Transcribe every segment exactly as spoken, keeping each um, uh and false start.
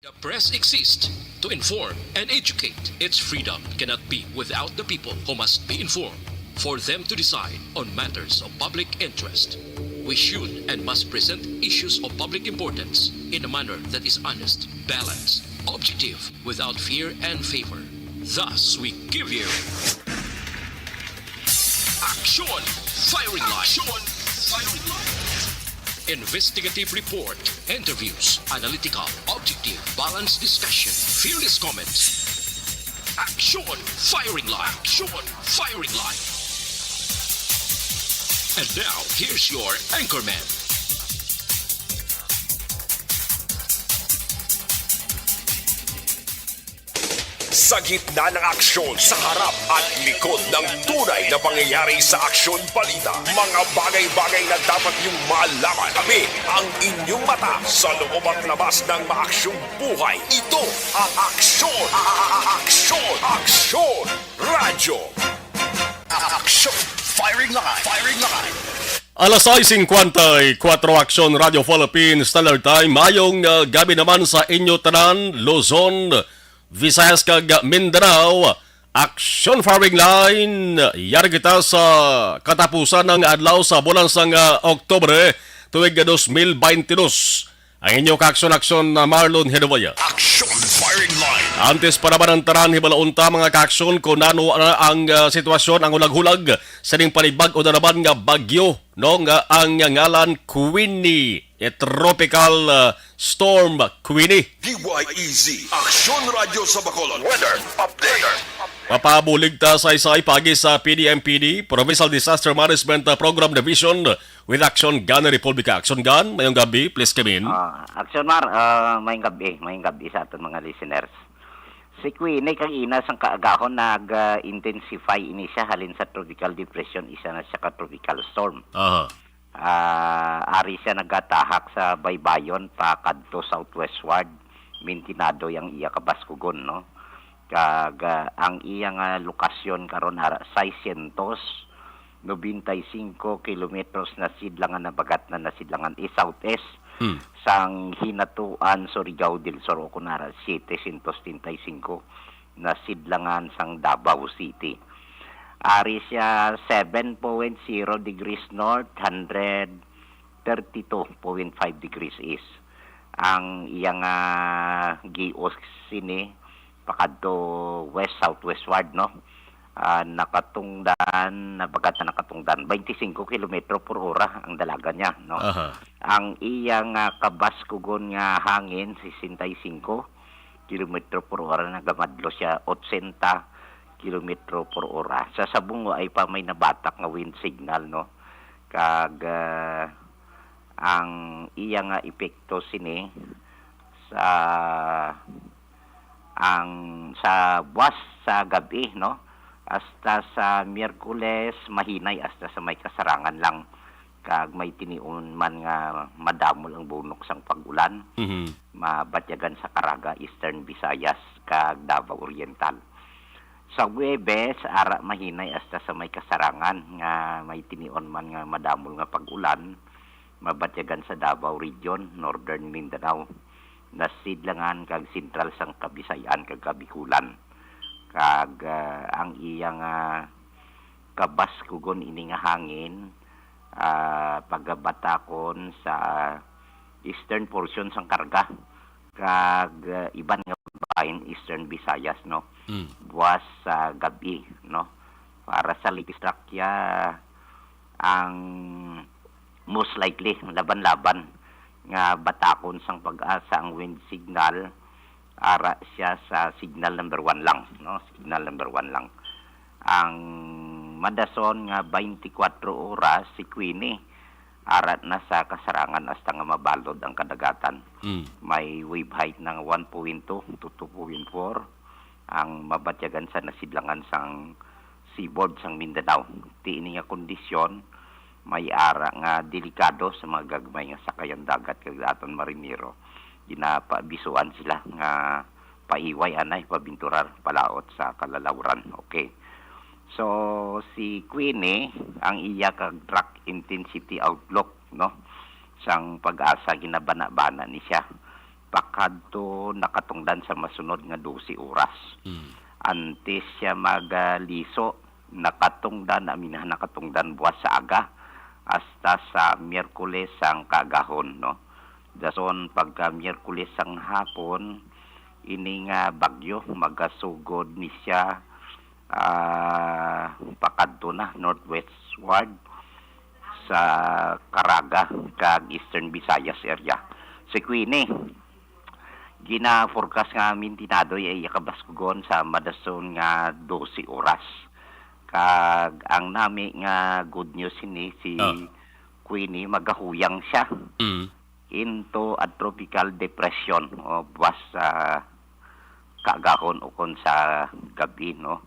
The press exists to inform and educate. Its freedom cannot be without the people, who must be informed for them to decide on matters of public interest. We should and must present issues of public importance in a manner that is honest, balanced, objective, without fear and favor. Thus, we give you Action Firing Line. Action Firing Line. Investigative report, interviews, analytical, objective, balanced discussion, fearless comments. Action Firing Line. Action Firing Line. And now, here's your anchorman. Sa gitna ng aksyon, sa harap at likod ng tunay na pangyayari sa Aksyon Balita, mga bagay-bagay na dapat niyong malaman. Kami ang inyong mata sa loob at labas ng maaksyong buhay. Ito ang Aksyon, Aksyon, Aksyon Radyo. Aksyon Firing Line, Firing Line. Alas sais singkwenta y kuwatro, Aksyon Radio Philippines Standard Time. Mayong, ah, gabi naman sa inyo tanan, Luzon, Visayas kag Mindanao. Aksyon Firing Line, yari kita sa katapusan ng adlaw sa bulan sang, ah, Oktubre, tuig dos mil baynte dos. Ang inyo kaaksyon-aksyon na Marlon Hinuwaya. Action Firing Line. Antes pa naman ang tanan, hibalaon ta, mga kaaksyon, kung nano na ang, ah, sitwasyon, ang hulag-hulag sa ning panibag-o na naman nga bagyo, no, nga ang ngalan Queenie, eh, Tropical, ah, Storm Queenie. D Y E Z, Aksyon Radyo sa Bacolod. Weather update. Mapabulig ta sa isay pagi sa P D M P D, Provincial Disaster Management, ah, Program Division, with Action Gun Republica. Action Gun, mayong gabi, please come in. Ah, Action Mar, ah, mayong gabi, mayong gabi sa aton mga listeners. Si Queenie kag ina sang kaagahon nag-intensify ini siya halin sa tropical depression, isa na siya ka tropical storm. Aha. Ah, ari siya nagatahak sa baybayon pa kadto southwestward, mintinado yang iya kabaskugon, no? Kag, ah, ang iya nga lokasyon karon ara, seiscientos noventa y cinco kilometros na sidlangan, na bagat na, na sidlangan, eh, southeast Hmm. sang Hinatuan, Surigao del Sur, o kun ara, setecientos treinta y cinco na sidlangan sang Davao City. Ari siya seven point zero degrees north, hundred thirty-two point five degrees east. Ang iyang, ah, gios sini pakadto west-southwestward, no? Ah, nakatungdan, nabagat na nakatungdan, twenty-five kilometro por ora ang dalagan niya, no? Aha. Ang iyang, ah, kabaskugon nga hangin, sesenta y cinco kilometro por ora, nagamadlo siya, ochenta kilometro por ora. Sa subong wa pa may nabatak nga wind signal, no? Kag, ah, ang iya nga epekto sini sa, ang sa buwas sa gab-i, no? Hasta sa Miyerkules, mahinay hasta sa may kasarangan lang. Kag may tinion man nga madamol ang bunok sang pag-ulan. Mhm. Mabatyagan sa Caraga, Eastern Visayas, kag Davao Oriental. Sa Huwebes, ara mahinay hasta sa may kasarangan nga may tinion man nga madamol nga pag-ulan, mabatyagan sa Davao Region, Northern Mindanao, nasidlangan kag sentral sang Kabisayan kag Kabikulan. Kag, ah, ang iya nga kabaskugon ini nga hangin, ah, pagabatakon sa eastern portion sang Caraga kag, ah, iban nga bahin Eastern Visayas, no? Mm. Buwas sa gab-i, no? Para sa latest track ya, ang most likely, laban-laban nga batakon sang Pag-asa ang wind signal, ara siya sa signal number one lang, no? Signal number one lang. Ang madason nga twenty-four oras, si Queenie, ara na sa kasarangan hasta nga mabalod ang kadagatan. Mm. May wave height ng one point two to two point four ang mabatyagan sa nasidlangan sang seaboard sang Mindanao. Ti ini nga kondisyon, may ara nga delikado sa mga gagmay nga sakayan dagat kag aton marinero. Ginapaabisuan sila nga paiway anay, pabinturar, palaot sa kalalawran. Okay. So, si Queenie, ang iya kag track intensity outlook, no? Sang Pag-asa, ginabana-bana ni siya. pakadto nakatungdan sa masunod nga dose oras. Mm. Antes siya magliso, nakatungdan, amin, nakatungdan buwas sa aga hasta sa Miyerkules sang kaagahon, no? Dason pagka Miyerkules sang hapon, ini nga bagyo magasugod ni siya, ah, pakadto na northwestward sa Caraga kag Eastern Visayas area. Si Queenie, gina-forecast nga mintinado iya kabaskugon sa madason nga dose oras. Kag ang nami nga good news ini, si Ah. Queenie, magahuyang siya Mm. into a tropical depression o buwas sa kaagahon ukon sa gabi, no?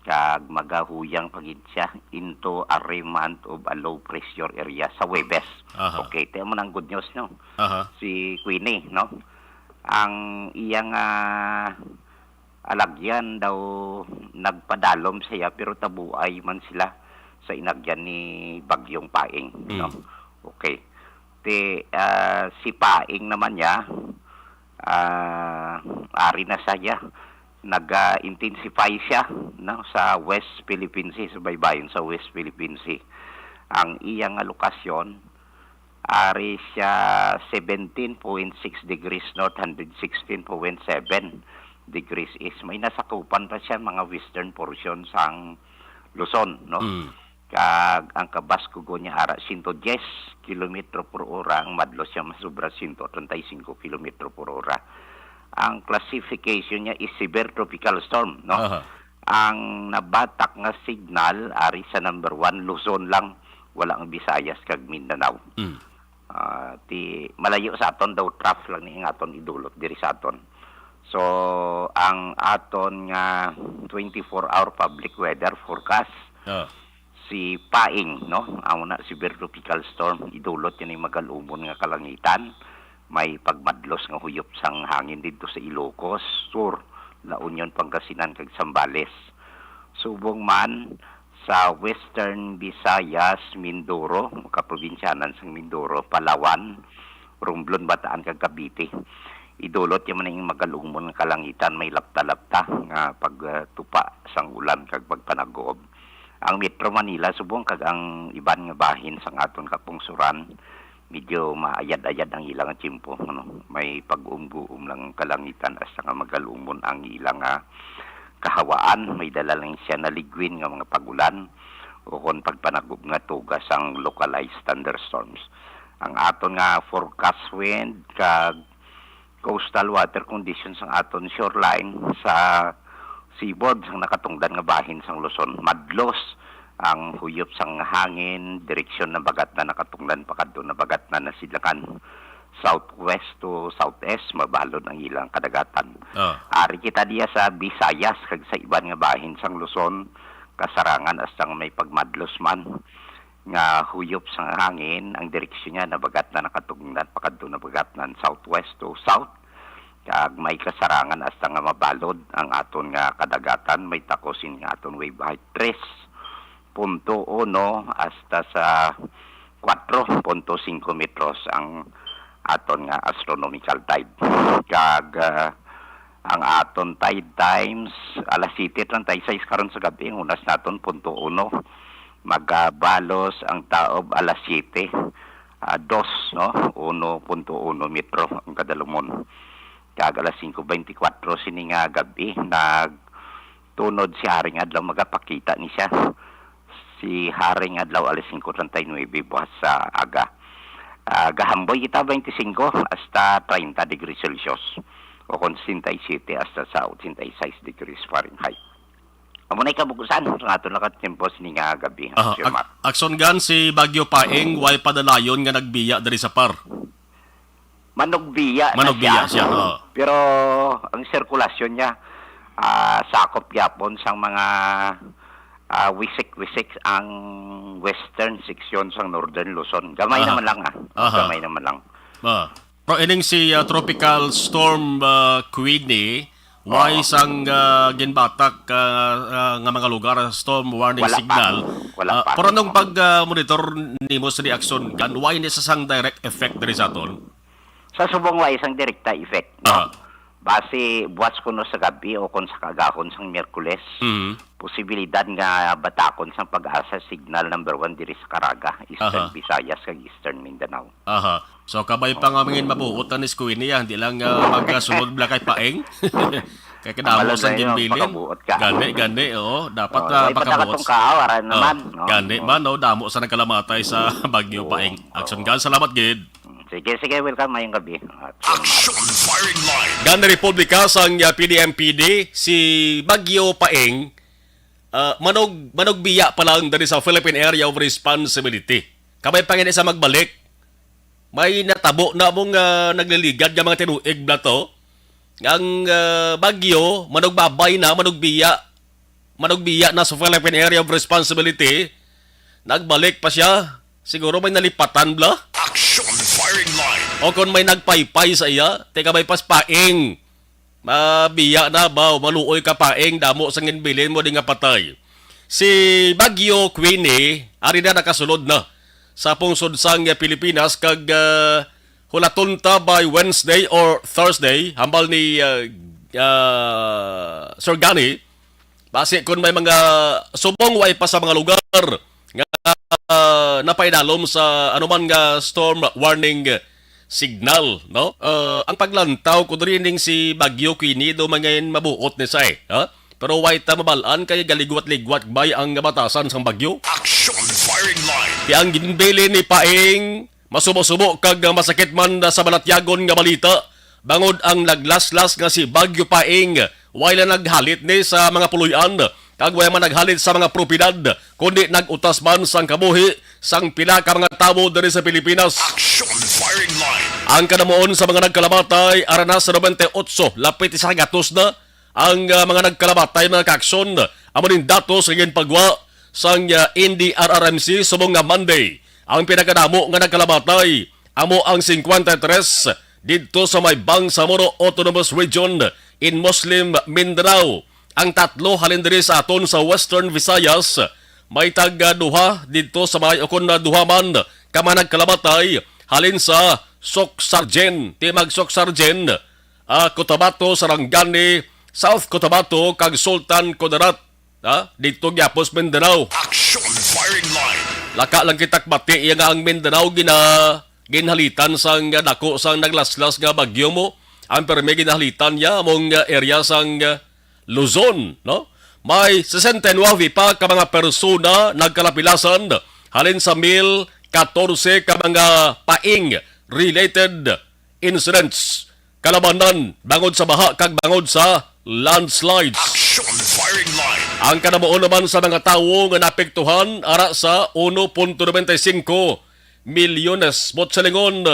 Kag magahuyang pa gid siya into a remnant of a low pressure area sa Huwebes. Aha. Okay, tiyan mo na ang good news, no? Aha. Si Queenie, no? Ang iyang, ah, alagyan daw nagpadalom siya, pero tabuay man sila sa inagyan ni Bagyong Paeng, no? Mm. Okay. Ti, ah, si Paeng naman niya, ah, ari na siya. Nag-intensify siya, no, sa West Philippine Sea, sa baybayon sa West Philippine Sea. Ang iya nga lokasyon, ari siya seventeen point six degrees north, hundred sixteen point seven degrees east. May nasakupan pa siya mga western portion sang Luzon, no? Mm. Kag ang kabaskugon niya ara sento diyes kilometro por ora, ang madlos niya masubra sento treinta y cinco kilometro por ora. Ang classification niya is severe tropical storm, no? Aha. Ang nabatak nga signal ari sa number one, Luzon lang, wala ang Visayas kag Mindanao. Mm. Ah, ti, malayo sa aton daw trough lang ni ang aton idulot diri sa aton. So, ang aton nga twenty-four hour public weather forecast, Ah. si Paeng, no? Amo na, severe tropical storm, idulot niya ni magalumon nga kalangitan. May pagmadlos nga huyop sang hangin didto sa Ilocos Sur, La Union, Pangasinan, kag Zambales. Subong man sa Western Visayas, Mindoro, kaprobinsyanan sang Mindoro, Palawan, Romblon, Bataan, kag Cavite. Idulot niya man ang magalumon nga kalangitan, may lapta-lapta nga pagtupa sang ulan kag pagpanag-uob. Ang Metro Manila subong kag ang iban nga bahin sang aton kapungsoran, medyo maayad-ayad ang ilang tiyempo, ano. May pag-umguom lang ang kalangitan hasta nga magalumon ang ilang, ah, kahawaan. May dala lang siya na ligwin nga mga pag-ulan o kon pagpanag-uob nga tuga sang localized thunderstorms. Ang aton nga forecast wind kag coastal water conditions sang aton shoreline sa seaboard sang nakatungdan nga bahin sang Luzon. Madlos ang huyop sang hangin, direksyon Nabagatnan nakatungdan pakadto Nabagatnan Nasidlakan. Southwest to southeast, mabalod ang ilang kadagatan. Ah. Ari kita diya sa Visayas kag sa iban nga bahin sang Luzon, kasarangan hasta nga may pagmadlos man nga huyop sang hangin, ang direksyon niya Nabagatnan nakatungdan pakadto Nabagatnan, southwest to south, kag may kasarangan hasta nga mabalod ang aton nga kadagatan, may takos sini nga aton wave height, tres punto uno hasta sa kuwatro punto singko metros ang aton nga astronomical tide. Kag, ah, ang aton tide times, alas siyete treinta y seis karon sa gabi, ang unas naton punto uno. Magabalos ang taob alas siyete, ah, dos, no? Uno punto uno metro ang kadalumon. Kag alas singko beintikwatro sini nga gabi, nagtunod si Haring Adlaw, magapakita ni siya. Si Haring Adlaw alas singko treinta y nuebe buwas sa aga. Ah, gahamboy kita, beintisinko hasta treinta degrees Celsius, o kon sesenta y siete hasta sa ochenta y seis degrees Fahrenheit. Amo na'y kabukusan sa aton lakat tiyempo sini nga gabi, Aha, Sir Ak-, Mark. Akson Gan, si Bagyo Paeng, way padalayon nga nagbiya diri sa par. Manugbiya na Manugbiya siya. siya, oo. Pero ang sirkulasyon niya, ah, sakop gyapon sang mga, ah, wisik-wisik ang western section sang Northern Luzon. Gamay Aha. naman lang, ah. Aha. Gamay naman lang. Ah. Pero ining si, ah, Tropical Storm, ah, Queenie, way Oo. sang, ah, ginbatak, ah, ah, nga mga lugar, storm warning Wala pa. signal. Wala Ah, pa. pero anong Oo. pag, ah, monitor nimo sa reaksyon, Gan? Way ni sa sang direct effect diri sa aton? Sa subong wa isang direkta effect, no? Aha. Basi buwas kuno sa gabi o kon sa kaagahon sang Miyerkules, Mhm. posibilidad nga batakon sang PAGASA signal number one diri sa Caraga, Eastern Aha. Visayas, kag Eastern Mindanao. Aha. So kabay pa nga mangin mabuot na ni Squeenie, ah, hindi lang uh, magkasunod bala kay Paeng. Kay kadamo Malagay sang yung ginbilin. pakabuot ka. Gani, gani, oo. Dapat Oh, ah, may pagkakatong pakabuot. ka, wala Oh, naman, no? Gani Oh. man, no? Damo sa nagkalamatay sa Bagyo Oo. Paeng. Action gun, salamat gid. Sige, sige, welcome, mayong gabi. At, Action firing line. Gani Republika sang uh, P D M P D, si Bagyo Paeng, ah, manog, manugbiya pa lang diri sa Philippine Area of Responsibility. Kabay pa gani sa magbalik, may natabo na mong ah, nagliligad nga mga tinuig bala to. Ang ah, bagyo, manugbabay na, manugbiya. Manugbiya na sa Philippine Area of Responsibility. Nagbalik pa siya. Siguro may nalipatan bala. Action firing line. O kung may nagpaypay sa iya, teka may paspaing. Mabiya na ba, o maluoy ka Paeng, damo sang ginbilin mo di nga patay. Si Bagyo Queenie, ari na nakasulod na sa pungsod sang Pilipinas kag ah, hulaton ta by Wednesday or Thursday, hambal ni ah, ah, Sir Gani, basi kung may mga subong way pa sa mga lugar nga ah, napaidalom sa anuman nga storm warning signal, no? Ah, ang paglantaw ko diri ning si Bagyo Queenie do mangayon mabuot ni sa eh, ha? Pero way ta mabal-an kay galigwat-ligwat bay ang batasan sang bagyo. Action firing line. Ti ang ginbilin ni Paeng, masubo-subo kag masakit man sa balatyagon nga balita, bangod ang naglaslas nga si Bagyo Paeng, way lang naghalit ni sa mga puloy-an, kag way man naghalit sa mga propiedad, kundi nag-utas man sang kabuhi sang pila ka mga tawo diri sa Pilipinas. Action firing line. Ang kadamuon sa mga nagkalamatay, ara na sa nobenta y otso, lapit sa gatos na ang ah, mga nagkalamatay, mga kaaksyon. Amo ning datos nga ginpagwa sang ah, N D R R M C subong nga Monday. Ang pinakadamo nga nagkalamatay amo ang singkwenta y tres didto sa may Bangsamoro Autonomous Region in Muslim Mindanao. Ang tatlo halin diri sa aton sa Western Visayas, may tag ah, duha didto sa may, o kon na duha man ka mga nagkalamatay halin sa Socsargen, Timog Socsargen, ah, Cotabato, Sarangani, South Cotabato, kag Sultan Kudarat, ah, didto gyapon sa Mindanao. Action firing line. Laka lang kita kabati iya nga ang Mindanao gina ginhalitan sang dako sang naglaslas nga bagyo mo. Ang permi ginhalitan niya among ah, area sang ah, Luzon, no? May sesenta y nuebe pa ka mga persona nagkalapilasan halin sa mil katorse ka mga Paeng related incidents, kalabanan bangod sa baha kag bangod sa landslides. Action firing line. Ang kadamuon naman sa mga tawo nga naapektuhan ara sa uno punto nobenta y singko milyones, buot silingon,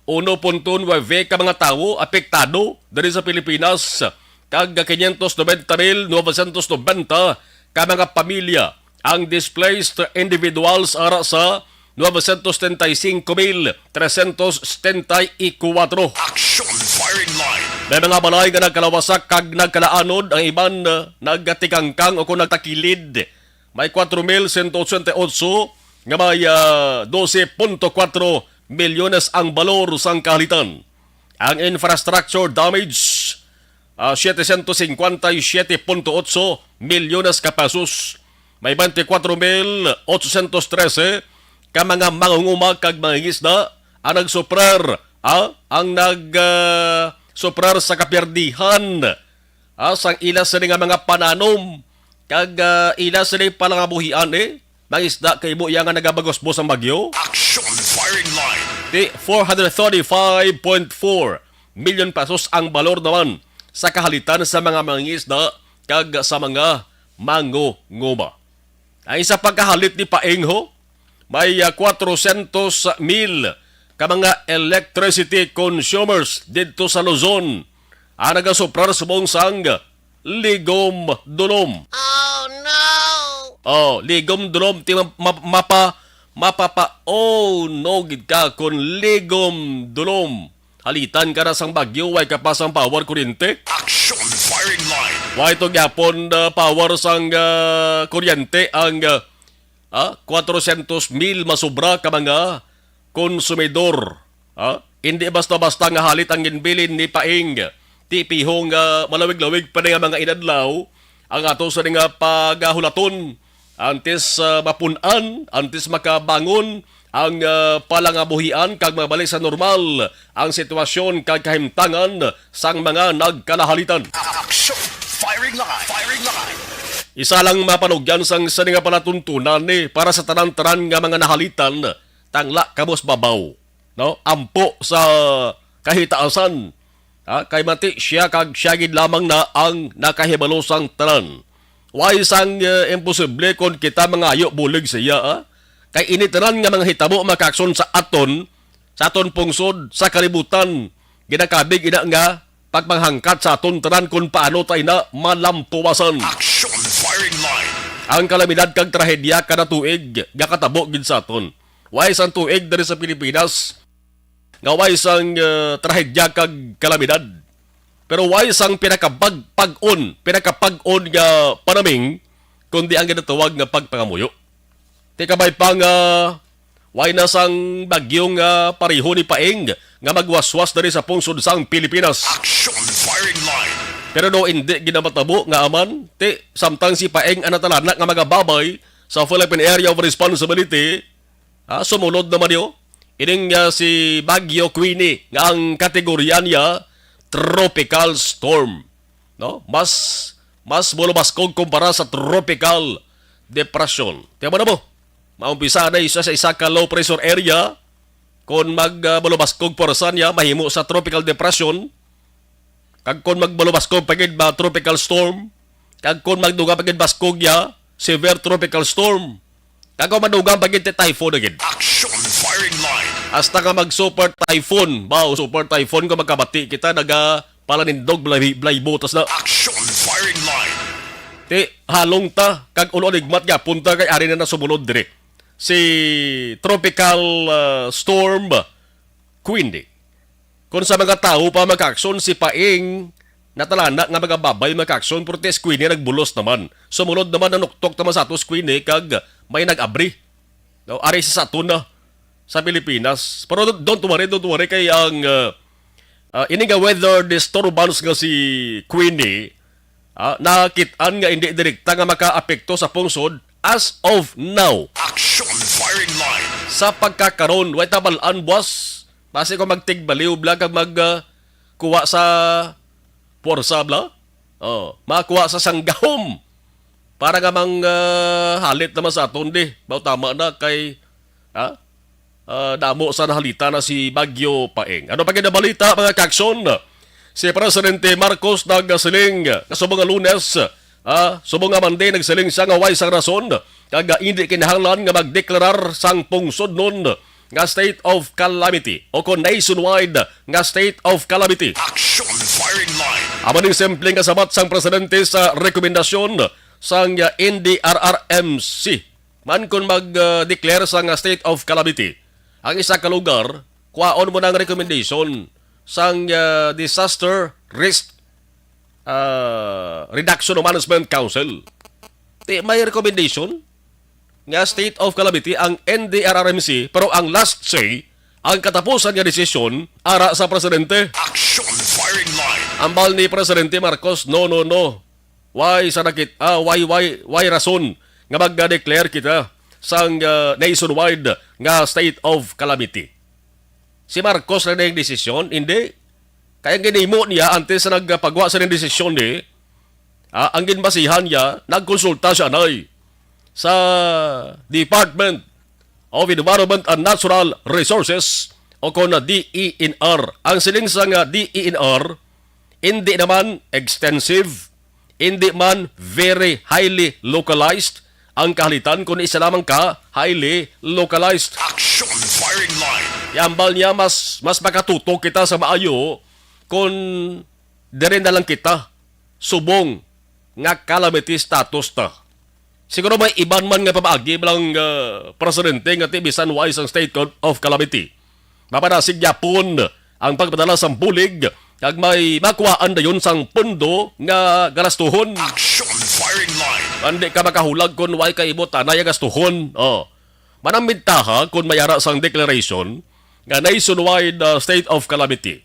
uno punto nuebe ka mga tawo apektado diri sa Pilipinas, kag quinientos noventa mil novecientos noventa ka mga pamilya ang displaced individuals ara sa novecientos setenta y cinco mil trescientos setenta y cuatro. Action firing line. May mga balay nga nagkalawasak kag nagkalaanod, ang iban uh, nagtikangkang o kung nagtakilid. May kwatro mil sento ochenta y otso nga may ah, dose punto kwatro milyones ang balor sang kahalitan. Ang infrastructure damage, ah, setecientos cincuenta y siete punto ocho milyones ka pesos. May twenty-four mil ochocientos trese ka mga mangunguma kag mangingisda ang nagsuprer, ah, ang nag ah, suprer sa kapirdihan, ah, sang ila sini nga mga pananom kag ah, ila sini palangabuhian, eh, mangisda kay imo iya nga nagabagusbos ang bagyo. Action firing line. Di four hundred thirty-five point four million pesos ang balor naman sa kahalitan sa mga mangingisda kag sa mga mangunguma. Ang isa pagkahalit ni Paeng ho, may ah, kwatro sientos mil ka mga electricity consumers didto sa Luzon ang nagasuprar subong sang ligom dulom. Oh no! Oh, ligom dulom ti ma- ma- mapa mapapa oh no gid ka kon ligom dulom. Halitan ka na sang bagyo, way ka pa sang power kuryente. Action firing line. Way to gyapon uh, power sang uh, kuryente ang uh, ah, kwatro sientos mil masubra ka mga konsumidor. Ha? Hindi basta-basta nga halit ang ginbilin ni Paeng. Ti piho nga malawig-lawig pa ni nga mga inadlaw ang ato sa nga pagahulaton antes, ah, mapun-an, antes makabangon ang, ah, palangabuhian kag mabalik sa normal ang sitwasyon kag kahimtangan sang mga nagkalahalitan. Action! Firing line! Firing line! Isa lang mapanugyan sang sini nga palatuntunan ni para sa tanan-tanan nga mga nahalitan, tangla kabos babaw, no? Ampo sa kahitaasan, ha? Kay mati siya kag siya gid lamang na ang nakahibalo sang tanan. Way sang, eh, imposible kon kita mangayo bulig sa iya, ha? Kay ini tanan nga mga hitabo makaakson sa aton, sa aton pungsod, sa kalibutan, ginakabig ina nga pagpanghangkat sa aton tanan kon paano ta ina malampuwasan. Action firing line. Ang kalamidad kag trahedya kada tuig gakatabo gid sa aton. Way sang tuig diri sa Pilipinas nga way sang, eh, trahedya kag kalamidad. Pero way sang pinakapag-on, pinakapag-on nga panaming, kundi ang ginatawag nga pagpangamuyo. Ti kabay pa nga way na sang bagyo nga pareho ni Paeng nga magwaswas diri sa pungsod sang Pilipinas. Action firing line. Pero no, hindi ginamatabo nga aman, ti samtang si Paeng ang natalana nga magababay sa Philippine Area of Responsibility, ha, sumulod naman niyo, ining, ah, si Bagyo Queenie nga ang kategorya niya tropical storm, no? Mas, mas bulubaskog kumpara sa tropical depression. Tiyan mo na mo, maumpisa na isa sa isa ka low pressure area. Kung mag, ah, bulubaskog pwersa niya, mahimo sa tropical depression. Kag kung magbulubaskog pa gid ba tropical storm, kag kung magdugang pa gid baskog ya, severe tropical storm. Kag kung madugang pa gid ti typhoon na gid. Action firing line. Hasta nga mag super typhoon, ba, o super typhoon kung magkabati kita, naga palanindog, blay, blay butas na. Action firing line. Ti halong ta kag ulo ligmat nga punta kay ari na nasumulod diri si tropical, ah, storm Queenie. Kon sa mga tawo pa makaakson si Paeng, natalana nga magababay makaakson, pero ti si Queenie nagbulos naman. Sumulod naman ang nuktok naman sa ato si Queenie kag may nag-abri. No, ari sa aton na sa Pilipinas. Pero don't, don't worry, don't worry kay ang, uh, uh, ini nga weather disturbance nga si Queenie, ah, nakit-an nga hindi direkta nga makaapekto sa pungsod as of now. Action firing line. Sa pagkakaron, way tabal-an buwas. Basi ko magtigbaliw bla kag mag, ah, kuha sa pwersa bla. Oh, makuha sa sanggahom. Para nga mang, ah, halit naman sa aton di. Baw tama na kay, ha? Ah, damo sa nahalita na si Bagyo Paeng. Ano pa gid ang balita, mga kakson? Si Presidente Marcos nagsiling kasubong nga Lunes, ah, subong nga Monday, nagsiling siya nga way sang rason kag, ah, indi kinahanglan nga magdeklarar sang pungsod nun nga state of calamity o kon nationwide nga state of calamity. Action firing line. Amo ning simple nga sabat sang presidente sa rekomendasyon sang, ah, N D R R M C. Man kon mag, ah, declare sang, ah, state of calamity ang isa ka lugar, kwaon mo na ang recommendation sang, ah, Disaster Risk, ah, Reduction Management Council. Ti may recommendation nga state of calamity ang N D R R M C, pero ang last say, ang katapusan nga desisyon, ara sa presidente. Action firing line. Ambal ni Presidente Marcos, no, no, no. Why sa nakit, ah, why, why, why rason nga mag-declare kita sang, ah, nationwide nga state of calamity? Si Marcos na yung desisyon? Hindi. Kaya ang ginimo niya antes sa nagpagwa sa niyang desisyon ni, ah, ang ginbasihan niya, nagkonsulta siya anay sa Department of Environment and Natural Resources o kon D E N R. Ang siling sa nga D E N R, hindi naman extensive, hindi man very highly localized ang kahalitan, kundi isa lamang ka highly localized. Action firing line. Yambal niya, mas, mas makatutok kita sa maayo kung diri na lang kita subong nga calamity status ta. Siguro may iban man nga pamaagi lang, ah, presidente nga ti bisan wa sang state of calamity. Mapanasig gyapon ang pagpadala sang bulig kag may makuhaan dayon sang pondo nga galastuhon. Action firing line. Hindi ka makahulag kon way kaibot anay ang gastuhon. Oh. Manang bintaha kon may ara sang declaration nga nationwide, ah, state of calamity.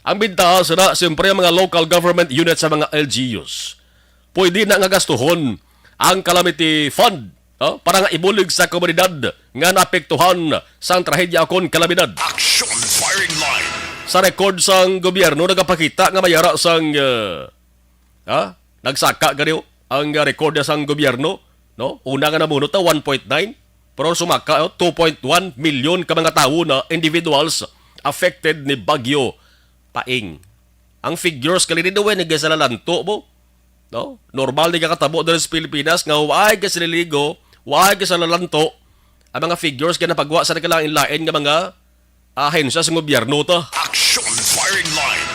Ang bintaha sina, siyempre, ang mga local government units sa mga L G Us. Pwede na nga gastuhon ang calamity fund, no, para nga ibulig sa komunidad nga naapektuhan sang trahedya kon kalamidad. Action Firing Line. Sa record sang gobyerno, nagapakita nga may ara sang, ah, ha? Nagsaka gani ang, ah, record niya sang gobyerno, no? Una nga namunot na one point nine, pero sumaka, oh, two point one million ka mga tawo na individuals affected ni Bagyo Paeng. Ang figures gali ni, way nagasalalanto mo, no? Normal ni kakatabo diri sa Pilipinas nga way gasaliligo, way gasalalanto ang mga figures kay napagwa sa nagkalain-lain nga mga ahensya sa gobyerno ta. Action Firing Line.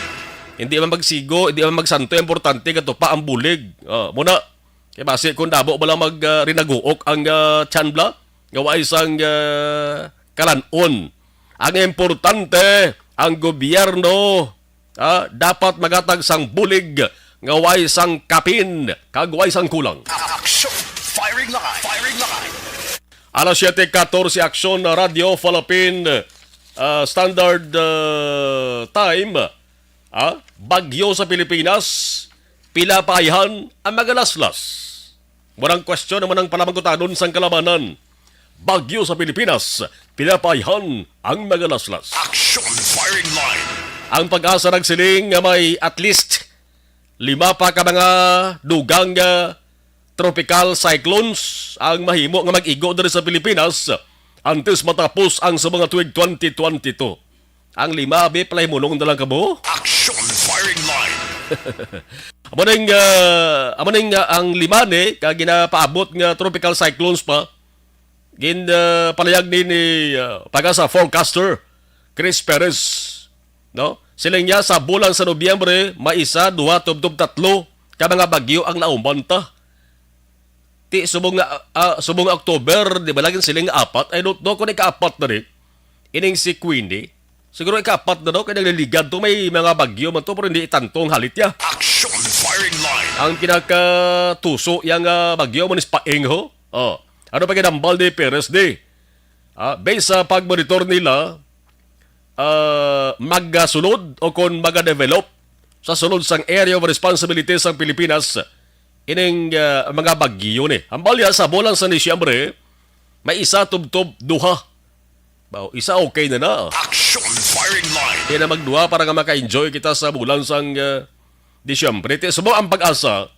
Hindi man magsigo, hindi man magsanto, importante katupa ang bulig. Ah, muna, kay basi kung damo ba lang mag, ah, rinaguok ang, ah, tiyan bala, nga way sang, ah, kalan-on. Ang importante, ang gobyerno, ah, dapat magatag sang bulig nga way sang kapin kag way sang kulang. Action Firing Line. Firing Line. Alas siyete katorse, Aksyon, Radyo Philippine, ah, Standard, ah, Time. Ah, bagyo sa Pilipinas, pila pa ayhan ang magalaslas? Murang question naman ang palamagutanon sang kalabanan. Bagyo sa Pilipinas, pila pa ayhan ang magalaslas? Action Firing Line. Ang PAGASA nagsiling nga may at least lima pa ka mga dugang nga tropical cyclones ang mahimo nga mag-igo diri sa Pilipinas antes matapos ang sa mga tuig twenty twenty-two. Ang lima, abi, palahimulong na lang kamo. Action Firing Line. Amo ning, ah, amo ning, ah, ang lima ni ka ginapaabot nga tropical cyclones pa. Gin, ah, palayag ni, ni, ah, PAGASA forecaster Chris Perez, no? Siling niya, sa bulan sa Nobyembre, may isa, duha, tubtob tatlo ka mga bagyo ang nauman ta. Ti subong nga, ah, subong nga October, di ba, lagi siling nga apat? I don't know kung ikaapat na ni. Ining si Queenie. Siguro ikaapat na, no? Kay nagliligad to, may mga bagyo man to, pero hindi itantong halit ya. Action Firing Line. Ang pinakatuso yang, ah, bagyo man is Paeng, ho. Oh. Ano pa ginambal ni Perez di? Ah, based sa pagmonitor nila, ah, magasulod o kon magadevelop sa sulod sang area of responsibility sang Pilipinas ining, ah, mga bagyo ni. Hambal niya sa bulan sa Disyembre, may isa tubtob duha. Baw, isa okay na na. Action Firing Line. Di na magduha para nga maka-enjoy kita sa bulan sang, ah, Disyembre. Ti subong ang PAGASA,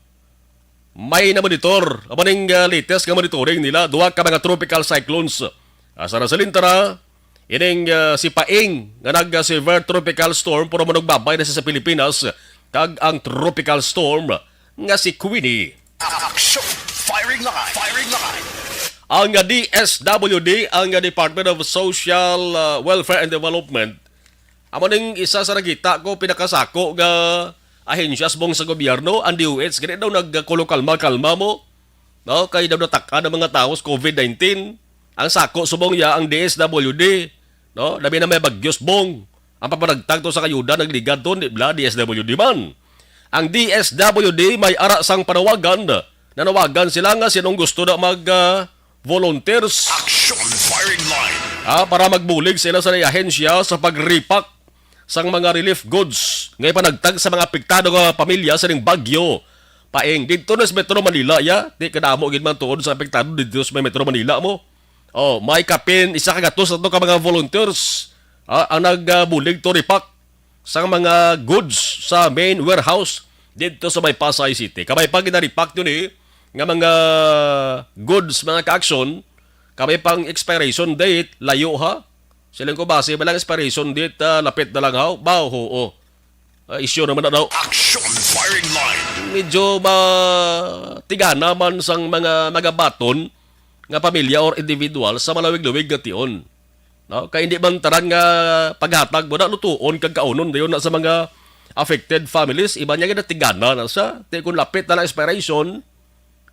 may namonitor, amo ning, ah, latest nga monitoring nila, duha ka mga tropical cyclones. Asa na sa lintara, ining, ah, si Paeng nga nag-severe tropical storm, pero manugbabay na siya sa Pilipinas, kag ang tropical storm nga si Queenie. Action! Firing line! Firing line! Ang D S W D, ang Department of Social, ah, Welfare and Development, amo ning isa sa nakita ko pinakasako nga ahensya subong sa gobyerno, ang D O H, gani daw nagkulo kalma-kalma mo, no? Kay daw natak-an ang mga tawo sa covid nineteen. Ang sako subong ya ang D S W D, no? Labi na may bagyos bong. Ang papanagtag to sa kayuda, nagligad to, di bala, D S W D man. Ang D S W D may ara sang panawagan. Nanawagan sila nga sinong gusto na mag, ah, volunteers. Action Firing Line. Ah, para magbulig sila sa ahensya sa pag-repack sang mga relief goods nga ipanagtag sa mga apektado nga pamilya sa ning bagyo. Paeng didto na sa Metro Manila, ya. Di kadamo gid man tuod sa apektado didto sa may Metro Manila mo. Oh, may kapin isa ka gatos ato ka mga volunteers, ah, ang nagbulig to repack sang mga goods sa main warehouse didto sa may Pasay City. Kabay pa gina-repack yun eh, nga mga goods, mga ka-action, kabay pang expiration date, layo ha. Siling ko, base ba lang expiration date, ah, lapit na lang haw? Baw, oo. Ah, issue naman na daw. Action Firing Line. Medyo matigana man sang mga magabaton nga pamilya or individual sa malawig-lawig nga tion. No? Kay hindi man tanan nga paghatag mo na lutuon kag kaunon dayon na sa mga affected families, iba niya ginatigana na sa, ti kung lapit na lang expiration,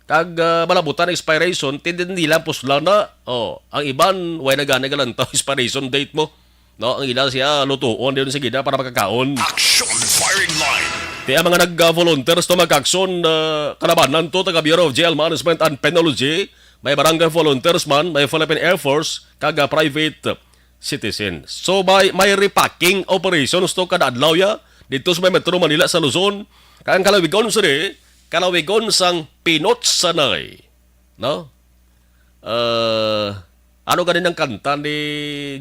kag, ah, malabutan ang expiration, ti din nila puslan na. Oh, ang iban, way na gani galantaw expiration date mo. No, ang ila siya, lutuon din sa gida para makakaon. Action Firing Line. Ti ang mga nag-volunteers to mag-action, ah, kalabanan to, taga Bureau of Jail Management and Penology, may barangay volunteers man, may Philippine Air Force, kag, ah, private, ah, citizens. So, may, may repacking operations to kada adlaw ya dito sa may Metro Manila sa Luzon. Kaya ang kalawigon sini, kalawigon sang pinutsanay. No? Ah, ano gani ang kanta ni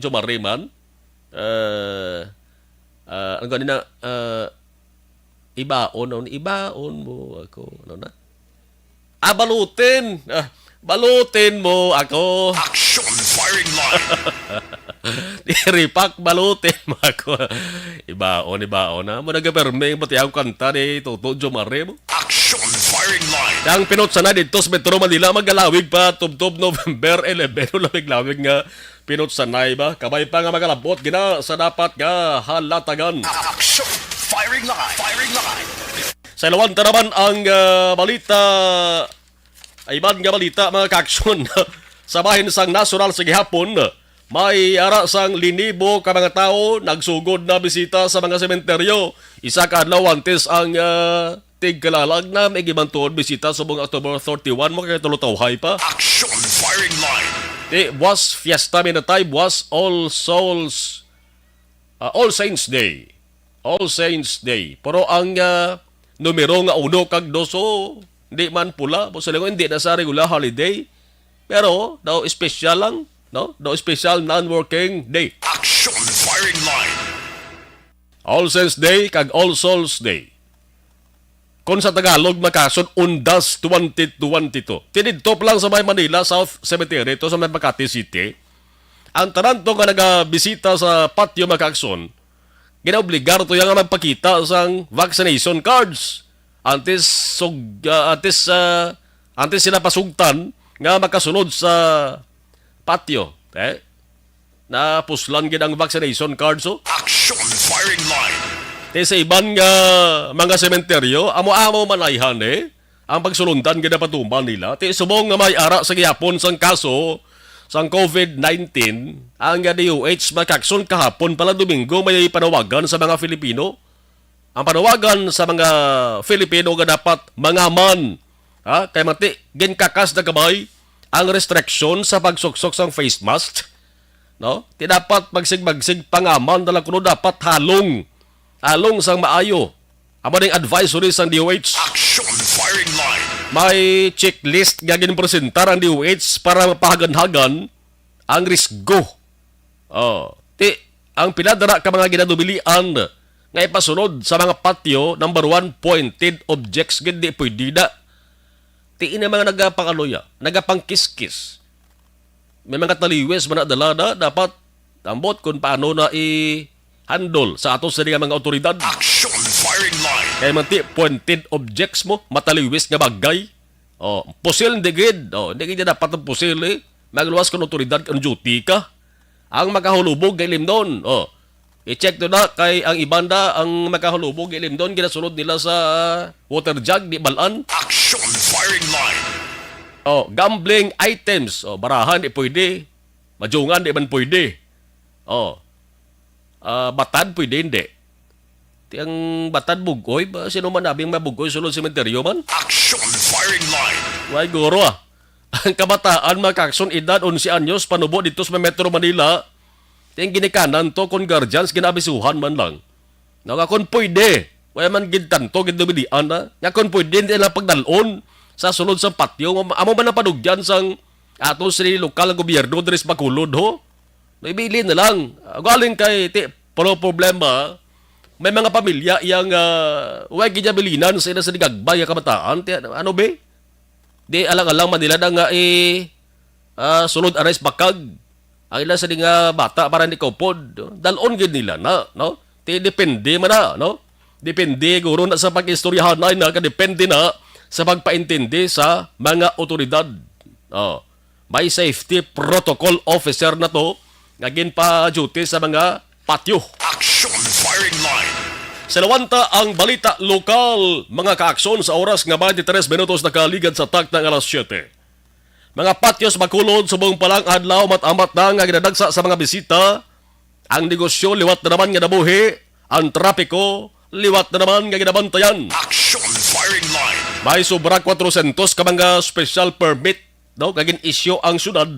Jomari man? Ah, ah, ano gani na? Ah, ibaon, ano, ibaon mo ako. Ano na? Ah, balutin! Ah, balutin mo ako! Action firing line! Diri pak, balutin mo ako. Ibaon, ibaon, ha? Mo nagaperme, pati ang kanta ni Toto Jomari mo. Action firing line! Ang pinutsanay dito sa Metro Manila, magalawig pa, tubtob November eleven, lawig-lawig nga pinutsanay ba? Kabay pa nga magalabot gina sa dapat nga halatagan. Action firing line! Firing line! Sa ilawan ta naman ang, ah, balita, ay, iban nga balita, mga kaaksyon. Sa bahin sang National sa gihapon, may ara sang linibo ka mga tawo nagsugod na bisita sa mga sementeryo. Isa ka adlaw antes ang, ah, tigkalalag na may gibantuon bisita subong October thirty-one, mo kay tulo tawhay pa. Action firing line! Di, buwas fiesta minatay, buwas All Souls, ah, All Saints Day. All Saints Day. Pero ang, ah, numero nga uno kag dos, oh, di man pula. Mo sa lingon, hindi na sa regular holiday. Pero, daw special lang, no? Daw special non-working day. Action firing line! All Saints Day kag All Souls Day. Kung sa Tagalog, mga kaaksyon, Undas twenty twenty-two. Tinidto pa lang sa may Manila South Cemetery, to sa may Makati City. Ang tanan to nga nagabisita sa patio, mga kaaksyon, ginaobligar to ya nga magpakita sang vaccination cards. Antes sug-, ah, antes, ah, antes sila pasugtan nga makasulod sa patio. Eh? Napuslan gid ang vaccination card, so. Action firing line! Ti sa iban nga mga sementeryo, amo-amo man ayhan, eh, ang pagsulundan gid ang patuman nila. Ti subong nga may ara sa gihapon sang kaso sang covid nineteen, ang D O H, mga kaaksyon, kahapon pala Domingo may panawagan sa mga Filipino. Ang panawagan sa mga Filipino nga dapat mangaman, ha? Kay mati, ginkakas na gamay ang restriction sa pagsuksok sang face mask, no? Ti dapat magsigmagsig pangaman na lang kuno, dapat halong. Halong sang maayo. Amo ning advisory sang D O H. Action firing line! May checklist nga ginpresentar ang D O H para mapahaganhagan ang risgo. Oh, ti, ang pila dira ka mga ginadubilian nga ipasulod sa mga patio, number one, pointed objects gid, di pwede na. Ti ini mga nagapangaloya, nagapangkiskis. May mga taliwis man na dala na, dapat ambot kung paano na i-handle sa ato sini nga mga otoridad. Action firing line! Kay man ti, pointed objects mo, mataliwis nga bagay. Oh, pusil, di gid. Oh, di gid dapat ang pusil, eh. Magluwas kung otoridad, kung duty ka. Ang makahulubog kay limnon. Oh, i-check to na kay ang iban da, ang makahulubog kay limnon, ginasulod nila sa water jug, di balaan. Action firing line! Oh, gambling items. Oh, barahan, di pwede. Madyungan, di man pwede. Oh. Ah, batad, pwede, hindi. Ti ang batad, bugoy. Ba, sino man abing mabugoy sulod sementeryo man? Action firing line! Way guro, ah. Ang kabataan, mga kaaksyon, edad onse anyos, panubo dito sa Metro Manila. Ti ang ginikanan to, kung guardians, ginaabisuhan man lang. Nga kung pwede, wala man gid tanto gid dumilian na. Nga kung pwede, hindi lang pagdalon sa sulod sa patio. Amo man ang panugyan sang ato sini lokal nga gobyerno diri sa Bacolod, ho? Naibili na lang. Galing kay ti, pero problema, may mga pamilya yang, ah, way gid niya bilinan sa ila sa digagbay nga kabataan. Ti, ano, be? Di alang-alang man nila na nga i, ah, sulod anay sa bakag ang ila sa di nga bata para hindi kaupod. Dalon gid nila na, no? Ti depende man na, no? Depende guro na sa pag-istoryahanay na, kadepende na sa pagpaintindi sa mga otoridad. Oh, may safety protocol officer na to nga ginpa-duty sa mga patio. Action firing line! Sa lawanta ang balita lokal, mga kaaksyon, sa oras nga twenty-three minutos nakaligad sa takna nga alas siyete. Mga patio sa Bacolod, subong pa lang adlaw, mat-amat na nga ginadagsa sa mga bisita. Ang negosyo liwat na naman nga nabuhi, ang trapiko liwat na naman nga ginabantayan. Action firing line! May sobra kwatrosyentos ka mga special permit, no, nga gin-issue ang syudad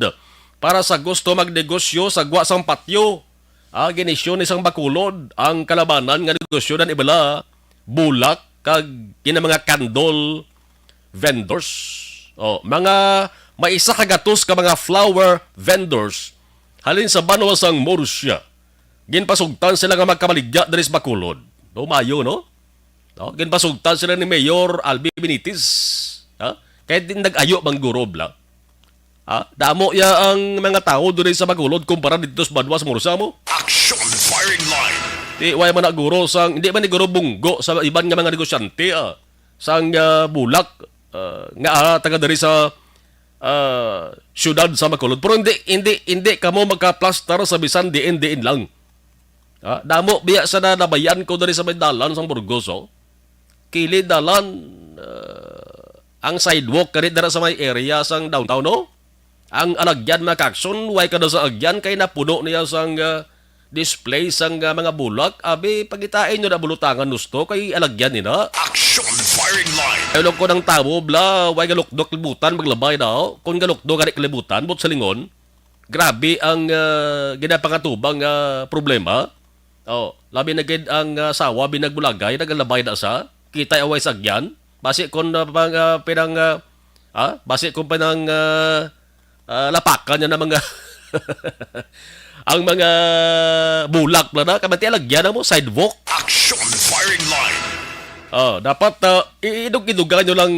para sa gusto magnegosyo sa gwa sang patio. Ah, ginisyon ni sang Bacolod ang kalabanan nga negosyo nan ibala, bulak kag kina mga candle vendors. Oh, mga may isa ka gatos ka mga flower vendors halin sa banwa sang Murcia. Ginpasugtan sila nga magkamaligya diri sa Bacolod. Lumayo, no? No? Ginpasugtan sila ni Mayor Albi Benitez. Ha? Kay di nag-ayo bang guro bla? Ha? Damo ya ang mga tawo diri sa Bacolod kumpara dito sa banwa sa Murcia mo. Action firing line. Di, way man na guro sang, hindi man ni guro bunggo sa iban nga mga negosyante, ah, sang, ah, bulak, ah, nga, ah, taga diri sa, ah, siyudad sa Bacolod. Pero hindi, hindi, hindi kamo magkaplastar sa bisan diin-diin lang. Ah, damo biya sa nalabayan ko diri sa may dalan sang Burgos, oh. Kilid dalan, ah, ang sidewalk kani dira sa may area sang downtown, no? Ang alagyan, mga kakson, way ka na sa agyan kay napuno niya sang, ah, display sang, ah, mga bulak. Abi, pagitain nyo na bulutangan nusto kay alagyan nila. Action firing line. Ay, loko ng tawo, bla, way galukdok libutan, maglabay daw. Kung galukdok, gani kalibutan, but sa lingon, grabe ang, ah, ginapangatubang nga problema. Oh, labi na gid ang, ah, asawa binagbulagay, nagalabay na sa. Kita away sa agyan. Basi kon, ah, pang, ah, pinang, ah, ah, basi kon pinang, ah, ah, lapakan niya na mga ang mga bulak na na. Kamati alagyan na mo, sidewalk. Action firing line. Oh, dapat, ah, iidog-idugan nyo lang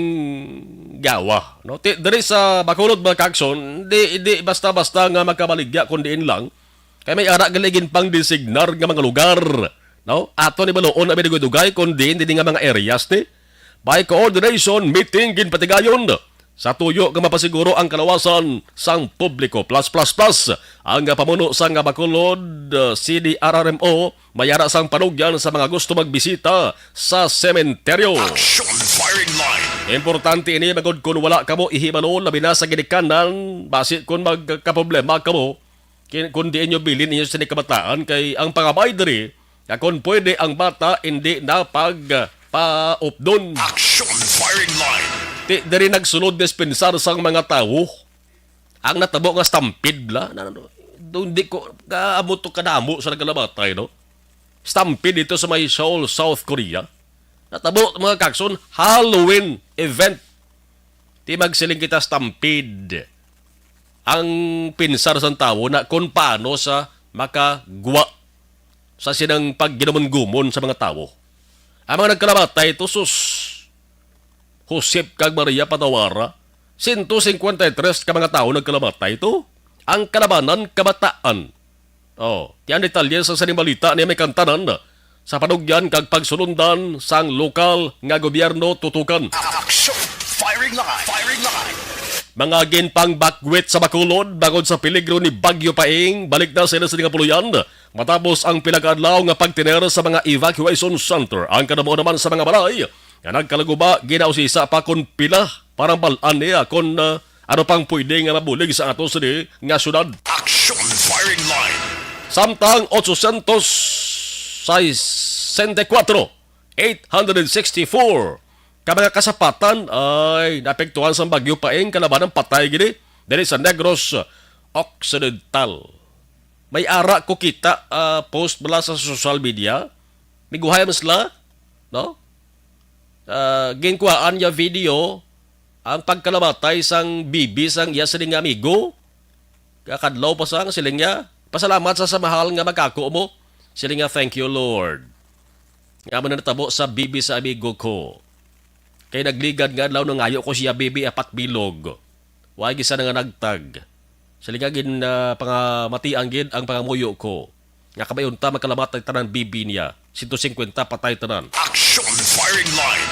gawa, no? Ti-, diri sa Bacolod, mga kakson, di, di basta-basta nga magkamaligya kun diin lang. Kay may ara gali ginpangdesignar nga mga lugar, no? Ato ni baluon abi dugay-dugay kun diin dini nga mga areas ni. By coordination meeting ginpatigayon sa tuyo nga mapasiguro ang kalawasan sang publiko. Plus, plus, plus. Ang pamuno sang Bacolod, uh, C D R R M O, may ara sang panugyan sa mga gusto magbisita sa sementeryo. Action firing line. Importante ini, magod kun wala kamo ihibalo, labi na sa ginikanan, basi kun magkaproblema kamo, kin-, kun diin nyo bilin inyo sini kabataan, kay ang pangabay diri, nga kun pwede ang bata, hindi na pag, ah, paupdon. Action firing line. Ti, diri nagsulod dispensar sang mga tawo. Ang natabo nga stampede la, na, na, do, hindi ko, kaamo to kadamo sa nagkalamatay, no? Stampede dito sa may Seoul, South Korea. Natabo, mga kakson, Halloween event. Ti magsiling kita stampede. Ang pinsar sang tawo na kung paano sa makagwa sa sinang pagginumon-gumon sa mga tawo. Ang mga nagkalamatay to, sus, Josep kag Maria Patawara, sento singkwenta y tres ka mga tawo nagkalamatay to. Ang kalabanan, kabataan. Oh, ti ang detalye sa sining balita ni may kantanan sa panugyan kag pagsulundan sang lokal nga gobyerno tutukan. Action! Firing line! Firing line! Mga ginpangbakwit sa Bacolod bangod sa peligro ni Bagyo Paeng, balik na sila sa kapuloy-an matapos ang pila ka adlaw nga pagtener sa mga evacuation center. Ang kadamo naman sa mga balay nga nagkalaguba, ginausisa pa kon pila para bal-an niya kon, ah, ano pang pwede nga mabulig sa ato sini nga syudad. Action firing line. Samtang ochocientos sesenta y cuatro, eight hundred sixty-four ka mga kasapatan ay naapektuhan sang Bagyo Paeng, kalabanan patay gini diri sa Negros Occidental. May ara ko kita, ah, post bala sa social media. Miguhay man sila, no? Ah, ginkuhaan niya video ang pagkalamatay sang bibi sang iya sini nga amigo. Kakadlaw pa sang siling niya, "Pasalamat sa, sa mahal nga magkako mo." Siling niya, "Thank you, Lord. Nga man natabo sa bibi sa amigo ko. Kay nagligad nga adlaw nangayo ko siya bibi apat bilog. Wa gisa na nga nagtag." Sila nga gin, ah, pangamatian gid ang pangamuyo ko, nga kamay unta magkalamatay tanan bibi niya, sento singkwenta patay tanan. Action firing line.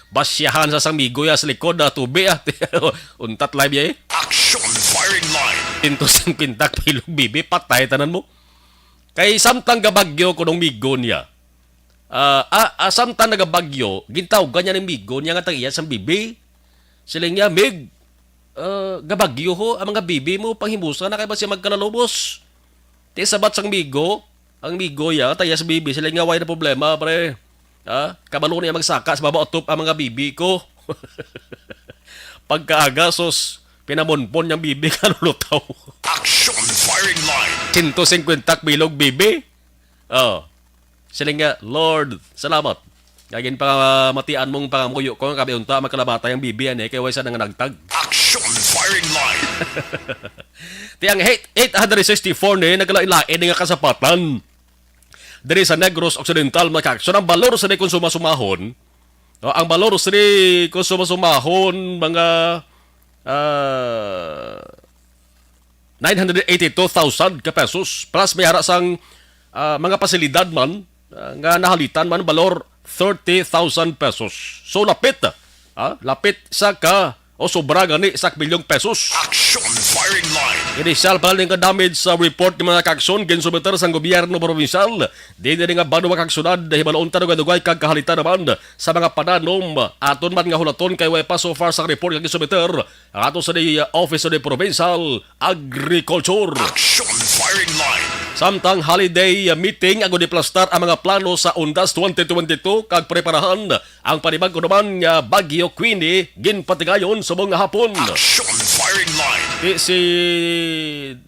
Basyahan sa sang migo ya sa likod na tubi, ah. Untat live ya, eh. Action firing line. Sento singkwenta bilog bibi, patay tanan mo. Kay samtang gabagyo kunong migo niya, ah, ah, ah, samtang nagabagyo, gintawgan niya ni migo niya nga tag-iya sang bibi. Siling niya, "Mig, ah, gabagyo ho ang mga bibi mo, panghimusa na kay basi magkalalubos." Ti sabat sang migo, ang migo ya, tag-iya sa bibi, siling niya, "Way na problema, pre. Ha? Kabalo niya magsaka sa baba utop ang mga bibi ko." Pagkaaga, sus, Pinamunpon niyang bibi nga lulutaw. Action firing line. Sento singkwenta bilog bibi. Oh. Siling nga, "Lord, salamat. Nga ginpamatian mong pangamuyo ko nga kami unta makalabatay ang bibi ani kay way sa nanganagtag." Action firing line. Ti ang eight, eight hundred sixty-four ni nagalain-lain nga kasapatan. Diri sa Negros Occidental, mga kaaksyon, ang balor sa di kung sumasumahon, no, ang balor sa di kung sumasumahon, mga, ah, nine hundred eighty-two thousand ka pesos. Plus, may ara sang, ah, mga pasilidad man, ah, nga nahalitan man, balor thirty thousand pesos. So, lapit, ah, lapit sa ka o sobra gani sa milyong pesos. Action firing line. Initial pa lang nga damage sa report ni mga kaaksyon, ginsumiter sang gobyerno probinsyal. Di diri nga banwa kag syudad, hibaloon ta dugay-dugay kag kahalitan naman sa mga pananom. Aton man nga hulaton kay way pa so far sa report nga ginsumiter ato sa di, uh, Office of the Provincial Agriculture. Action firing line. Samtang holiday meeting, agod iplastar ang mga plano sa Undas twenty twenty-two kag preparahan ang panibag-o naman nga Bagyo Queenie, ginpatigayon subong nga hapon. Action firing line. Ti si,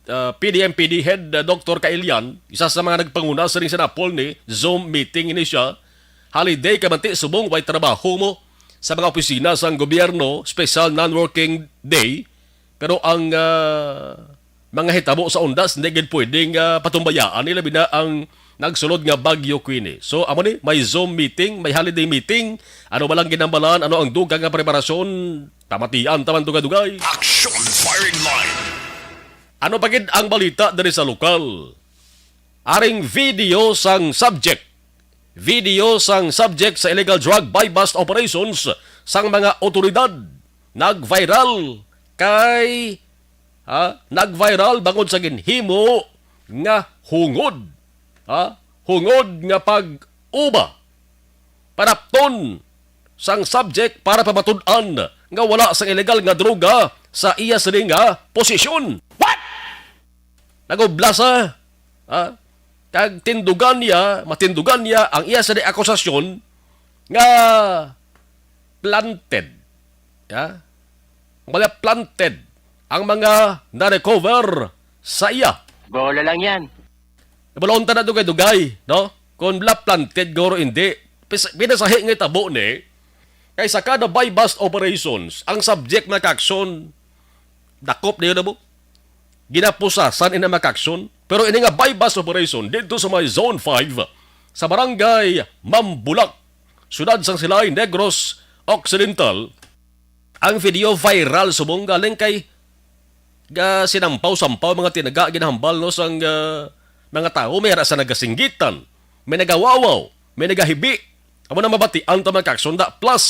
uh, P D M P D head, uh, Doktor Kailian, isa sa mga nagpanguna sa ring sinapol ni Zoom meeting ini siya. Holiday kay manti subong way trabaho mo sa mga opisina sang gobyerno, special non-working day. Pero ang, ah, mga hitabo sa Undas, hindi gid pwedeng, ah, patumbayaan, ilabi na ang nagsulod nga Bagyo Queenie. So, amo ni, may Zoom meeting, may holiday meeting. Ano ba lang ginambalan? Ano ang dugang nga preparasyon? Tamatian taman dugay-dugay. Action firing line. Ano pa gid ang balita diri sa lokal? Aring video sang subject. Video sang subject sa illegal drug buy-bust operations sang mga otoridad nag-viral kay, ha, nag-viral bangod sa ginhimo nga hungod, ha, hungod nga pag-uba, panapton sang subject para pamatud-an nga wala sang illegal nga droga sa iya sini nga posisyon. What? Nagubla sa, ah, kag tindugan niya, matindugan niya ang iya sa akusasyon nga planted. Ya? Mga planted ang mga na-recover sa iya. Bola lang yan. Nabalon ta na dugay-dugay, no? Kung bala planted guro hindi, pis-, pinasahi nga tabo ni, kay sa kada buy-bust operations, ang subject na kaaksyon, dakop niyo na mo. Ginapusasan ina makakson. Pero ini nga buy-bust operation didto sa may Zone five, sa Barangay Mambulak, siyudad sang Silay, Negros Occidental, ang video viral subong galing kay ga sinampaw-sampaw mga tinaga ginahambal, no, sang, ah, mga tawo. May ara sa nagasinggitan, may nagawawaw, may nagahibi. Amo na mabatian ta, mga kaksonda. Plus,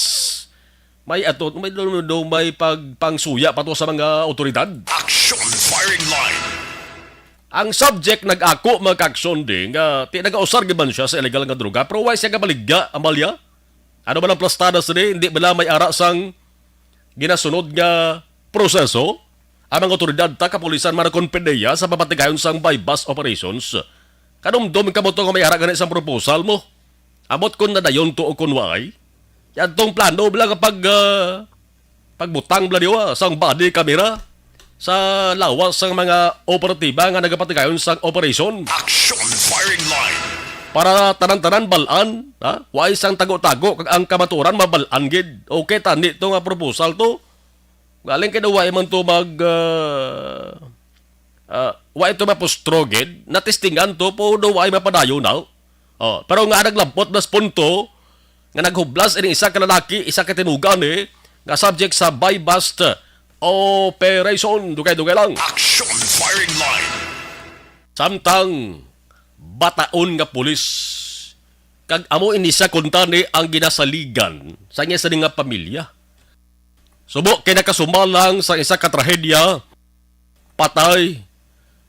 may ato, may, do, do, may pag-, pangsuya pa to sa mga otoridad. Action firing line. Ang subject nag-ako, mga kaksonda, nga ti nagausar gid man siya sa illegal nga droga, pero why siya kabaligya, Amalia? Ano ba ang plastada sini? Hindi bala may ara sang ginasunod nga proseso? Ang mga otoridad ta kapulisan manakonpedeya sa papatigayon sang buy-bust operations. Kanumdom ka mo to nga may ara gani sang proposal mo? Abot kon nadayon to o kon waay? Yan tong plano bala nga pag, ah, pagbutang bala niyo, ah, sang body camera sa lawas sang mga operatiba nga nagapatigayon sang operasyon. Action firing line. Para tanan-tanan bal-an, ha? Wa isang tago-tago, kag ang kamaturan mabal-an gid. Okay, tani to nga proposal to. Galing kay daw wa man to mag, ah, ah, wa ito mapustro gid. Natestingan to, pero daw wa mapadayon na. Oh, pero nga naglabot na sa punto nga naghublas ini isa ka lalaki, isa ka tinugan, eh, nga subject sa buy-bust operation. Dugay-dugay lang. Action firing line. Samtang bataon nga pulis, kag amo ini sa kuntani ang ginasaligan sa iya sini nga pamilya. Subo kay nakasumalang sa isa ka trahedya, patay,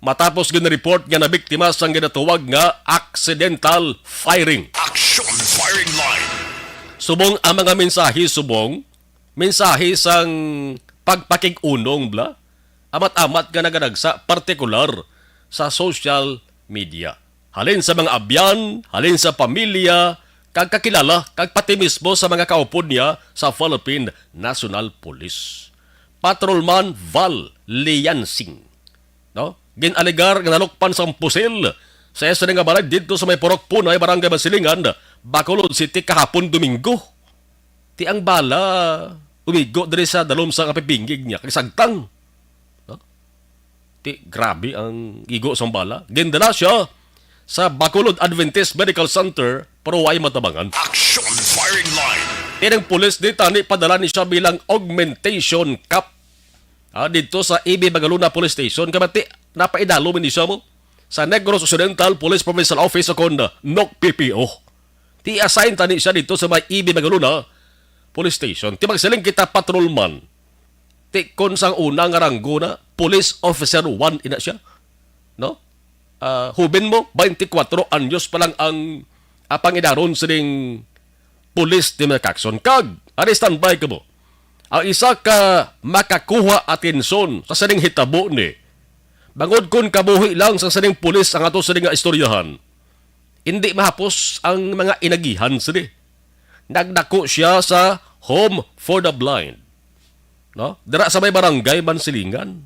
matapos gin-report nga nabiktima sang ginatawag nga accidental firing. Action firing line. Subong ang mga mensahe, subong, mensahe sang pagpakig-unong bala, amat-amat nga nagadagsa, partikular sa social media. Halin sa mga abyan, halin sa pamilya, kag kakilala, kag pati mismo sa mga kaupod niya sa Philippine National Police. Patrolman Val Liansing, no? Gin-alegar nga nalukpan sang pusil sa iya sini nga balay didto sa may Purok Punay, Barangay Basilingan, Bacolod City, kahapon Domingo. Ti ang bala umigo diri sa dalom sang apipingig niya kag sagtang. No? Ti grabe ang igo sang bala. Gindala siya sa Bacolod Adventist Medical Center, pero way matabangan. Action firing line. Ining pulis ni tani padala ni siya bilang augmentation cop, ah, didto sa E B Magalona Police Station. Kay mati, napaidalo man ni siya mo sa Negros Occidental Police Provincial Office o kon NOC P P O. Ti assign tani siya didto sa may E B Magalona Police Station. Ti magsiling kita patrolman. Ti kon sang una nga ranggo na, police officer one ina siya. No? Ah, huben mo, twenty-four anyos pa lang ang, ah, pangidaron sining pulis ni, mga kakson. Kag, ari, standby ka mo. Ang isa ka makakuha atensyon sa sining hitabo ni, bangod kon kabuhi lang sa sining pulis ang ato sining nga istoryahan, hindi mahapos ang mga inagihan sini. Nagdako siya sa Home for the Blind, no? Dira sa may barangay Mansilingan.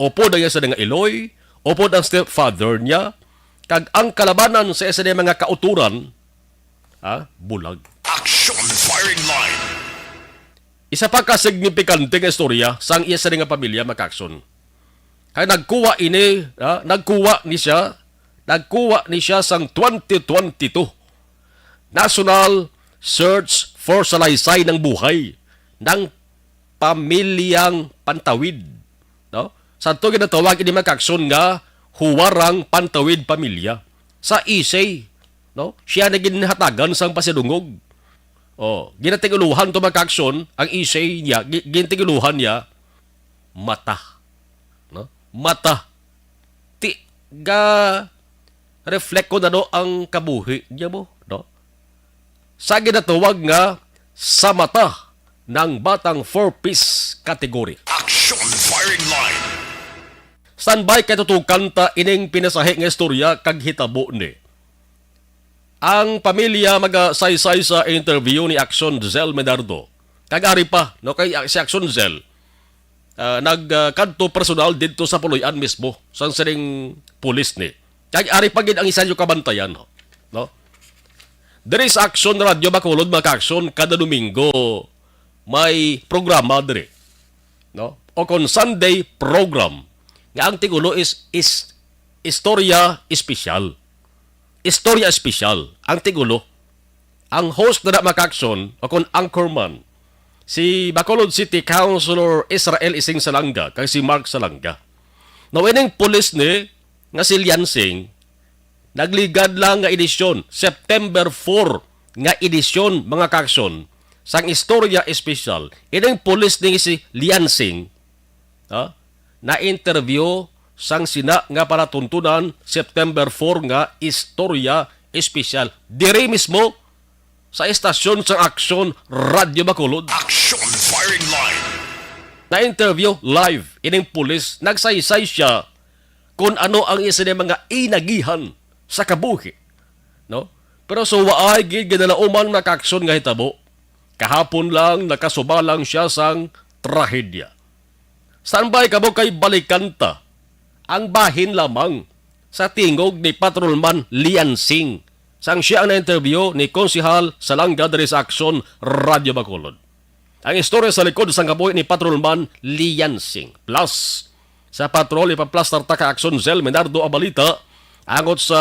Upod ang iya sini nga iloy, upod ang stepfather niya, kag ang kalabanan sa iya sini mga kauturan, ha, bulag. Action firing line. Isa pa ka signifikante nga istorya sang iya sini nga pamilya, mga kakson. Kay nagkuha ini, ha, nagkuha ni siya, nagkuha ni siya sang twenty twenty-two National Search for Salaysay ng Buhay ng Pamilyang Pantawid, no? Sa to ginatawag ini, mga kakson, nga Huwarang Pantawid Pamilya sa isay, no? Siya na ginhatagan sang pasidungog. Oh, ginatiguluhan to, mga kakson, ang isay niya, gi-, ginatiguluhan niya mata, no? Mata. Ti ga reflect ko na, no, ang kabuhi niya mo, no? Sa ginatawag nga sa mata ng batang four Ps category. Action firing line. Standby kay tutukan ta ining pinasahi nga istorya kag hitabo ni. Ang pamilya magasaysay sa interview ni Action Zel Medardo. Kag ari pa, no, kay si Action Zel, ah, nag, ah, kadto personal didto sa puloy-an mismo sang sining pulis ni. Kag ari pa gid ang isa niyo kabantayan, no? Diri sa Action Radio Bacolod, mga ka-action, kada Domingo may programa diri, no? O kon Sunday program nga ang tigulo is, is istorya espesyal. Istorya espesyal ang tigulo. Ang host na, mga ka-action, o kon anchorman, si Bacolod City Councilor Israel Ising Salanga kag si Mark Salanga. Now, ining pulis ni nga si Liansing, nagligad lang nga edisyon, September four nga edisyon, mga ka-action, sang Istorya Espesyal. Ining pulis ni si Liansing, ha, na-interview sang sina nga palatuntunan, September four nga Istorya Espesyal. Diri mismo sa estasyon sang Aksyon, Radyo Bacolod. Action firing line. Na-interview live ining pulis. Nagsaysay siya kung ano ang iya sini mga inagihan sa kabuhi, no? Pero so waay gid ginalauman, mga ka-action, nga hitabo. Kahapon lang nakasuba lang siya sang trahedya. Standby kamo kay balikan ta ang bahin lamang sa tingog ni Patrolman Lian Singh, sang siya ang na-interview ni Konsehal Salanga diri sa Aksyon Radio Bacolod. Ang istorya sa likod sang kabuhi ni Patrolman Lian Singh. Plus, sa patrol, ipaplastar ta ka Aksyon Zel Menardo ang balita angot sa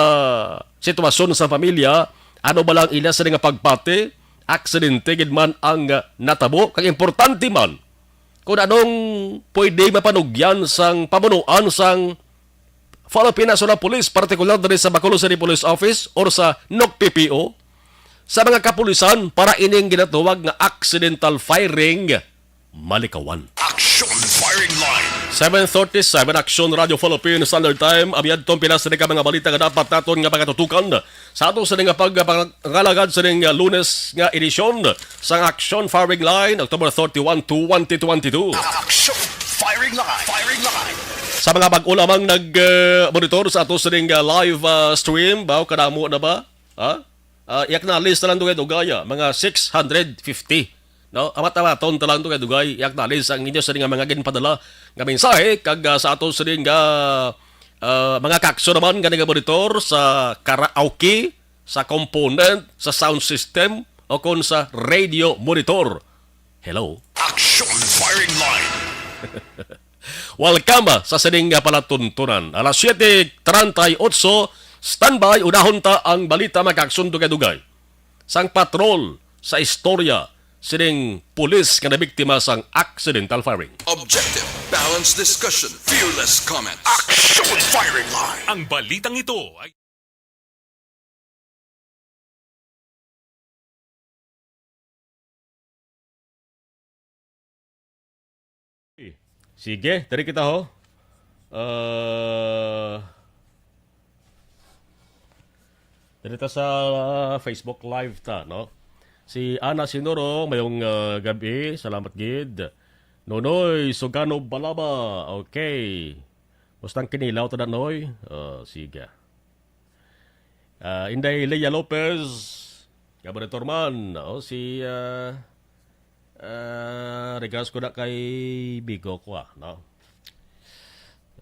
sitwasyon sa pamilya. Ano ba lang ila sa nga pagpati? Aksidente gid man ang, ah, natabo? Kag importante man, kung anong pwede mapanugyan sang pamunuan sang Philippine National Police, partikular diri sa Bacolod City Police Office or sa NOC P P O, sa mga kapulisan para ining ginatawag nga accidental firing malikawan. Action firing line. Seven thirty-seven, Action Radio Philippine Standard Time. Abiyad tong pinas ka mga balita nga dapat naton nga pagatutukan sa ato sa nga pagpangalagad sa ning, uh, Lunes nga edisyon sa Action Firing Line, October thirty-one, twenty twenty-two. Action Firing Line. Firing Line. Sa mga bag-o lamang nag, uh, monitor sa ato sa ning, uh, live, uh, stream, ba, kadamo na ba? Ha? Uh, i-acknowledge na lang dugay-dugay, ah, mga six hundred fifty No, amat-amaton ta lang to kay dugay, yak na alis ang inyo sa nga mga ginpadala nga mensahe, kag, ah, sa ato sa nga, ah, mga kakso naman nga nagabonitor sa karaoke, sa component, sa sound system, o kon sa radio monitor. Hello? Action Firing Line. Welcome sa sining nga palatuntunan. Alas siete treinta y ocho, standby, unahon ta ang balita, mga kakson, dugay-dugay sang patrol sa istorya sining pulis nga nabiktima sang accidental firing. Objective, balanced discussion, fearless comment. Action Firing Line. Ang balitang ito ay Sige, diri kita, ho. Uh, diri ta sa, uh, Facebook Live ta, no? Si Ana Sinuro, mayong, uh, gabi. Salamat gid. Nonoy Sugano Balaba. Okay. Mustang kinilaw ta na, Noy? Uh, sige. Ah, Inday Leia Lopez, Gabretor man, no? Si, ah, ah, regards ko na kay Bigo ko, ah, no?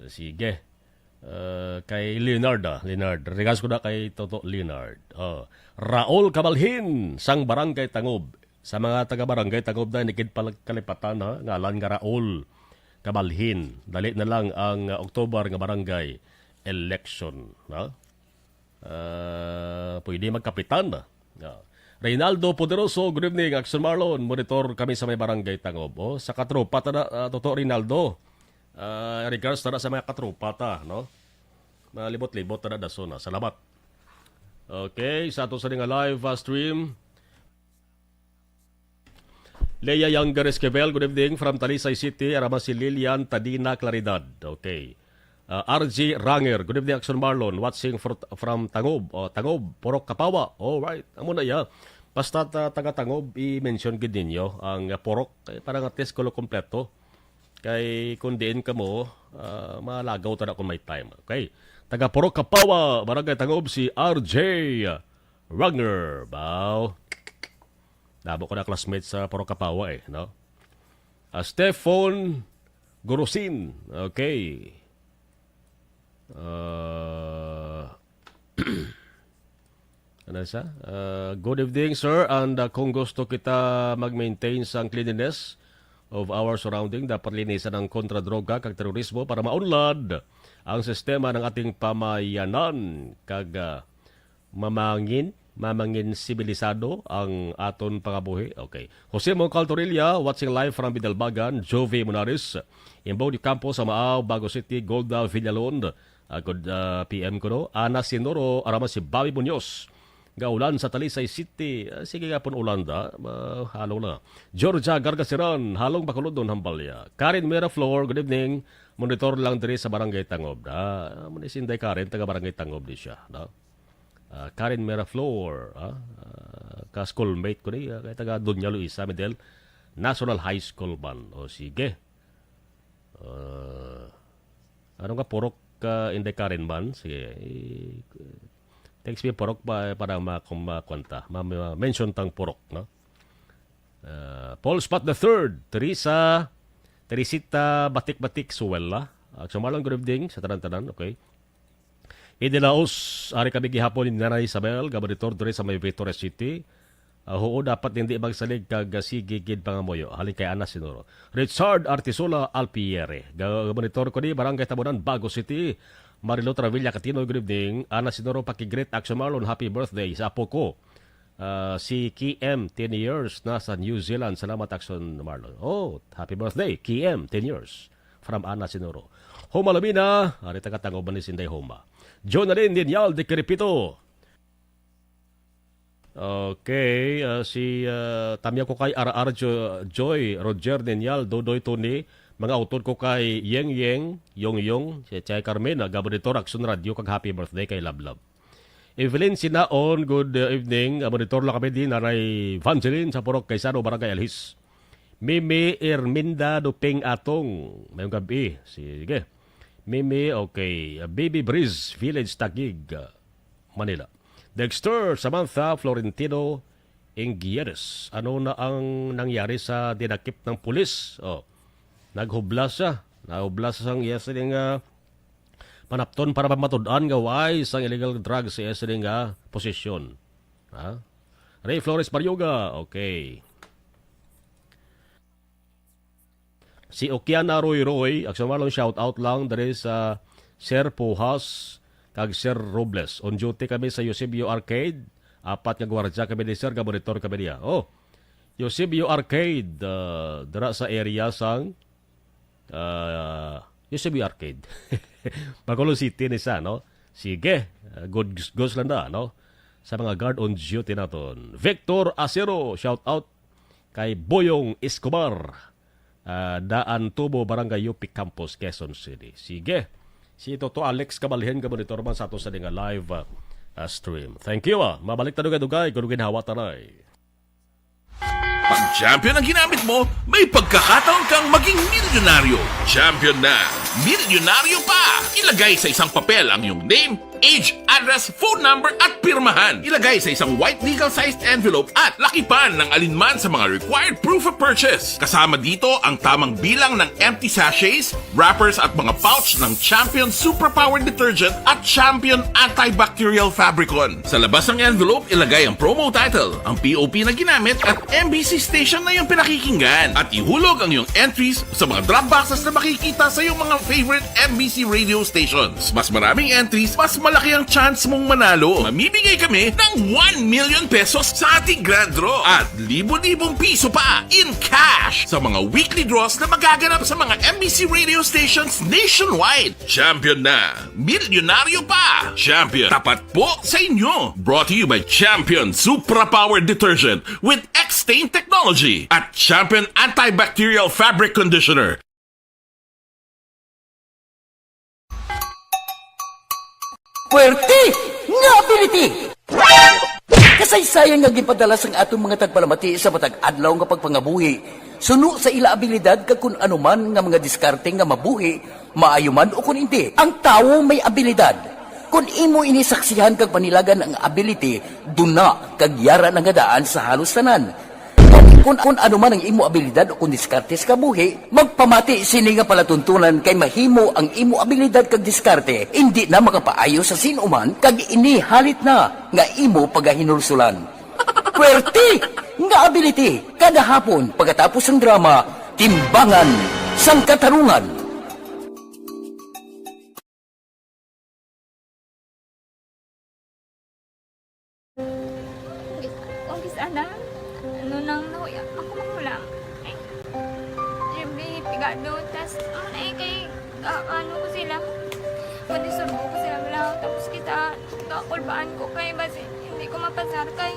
Sige. Ah, kay Leonard, ah, Leonard. Regards ko na kay Toto Leonard. Oh. Raul Cabalhin, sang Barangay Tangob. Sa mga taga Barangay Tangob na, inikid pa kalipatan, ha? Ngalan nga Raul Cabalhin. Dali na lang ang, ah, October nga barangay election, no? Ah, pwede magkapitan na. Ah. Reynaldo Poderoso, good evening, Action Marlon. Monitor kami sa may Barangay Tangob. Oh, sa katropa ta na, ah, Toto Reynaldo. Ah, regards ta na sa mga katropa ta, no? Malibot-libot ta na dason, ah. Salamat. Okay, sa ato sa nga live, ah, stream. Leia Younger Esquivel, good evening from Talisay City. Arama si Lilian Tadina Claridad. Okay. Ah, R J Ranger, good evening, Action Marlon. Watching for, from Tangob. Oh, Tangob, Purok Kapawa. All right. Amo na iya. Basta ta-, taga Tangob, i-mention gid ninyo ang, ah, Purok. Kay para nga test ko kompleto. Kay kung diin ka mo, ah, malagaw ta na kung may time. Okay. Taga Purok Kapawa, Barangay Tangob, si R J Ranger. Baw. Damo ko na classmates sa Purok Kapawa eh, no? Ah, Stefan Gurusin. Okay. Ah, ano siya? Ah, good evening, sir. And, ah, kung gusto kita mag-maintain sang cleanliness of our surrounding, dapat linisan ang kontra droga kag terorismo para maunlad ang sistema ng ating pamayanan. Kag, ah, mamangin, mamangin sibilisado ang aton pangabuhi. Okay. Jose Moncal Torilla, watching live from Bidalbagan, Jovi Monares, Imbo de Campo sa Maao, Bago City, Golda Villalon, ah, good, ah, P M kuno, Ana Sinoro, arama si Bobby Muñoz. Gaulan sa Talisay City. Ah, sige nga pon, Ulanda, ah, halong na. Georgia Gargasiran, halong Bacolodon, Hambalya. Karen Miraflor, good evening. Monitor lang diri sa Barangay Tangob. Ah, amo ni si Inday Karen, taga Barangay Tangob di siya, no? Ah, Karen Miraflor, ah, ah, ka-schoolmate ko ni, ah, kay taga Doña Luisa Medel National High School man. O, sige. Ah, ano nga purok ka, Inday Karen man? Sige. I-, text me purok pa, para ma-, kung makwanta. Ma-, ma-, mention tang purok, no? Ah, Paul Spot the third, Teresa, Teresita Batik-Batik Suwela. Ah, so, Marlon, good evening sa tanan-tanan, okay? Idilaos, ari kami gihapon ni Nanay Isabel, gabanitor diri sa may Victoria City. Ah, huo, dapat hindi magsalig kag, ah, sige gid pangamuyo. Halin kay Ana Sinoro. Richard Artisola Alpiere, ga-, gabanitor ko ni Barangay Tabunan, Bago City. Marilo Travilla Catino, good evening. Ana Sinoro, pakigreet, Action Marlon, happy birthday sa apo ko. Ah, si K M, ten years na sa New Zealand. Salamat, Action Marlon. Oh, happy birthday, K M, ten years. From Ana Sinoro. Homa Lumina, ari taga Tangob man ni Sinday Homa. Jonalyn Lineal de Quiripito. Okay, ah, si, ah, Tamya ko kay R R Jo-, Joy, Roger Lineal, Dodoy Tony, mga utod ko kay Yeng Yeng, Yong Yong, si Chay Carmen, ah, Gabonitor, Action Radio, kag happy birthday kay Love Love. Evelyn Sinaon, good, uh, evening. Uh, monitor lang kami din, Nanay Evangeline sa Purok Kaisano, Barangay Alhis. Mimi Erminda Duping Atong, mayong gabi. Sige. Mimi, okay. Uh, Baby Breeze, Village Taguig, uh, Manila. Dexter, Samantha, Florentino, Ingyeres. Ano na ang nangyari sa dinakip ng pulis? Oh, naghublas siya. Naghublas siya sang iya sining, ah, panapton para mamatud-an nga wala sang illegal drugs sa iya sining, ah, posisyon. Ha? Ray Flores Baryoga. Okay. Si Okiana Roy Roy, Action Marlon, shout out lang diri sa Sir Puhas kag Sir Robles. On duty kami sa Eusebio Arcade. Apat nga gwardya kami ni Sir, ga-monitor kami niya. Oh, Eusebio Arcade, ah, dira sa area sang, ah, Eusebio Arcade. Bacolod City ni sa, no? Sige, ah, good goes lang na, no? Sa mga guard on duty naton. Victor Acero, shout out kay Boyong Escobar, ah, Daan Tubo, Barangay U P Campus, Quezon City. Sige. Si Toto Alex Kabalhin, ga-monitor man sa ato sa nga live, ah, ah, stream. Thank you, ah. Mabalik ta dugay-dugay, kung ginhawa tanay. Pag champion ang ginamit mo, may pagkakataon kang maging milyonaryo. Champion na, milyonaryo pa! Ilagay sa isang papel ang iyong name, age, address, phone number, at pirmahan. Ilagay sa isang white legal-sized envelope at lakipan ng alinman sa mga required proof of purchase. Kasama dito ang tamang bilang ng empty sachets, wrappers, at mga pouch ng Champion Superpower Detergent at Champion Antibacterial Fabricon. Sa labas ng envelope, ilagay ang promo title, ang P O P na ginamit, at M B C station na iyong pinakikinggan. At ihulog ang iyong entries sa mga drop boxes na makikita sa iyong mga favorite M B C radio stations. Mas maraming entries, mas malaki ang chance mong manalo. Mamimigay kami ng one million pesos sa ating grand draw at libo-libong piso pa in cash sa mga weekly draws na magaganap sa mga M B C radio stations nationwide. Champion na! Milyonaryo pa! Champion, tapat po sa inyo! Brought to you by Champion Supra Power Detergent with X-Stain Technology at Champion Antibacterial Fabric Conditioner. Puwerte nga ability! Kasaysayan nga ginpadala sang aton mga tagpalamati sa matag adlaw nga pagpangabuhi, suno sa ila abilidad kag kun ano man nga mga diskarte nga mabuhi, maayo man o kun indi. Ang tawo may abilidad. Kun imo ini saksihan kag panilagan ang ability, duna kag yara na nga daan sa halos tanan. Kun, kun ano man ang imo abilidad o kun diskarte sa kabuhi, magpamati sini nga palatuntunan kay mahimo ang imo abilidad kag diskarte indi na makapaayo sa sin-o man kag ini halit na nga imo pagahinulsulan. Puwerte nga ability kada hapon pagkatapos sang drama, Timbangan sang Katarungan. Kung kis-, ana, ano nang nahuya, ako manghulam. Ay, Jimmy, pigado, tas, ano na eh, kay, ah, ano ko sila, madisurbo ko sila, wala, tapos kita, kakulbaan ko kay, basi, hindi ko mapasar kay.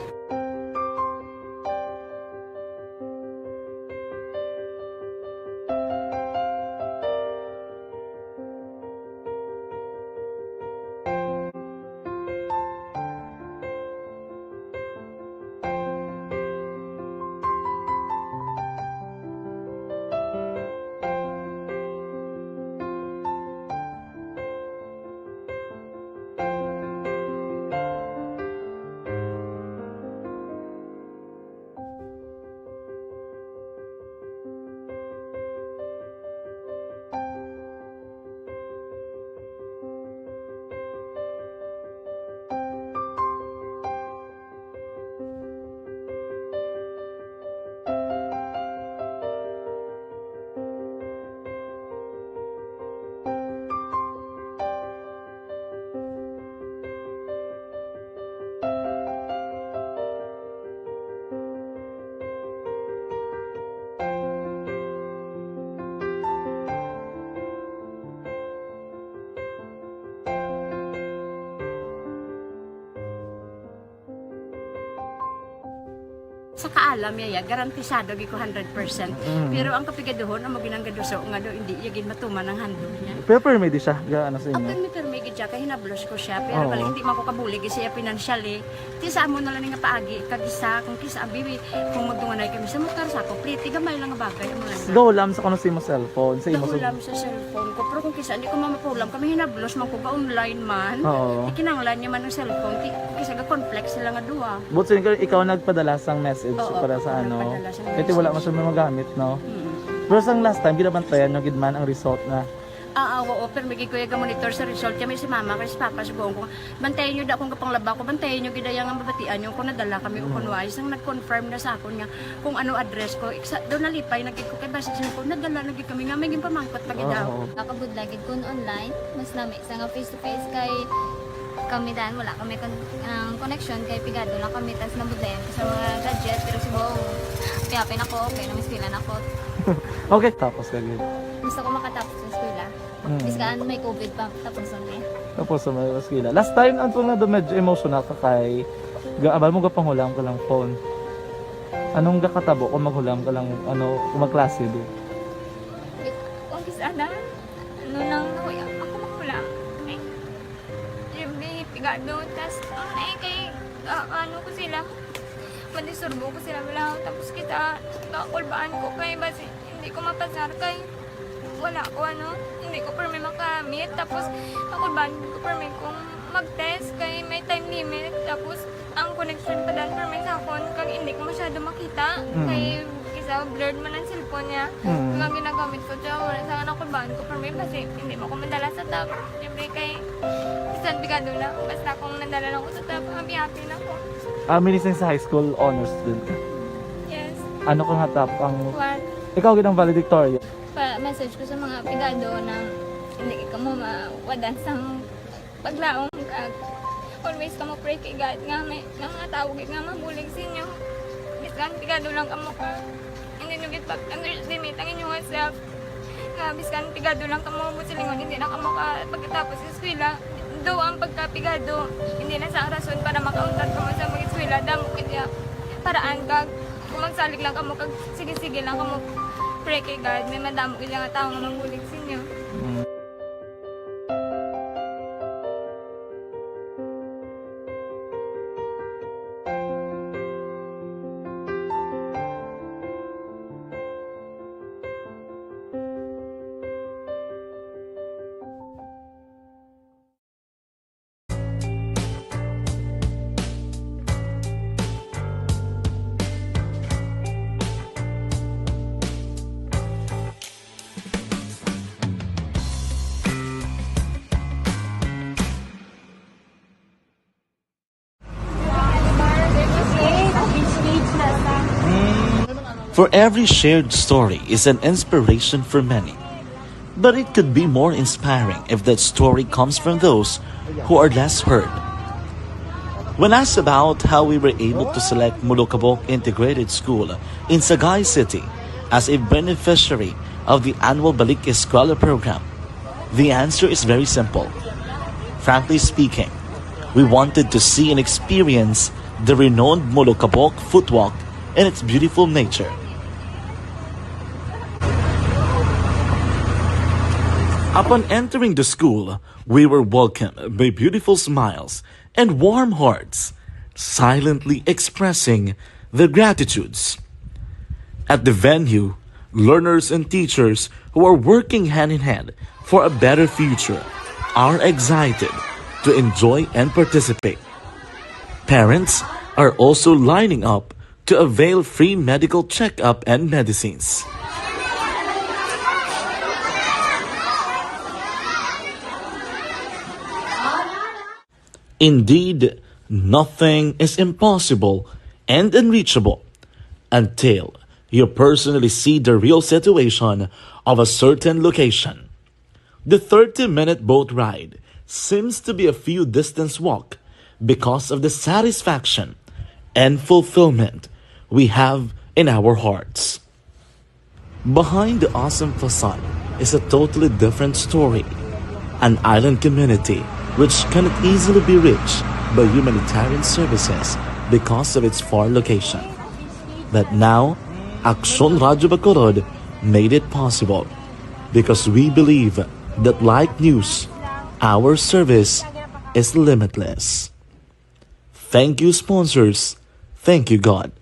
Sa kaalam niya, ya, garantisado gid ko hundred percent. Mm. Pero ang kapigaduhon, amo ginang gaduso nga do, hindi niya gid matuman ang handog niya. Pero pirmi di siya, ga-, ano sa inyo? Pirmi, pirmi gid siya, kay hinablos ko siya. Pero Oo. bali, hindi man ko kabulig siya financially. Ti sa amo na lang nga paagi, kag isa, kung kisa, abi, kung magdunganay kami sa motor, sa ako, pliti, gamay lang nga bagay, amo lang. Go, lam sa kuno sa imo cellphone, sa imo Nahulam sa cellphone ko. Pero kung kisa, hindi ko mamapulam, kami hinablos man ko, ga-online man. Oo. Ikinanglan niya man ang cellphone, ti-, kisa ga-conflict sila nga duha. But sino ka, ikaw nagpadala sang message Oo, para sa ako ano? nagpadala sang Kasi wala message. man siya magamit, no? Mm. Pero sang last time, ginabantayan nyo gid man ang result na. Ah, ah, oo, pero may gid ko yung monitor sa result. Kami si mama, kay si papa, si buong ko. Bantayan nyo da kung kapanglaba ko, bantayan nyo gid yung mabatian nyo kung nadala kami o Mm. kung wais. Ang nag-confirm na sa akon nga kung ano address ko. Iksa, doon nalipay na gid ko kay basta siya ko, nadala na gid kami nga may ginpamangkot pa gid daw. Oo. Nakabudlay gid kun online, mas nami sa nga face to face kay kami dan wala kami kon-, ang connection kay pigado lang kami tas nabudlayan ko sa mga gadget pero si Bong, piyapin ako, okay na, miskilan ako. Okay, tapos ka gid. Gusto ko makatapos sa eskwela. Mm. Bisan may covid pa, tapos ang eh. Tapos sa mga eskwela. Last time, ang tunga do medyo emotional ka kay ga-, abal mo gapanghulam ka lang phone. Anong gakatabo kung maghulam ka lang, ano, kung magklase di? Kung kisa na, ano lang, ako, ako maghulam. Eh, yung may pigado, tas, ano eh, kay, ah, ano ko sila, madisturbo ko sila, wala. Tapos kita, kakulbaan ko kay, basi, hindi ko mapasar kay, wala ko, ano, hindi ko permi makamit. Tapos, kakulbaan ko permi kung mag-test kay may time limit. Tapos, ang connection pa dan permi sa akon, kag hindi ko masyado makita. Mm. Kay, kisa blurred man ang cellphone niya. Mm. Kag ang ginagamit ko siya, wala sa nakulbaan ko permi, basi, hindi mo ko madala sa top. Siyempre kay, bisan pigado lang, basta kung nadala lang ko sa top, happy-happy na ko. Ah, minising sa high school, honor student ka? Yes. Ano ka nga top ang One. Ikaw gid ang valedictorian? Pa-message ko sa mga pigado na hindi ka mo mawadan sang paglaom kag always ka mo pray kay God nga may, nga mga tawo gid nga mabulig sa inyo. Bisan pigado lang kamo ka, hindi nyo gid pag-underestimate ang inyong self. Nga bisan pigado lang kamo mo silingon, hindi na kamo ka pagkatapos sa eskwela. Do ang pagkapigado, hindi na sa rason para makauntat kamo sa mag-eskwela. Damo gid ya paraan kag kung magsalig lang kamo kag sige-sige lang kamo pray kay God, may madamo gid nga tawo nga mabulig sa inyo. Mm. For every shared story is an inspiration for many. But it could be more inspiring if that story comes from those who are less heard. When asked about how we were able to select Mulukabok Integrated School in Sagay City as a beneficiary of the annual Balik Eskwela program, the answer is very simple. Frankly speaking, we wanted to see and experience the renowned Mulukabok footwalk and its beautiful nature. Upon entering the school, we were welcomed by beautiful smiles and warm hearts, silently expressing their gratitudes. At the venue, learners and teachers who are working hand in hand for a better future are excited to enjoy and participate. Parents are also lining up to avail free medical checkup and medicines. Indeed, nothing is impossible and unreachable until you personally see the real situation of a certain location. The thirty-minute boat ride seems to be a few distance walk because of the satisfaction and fulfillment we have in our hearts. Behind the awesome facade is a totally different story, an island community which cannot easily be reached by humanitarian services because of its far location. But now, Aksyon Radyo Bacolod made it possible because we believe that like news, our service is limitless. Thank you, sponsors. Thank you, God.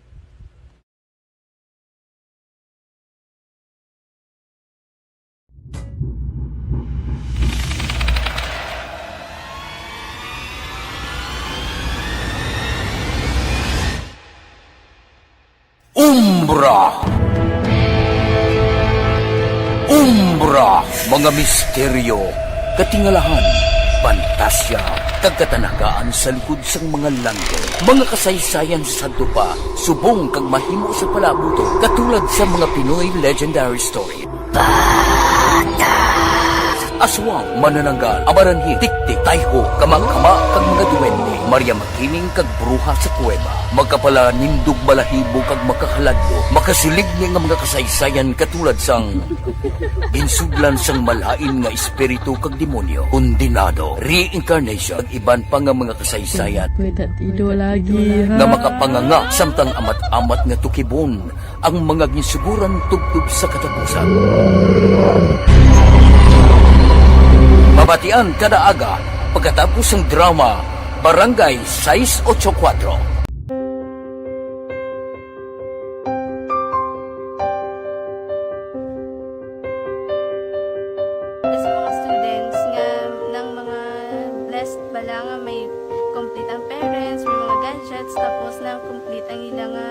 Umbra. Umbra, mga misteryo, katingalahan, pantasya, kag katanagaan sa likod sang mga langit. Mga kasaysayan sa sadto pa, subong kag mahimo sa palabuton, katulad sa mga Pinoy legendary story. Aswang, manananggal, amaranhit, tiktik, tayho, kamakama, kag mga duwende, Maria Makiling kag bruha sa kuweba, makapalanindog balahibo kag makahaladlok, makasiligni nga mga kasaysayan katulad sang ginsudlan sang malain nga espiritu kag demonyo, kondenado, reincarnation, kag iban pa nga mga kasaysayan Wait, that ido lagi, ha? nga makapanganga samtang amat-amat nga tukibon ang mga ginsuguran tubtob sa katapusan. Mabatian kada aga pagkatapos sang drama Barangay sais ocho kuwatro. Sa mga students nga nang mga blessed bala nga may complete ang parents, may mga gadgets, tapos nang complete ang ila nga,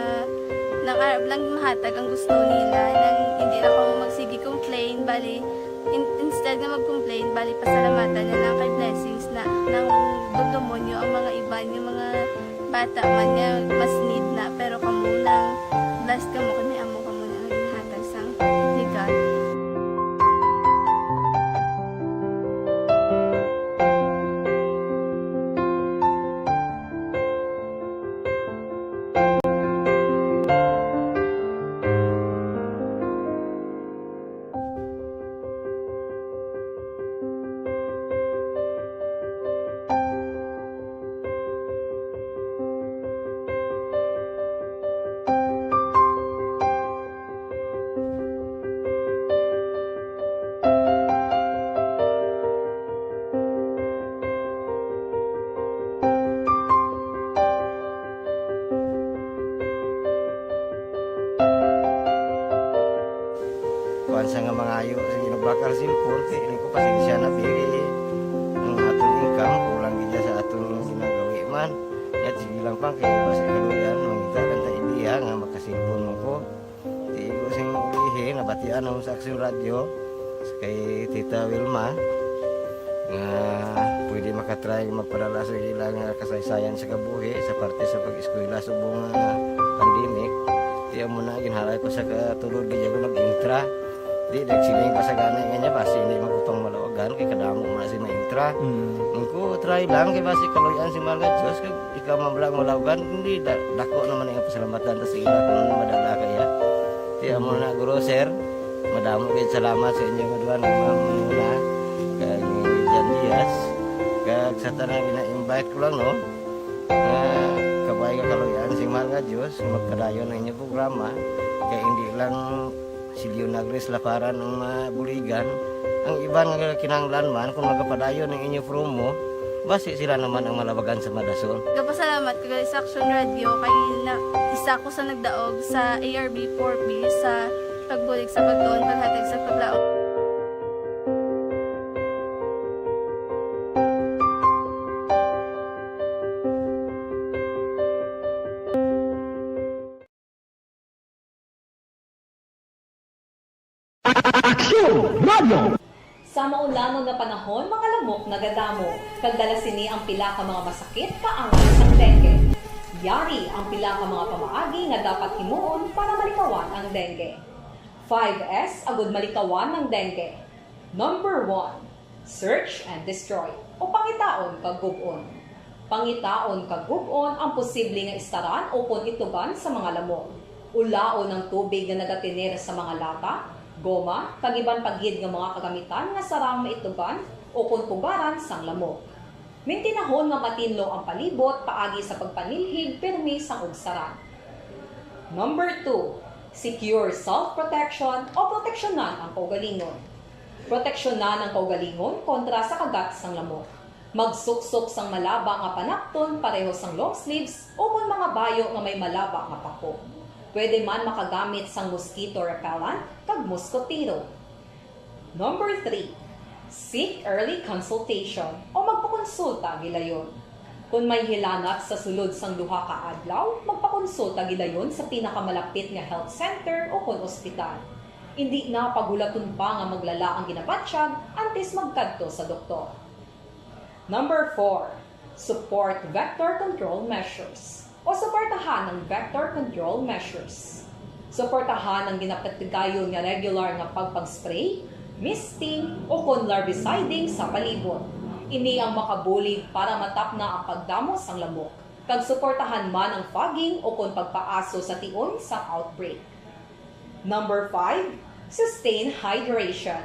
nang arab lang mahatag ang gusto nila, nang hindi na kamo magsige complain, bali, in-, instead nga mag-complain, bali, pasalamatan na lang kay blessings na, nang dumdumo nyo ang mga iban, yung mga bata man nga mas need na, pero kamo nang blessed kamo kay may amo kamo na nga ginhatag sang legal. Kuan sa nga mangayo, sige, nagbakal cellphone, kay ini ko pasensya na, bili. Ang aton income, kulang gid sa aton ginagawi man. Yat, sige lang pang, kay basi kaluyan, mangita lang ta idea nga makasilpon mo ko. Di ko sing ulihi, nabatian ako sa Aksyon Radyo, kay Tita Wilma, nga pwede makatry magpadala sa ila nga kasaysayan sa kabuhi sa parte sa pag-eskwela subong nga pandemic. Di amo na, ginhalay ko sa katulod, di ako nag-intra. Di, nagsiling pa sa gani nga niya, basi hindi magkupang malawagan, kay kadamo mo na si maintra. Mm. Ang ko, try lang, kay basi kaluyan si Mahal nga Diyos, kag ikaw man lang malawagan, hindi, da-, dako naman ang pasalamatan ta sa ila kung ano madala kaya. Di, amo na, guro, sir, madamo kayo salamat sa inyo nga duha, ni Ma'am Muna, kag ni Jan Diaz, kag sa tanan, gina-invite ko lang, no, nga kabay nga kaluyan si Mahal nga Diyos, magpadayon ang inyong programa, kay hindi lang si Leonagres Laparan ang mabuligan. Ang iban nga kinahanglan man, kung magapadayon ang inyo promo, basi sila naman ang malabagan sa madason. Gapasalamat ko sa Aksyon Radyo kay na, isa ko sa nagdaog sa A R B four B sa pagbulig sa pagtuon, paghatag sa paglaom. Aksyon Radyo. Sa maulangon nga panahon, mga lamok nagadamo, kag dala sini ang pila ka mga masakit kaangay sang dengue. Yari ang pila ka mga pamaagi nga dapat himuon para malikawan ang dengue. Five S agud malikawan ang dengue. Number one, search and destroy, o pangitaon kag gub-on. Pangitaon kag gub-on ang posible nga istaran ukon itugan sa mga lamok. Ulaon ang tubig nga nagatener sa mga lata, goma, kag iban pa gid nga mga kagamitan nga sarang maitugan ukon pugaran sang lamok. Mintinahon nga matinlo ang palibot paagi sa pagpanilhig pirmi sang ubsaran. Number two, secure self-protection o proteksyonan ang kaugalingon. Proteksyonan ang kaugalingon kontra sa kagat sang lamok. Magsuksok sang malaba nga panakton pareho sang long sleeves ukon mga bayo nga may malaba nga pako. Pwede man makagamit sang mosquito repellent kag moskotero. Number three, seek early consultation o magpakonsulta gilayon. Kon may hilanat sa sulod sang duha ka adlaw, magpakonsulta gilayon sa pinakamalapit nga health center o kon ospital. Indi na paghulaton pa nga maglala ang ginabatyag antes magkadto sa doktor. Number four, support vector control measures o suportahan ang vector control measures. Suportahan ang ginapatigayon nga regular nga pagpag-spray, misting, o kon larviciding sa palibot. Ini ang makabulig para matapna ang pagdamo sang lamok, kag suportahan man ang fogging o kon pagpaaso sa tion sang outbreak. Number five, sustain hydration,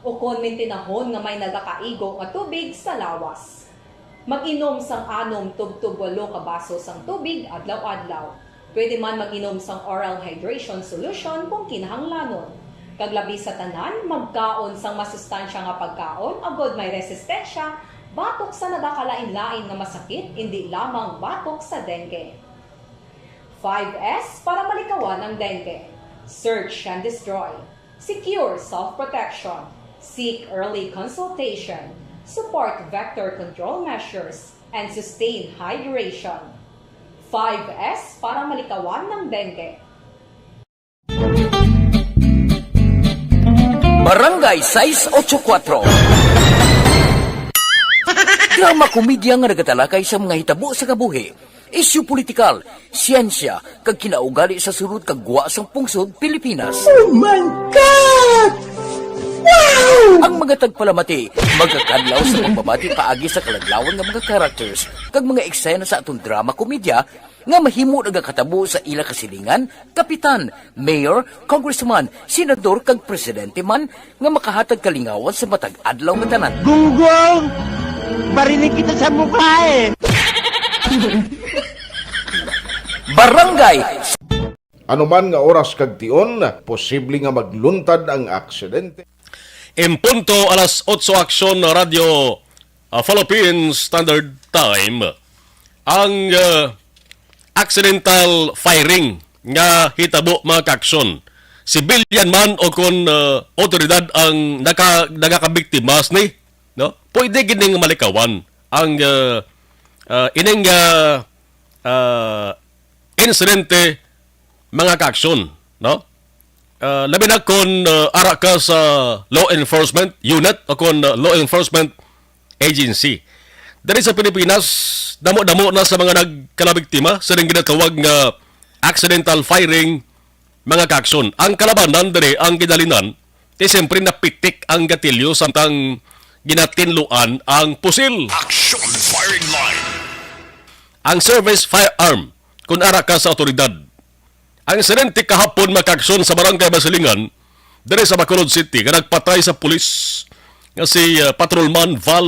o kon mintinahon nga may nagakaigo nga tubig sa lawas. Mag-inom sang anom tubtob walo ka baso sang tubig adlaw-adlaw. Pwede man mag-inom sang oral hydration solution kung kinahanglanon. Kag labi sa tanan, magkaon sang masustansya nga pagkaon agod may resistensya batok sa nagakalain-lain nga masakit, indi lamang batok sa dengue. Five S para malikawan ang dengue. Search and destroy. Secure self-protection. Seek early consultation. Support vector control measures and sustain hydration. Five S para malikawan ng dengue. Barangay sais ocho kuatro. Drama komedya nga nagatalakay sa mga hitabo sa kabuhi, isyu politikal, siyensya, kag kinaugali sa sulod kag gwa sang pungsod Pilipinas. Oh my God! Wow! Ang mga tagpalamati magakadlaw sa pagbabati paagi sa kalaglawan nga mga characters kag mga eksena sa aton drama komedya nga mahimo nagakatabo sa ila kasilingan, kapitan, mayor, congressman, senador, kag presidente man nga makahatag kalingawan sa matag adlaw nga tanan. Gunggong! Barinig kita sa mukha eh! Barangay Anuman nga oras kag tion, posible nga magluntad ang aksidente. En punto alas otso, Aksyon Radyo, ah, Philippine Standard Time, ang ah, accidental firing nga hitabo, mga kaaksyon. Sibilyan man o kon ah, otoridad ang naka, nagakabiktima sini, no? Pwede gid ning malikawan ang ah, ah, ining ah, ah, insidente, mga kaaksyon, no? Ah, labi na kon ah, ara ka sa law enforcement unit o kon ah, law enforcement agency. Diri sa Pilipinas, damo-damo na sa mga nagkalabiktima sa ning ginatawag nga accidental firing, mga kaaksyon. Ang kalabanan diri, ang ginhalinan, ti siyempre napitik ang gatilyo samtang ginatinluan ang pusil. Action firing line. Ang service firearm, kung ara ka sa otoridad. Ang insidente kahapon, mga kaaksyon, sa Barangay Basilingan, diri sa Bacolod City, nga nagpatay sa pulis nga si ah, Patrolman Val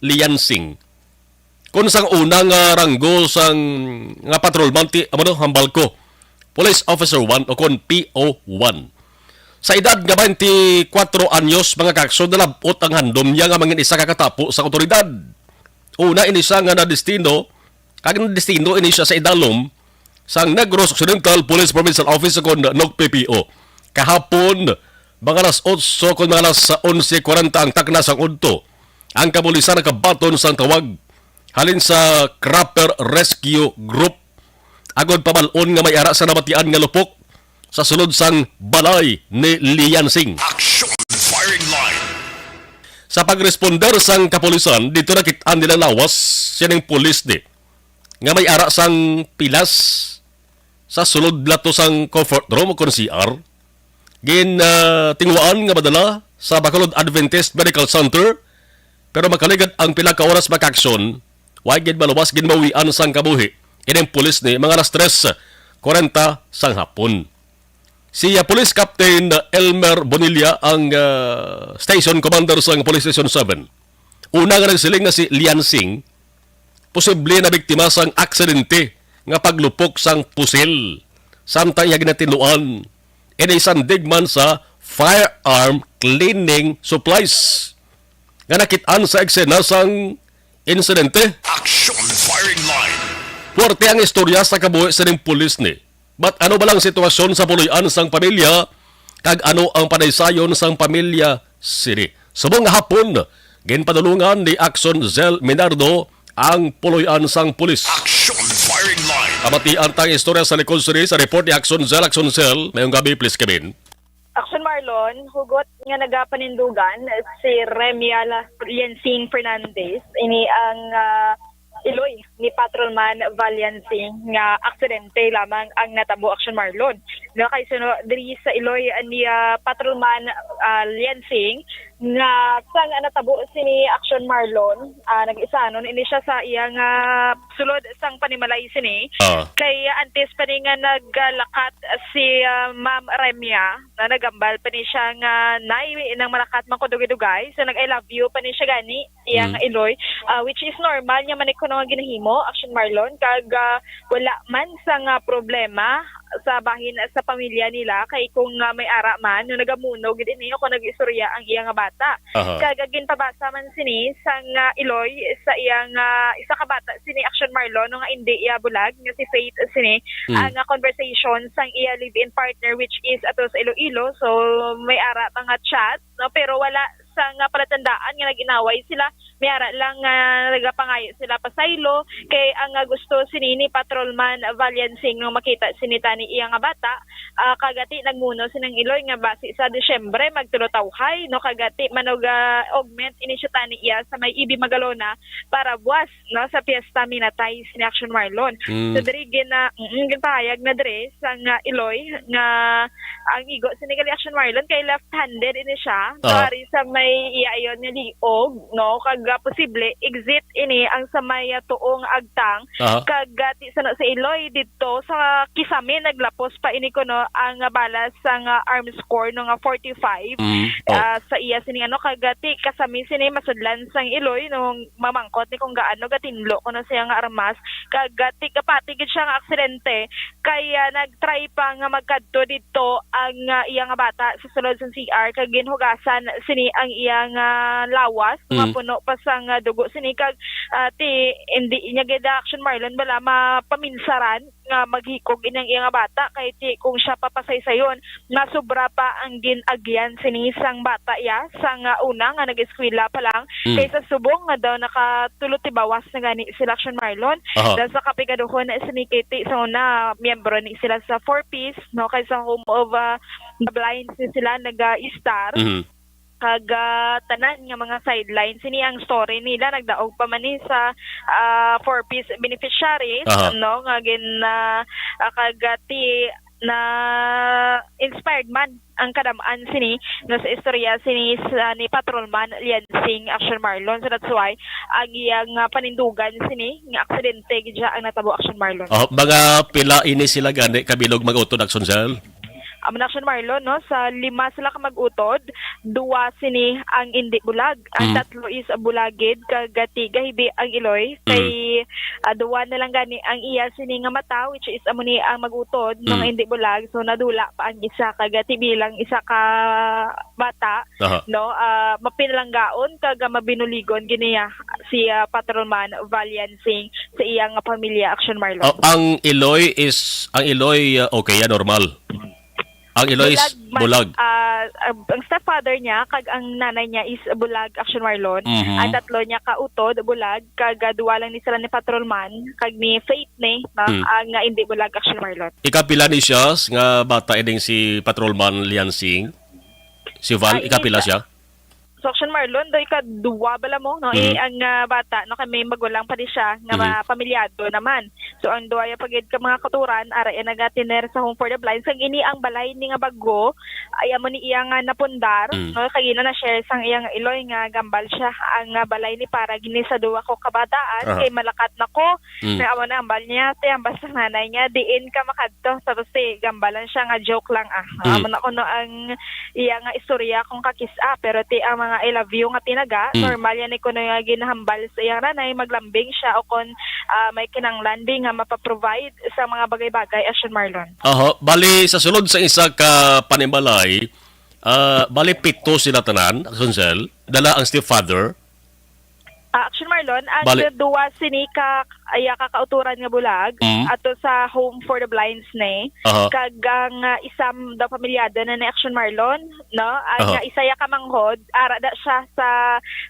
Liansing. Kung sang una nga ranggo sang nga patrolman ti amo no, hambal ko, Police Officer one o kon P O one. Sa edad nga twenty-four anyos, mga kaaksyon, nalab-ot ang handom niya nga mangin isa ka katapo sa otoridad. Una ini siya nga nadestino, kag nadestino ini siya sa idalom sang Negros Occidental Police Provincial Office o kon NOCPPO. Kahapon, mga alas otso kon mga alas onse kwarenta ang takna sang udto, ang kapulisan nakabaton sang tawag halin sa Crapper Rescue Group agod pabal-on nga may ara sa nabatian nga lupok sa sulod sang balay ni Lian Singh. Action firing line. Sa pagresponder sang kapulisan, dito nakit-an nila lawas sining pulis di nga may ara sang pilas sa sulod lato sang comfort room o kon C R. Gin ah, tinguhaan nga madala sa Bacolod Adventist Medical Center, pero makaligad ang pila ka oras, mga kaaksyon, way gid maluwas, ginmawian sang kabuhi ining pulis ni mga alas tres kwarenta sang hapon. Si ah, Police Captain Elmer Bonilla ang ah, station commander sang Police Station seven. Una nga nagsiling nga si Lian Singh posible nabiktima sang aksidente nga paglupok sang pusil. Samtang iya ginatinluan, ini sandig man sa firearm cleaning supplies nga nakit-an sa eksena sang insidente. Action firing line. Puwerte ang istorya sa kabuhi sining pulis ni. But ano ba lang sitwasyon sa puloy-an sang pamilya, kag ano ang panaysayon sang pamilya sini? Subong nga hapon, ginpadulungan ni Axon Zel Minardo ang puloy-an sang pulis. Action firing line. Kamatian tang istorya sa likod sini sa report ni Axon Zel. Axon Zel, mayong gabi, please come in. Action Marlon, hugot nga nagapanindugan si Remia La-, Liensing Fernandez. Ini ang, ah, iloy ni Patrolman Valiansing nga aksidente lamang ang natabo, Action Marlon. No, kay suno diri sa iloy ni, ah, Patrolman, ah, Liansing nga sang natabo sini, Action Marlon, ah, nag-isanon ini siya sa iyang, ah, sulod sang panimalay sini. Ah. Kay, ah, antes pa ni nga naglakat si, ah, Ma'am Remia, na nagambal pa ni siya nga nay nang malakat man ko dugay-dugay. So, nag-I love you pa ni siya gani, iya Mm. nga iloy, ah, which is normal niya man kuno nga ginahimo, Action Marlon, kag, ah, wala man sa nga problema sa bahin sa pamilya nila, kay kung, ah, may ara man, no, nagamuno gid ini o kung nag-istorya ang iya nga bata. Aha. Kag ginpabasa man sini sang, ah, iloy sa iya nga isa ka bata sini, Action Marlon, no, nga indi iya bulag, nga si Faith sini, Mm. ang, ah, conversation sang iya live-in partner, which is ato sa Iloilo. So, may ara mga chat, no, pero wala sa nga palatandaan nga nag-inaway sila. May ara lang nga nagapangayo sila pasaylo, kay ang, ah, gusto sini ni Patrolman Valiansing nga makita sini tani iya nga bata, ah, kag ati nagmuno sining iloy nga basi sa Disyembre magtulo tawhay, no, kag ati manog, ah, augment ini siya tani iya sa may E B Magalona para buwas, no, sa Fiesta Minatay sini, Action Marlon. Mm. So, diri gina-, mm, ginpahayag na diri sa nga iloy nga ang igo sini gali, Action Marlon, kay left-handed ini siya. So, Ah. ari sa may iya ayon nga liog, no, kag, ah, posible exit ini ang sa may, ah, tuong agtang. Aha. Kag, ah, ti-, sa, sa iloy didto sa kisame naglapos pa ini kuno ang, ah, bala sa nga arms core, no, nga forty-five, Mm. Oh. ah, sa iya sini ano, kag, ah, ti kasami sini masudlan sang iloy, no, mamangkot ni kung gaano gatinlo kuno siya nga armas. Kag, ah, ti kapati gid siya nga aksidente, kay, ah, nag-try pa nga magkadto didto ang, ah, iya nga bata sa sulod sang C R, kag ginhugasan sini ang iya nga lawas, nga Mm. puno pa sang, ah, dugo sini, kag, ah, ti, hindi niya gid, Action Marlon, bala mapaminsaran nga maghikog ini ang iya nga bata, kay ti kung siya papasaysayon, nga sobra pa ang gin-agyan sini sang bata iya, sang, ah, una nga nag-eskwela pa lang, Mm. kaysa subong nga daw nakatulo tibawas na gani sila, Action Marlon. Aha. Daw sa kapigaduhon sini, kay ti sa una, miyembro ni sila sa Four Ps, no, kay sa Home of, ah, the Blind ni sila nag-istar. Mhm. Kag, ah, tanan nga mga sideline. Sini ang story nila, nagdaog pa man ni sa, ah, Four Ps beneficiaries, Aha. no, nga gin, ah, ah, kag, ah, ti, na inspired man ang kadam-an sini, no, sa istorya sini sa ni Patrolman Liansing, Action Marlon. So that's why ang iyang, ah, panindugan sini nga aksidente gid siya ang natabo, Action Marlon. Oh, mga pila ini sila gani kabilog mag-utod, Action Cell? Amo na, Action Marlon, no? Sa lima sila ka mag-utod, duwa sini ang indi bulag. Ang Mm. tatlo is bulagid, kag ti gahibi ang iloy. Mm. Kay, ah, duwa na lang gani ang iya sini nga mata, which is amo ni ang mag-utod, no, nga Mm. indi bulag. So, nadula pa ang isa, kag ti bilang isa ka bata, Aha. no, ah, mapinalanggaon, kag, ah, mabinuligon gini, ah, si, ah, Patrolman Valian Singh sa iyang pamilya, Action Marlon. Oh, ang iloy is, ang iloy, ah, okay, ah, normal. Ang iloy is Bulag man, bulag. ah, ang, ang stepfather niya kag ang nanay niya is bulag, Action Marlon. Mhm. Ang tatlo niya ka utod, bulag, kag, ah, duwa lang ni sila ni Patrolman, kag ni Faith ni, no? Hmm. Ang, ah, hindi bulag, Action Marlon. Ikapila ni siya s-, nga bata ining si Patrolman Lian Singh? Si Val, Ah, ikapila isa. siya? So, Action Marlon, do ikaduwa bala mo, no? Mhm. Eh, ang, ah, bata, no, kay may magulang pa di siya nga Mhm. ma-, pamilyado naman. So, ang duwa ya pa gid ka mga kautoran, ara ya nagatiner sa Home for the Blind. Sang ini ang balay ni nga bago, ay amo ni iya nga napundar, Mm. no? Kay ina na-share sang iya nga iloy nga gambal siya. Ang, ah, balay ni para gini sa duwa ko kabataan, Aha. kay malakat na ko. Mm. Kay amo na ang bal niya, te, ang basta nanay niya, diin ka makadto. Tapos, te, gambalan siya nga joke lang, ah. Mm. Amo na kuno ang iya nga istorya kung kakis-a, pero, te, ang nga "I love you" nga tinaga. Mm. Normal yan, eh, kuno nga ginahambal sa iyang nanay, maglambing siya o kon, ah, may kinanglan bi nga mapaprovide sa mga bagay-bagay, Action Marlon. Oho, bali sa sulod sa isa ka panimalay, ah, bali pito sila tanan, Action Sel, dala ang stepfather. Ah, Action Marlon, ang Bali- duwa sini ka, ay, ah, kakauturan nga bulag, Mm. ato sa Home for the Blinds ni. Aha. Kag ang, ah, isa daw pamilyado na ni Action Marlon, no? Ang, Aha. ah, isa ya ka manghod, ara da siya sa,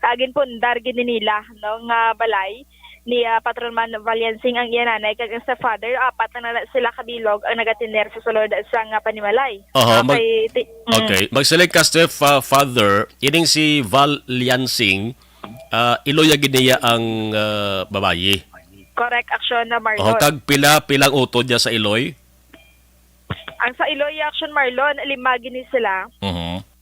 ah, ginpundar gid ni nila, no, nga balay ni, ah, Patrolman Valiansing ang iya nanay kag ang stepfather. Apat na na sila kabilog ang nagatiner sa sulod sa nga panimalay. Aha, Ah, mag- kay ti-, mm. Okay. Magsiling ka, step, ah, father, ining si Val Liansing, ah, iloy gid niya ang, ah, babayi. Correct, Action na Marlon. Oh, kag pila, pilang utod niya sa iloy? Ang sa iloy, Action Marlon, lima gini sila. Mhm.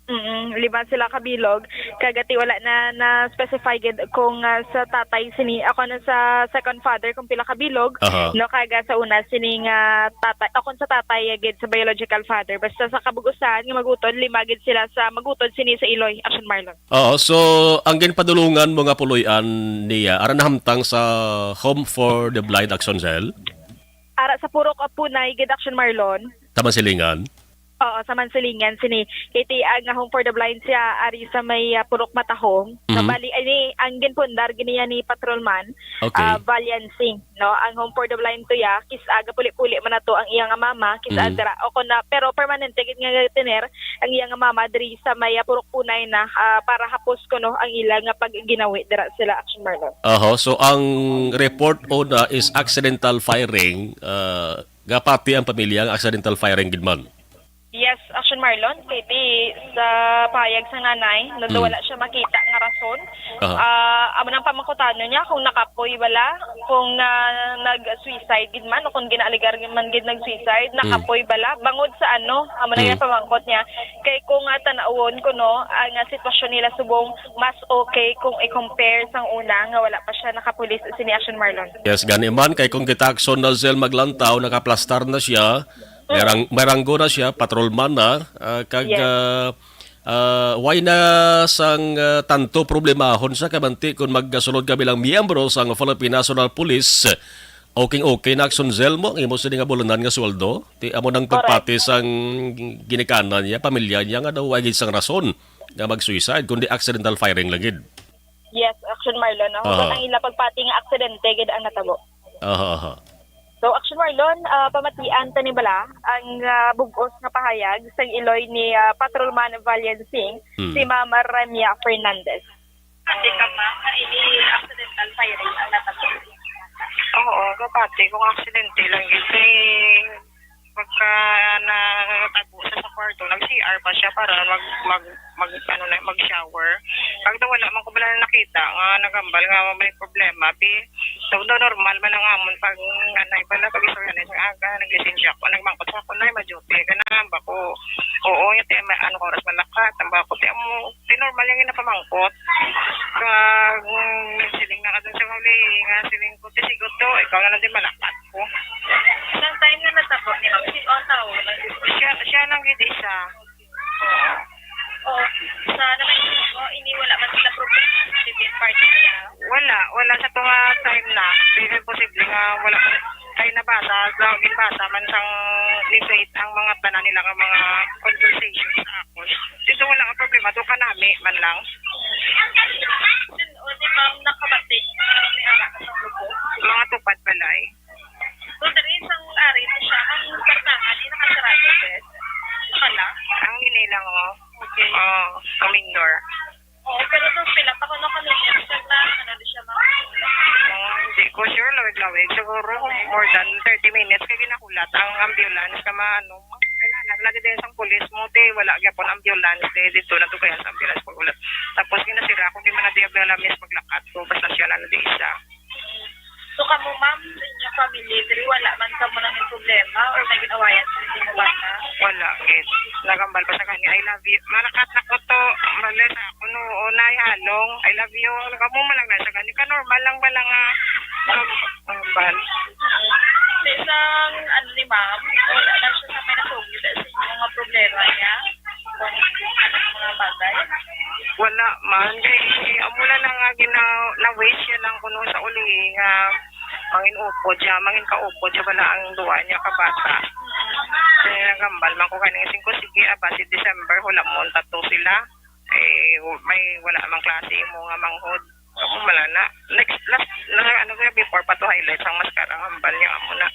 Mm, lima sila kabilog. Kag ati wala na na-specify gid kung, ah, sa tatay sini, ako na sa second father kung pila kabilog, Aha. no, kag, ah, sa una sini nga tatay, ako sa tatay gid sa biological father. Basta sa kabug-usan nga magutod, lima gid sila sa magutod sini sa iloy, Action Marlon. Oo, so ang ginpadulungan mo nga puloy-an niya, ara nahamtang sa Home for the Blind, Action Cell? Ara sa Purok Apunay gid, Action Marlon. Sa Mansilingan? Oo, sa Mansilingan sini. Kay ti-, ang Home for the Blind siya ari sa may, ah, Purok Matahong. Mhm. Bali, ani, ang ginpundar gini yan ni Patrolman, Okay. ah, Valiansing, no? Ang Home for the Blind to ya, kis-, ah, gapuli-puli man nato ang iya nga mama, kis-, ah, Mhm. dira, o kon na, pero permanente gid nga tener ang iya nga mama diri sa may, ah, Purok Punay na, ah, para hapos kuno ang ila nga pagginawi dira sila, Action Marlon. Oho, so ang report una is accidental firing, ah, gapati ang pamilya nga accidental firing gid man? Yes, Action Marlon, kay ti sa pahayag sang nanay, no, daw Mm. wala siya makita nga rason. Aha. Ah, amo nang pamangkutanon niya kung nakapoy bala, kung na, nag-suicide gid man, o kung ginaaligar man gid nag-suicide, Mm. nakapoy bala, bangod sa ano, amo na Mm. yung pamangkot niya. Kay kung, ah, tanawon ko, no, ang, ah, sitwasyon nila subong mas okay kung i-compare sang una nga wala pa siya nakapulis sini, Action Marlon. Yes, gani man, kay kung kita, Action Nazel, maglantaw, nakaplastar na siya, Mm. merang-, meranggo na siya, patrolman na, ah, kag, Yes. ah, ah, way na sang, ah, tanto problemahon sa kabanti kung magkasulod ka bilang miyembro sang Philippine National Police, okay, okay na, Action Zel, mo ang imo sini nga bulanan nga sweldo? Ti amo nang Correct. pagpati sang ginikanan niya, pamilya niya nga daw way gid sang rason nga mag-suicide, kundi accidental firing lang gid. Yes, Action Marlon. Nahugot Aha. ang ila pagpati nga aksidente gid ang natabo. Aha, aha. So, Action Marlon, ah, pamatian ta ni bala ang, ah, bug-os nga pahayag sang iloy ni, ah, Patrolman Valiansing, Hmm. si Ma'am Remia Fernandez. Pati ka, ma'am, nga ini accidental firing ang natabo? Oo, kapati kung aksidente lang yun. Kay pagka natabo siya sa kwarto, nag-C R pa siya para mag, mag, mag, ano na, mag-shower. Pag daw wala man ko bala nakita nga nagambal nga may problema, bi, daw, daw normal man ang amon pag, anay pala, pag istorya na sa aga, naglisensya ko, nagmangkot sa ako, "Nay, ma-duty ka na?" Ba ko, "Oo, yung ti, ano ka oras malakat?" Ang ba ko, "Ti, amo, ti normal yung napamangkot." Kag, mm, nagsiling na ka dun sa huli, nga siling ko, "Ti, sigot to, ikaw na lang din malakat ko." Sa time nga natabo ni Ma'am, si, ang tao lang. Siya, siya lang gid isa. Oo. Oh, sa naman ko, ini wala man sila problema sa civil party niya. Wala, wala sa mga time na. Pero posible nga wala man. Kay nabasa, daw ginbasa man sang ni Faith ang mga tanan nila nga mga conversation sa akon. Dito wala nga problema, do kanami man lang. Sin-, o, di ma'am nakabati? May ara ka sa grupo? Mga tupad balay. So, diri sang ari na siya, ang pagtangan ay nakasarado, sir? Nakala? Ang hinay lang, oh. Okay. Oh, coming door. Oo, pero doon sila, pa kuno kami, siya na, ano, di siya, ma'am? Oh, hindi ko sure, lawig-lawig. Siguro, more than thirty minutes, kaya ginahulat ang ambulance ka, maano, kailangan lagi din sang pulis mo, te, wala gyapon ambulance, te, dito na to kaya sa ambulance pag-ulat. Tapos, ginasira ako, di man na di ambulance maglakat ko, basta siya lang na di isa. So, kamo, ma'am, sa inyong family, diri, wala man kamo nang problema or may ginawayan sa inyong bata? Wala, eh. Nagambal pa sa kanya, "I love you." Malakat na ko to. Mali sa ako, no, o, nay, halong, "I love you." Kamo man lang na sa kanya. Ka-normal lang ba lang, ah, um, normal. Sa isang, ano ni ma'am, wala lang siya sa may nasugid sa inyong mga problema niya? Kung ano mga bagay? Wala man. Kay amo na lang nga gina-, na-wish siya lang kuno sa uli nga mangin upod siya, mangin kaupod siya bala ang duwa niya ka bata. Kaya nagambal man ko ganing singko, sige, ah, basi December, wala mo tato sila. Eh, may wala mang klase mo nga manghod. Amo man na. Next, last, na, ano kaya, before pa to highlight ang mascara, ang hambal niya, amo na.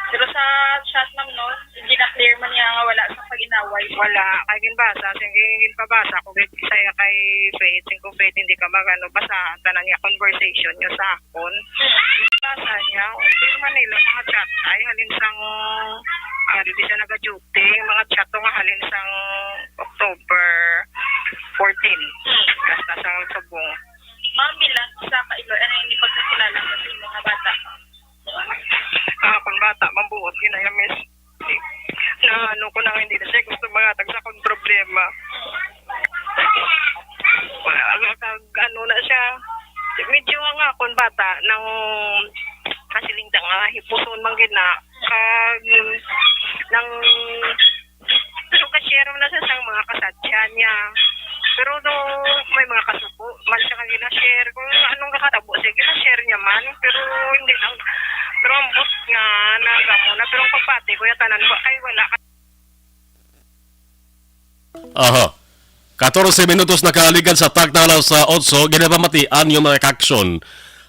Pero sa chat, ma'am, no, hindi na clear man niya nga wala sa pag-inaway. Wala. Kay ginbasa, sige, ginpabasa ko, kay, sa iya kay Faith, sing ko, Faith, hindi ka mag-ano, basa, tanan niya conversation niyo sa akon. Basa niya, okay man nila, mga chat, ay, halin sang, ah, di siya nag-duty, mga chat to nga halin sang October fourteen. Basta sa subong. Ma'am, bilang sa ka Iloy, ano yung ipagkakilala mo sa imong mga bata? Ah, kung bata, mambuot, yun ay, miss. Na ano ko na nga, hindi na siya gusto mangatag sa akong problema. Wala, ang, ang, ano na siya. Medyo ang akong bata, nang kasiling ta nga, hipuson man gid na. Kag, nang, pero ka-share na siya sa mga kasadya niya. Pero do, may mga kasuko, man siya nga gina-share. Kung anong nakatabo siya, gina-share niya man. Pero hindi lang, pero ang bus nga, nagamo na. Pero ang pagpati ko, yung tanan, wa-, kay wala ka. Aha. Katorse minutos nakaligad sa takna alas otso, ginapamatian yung mga kaksyon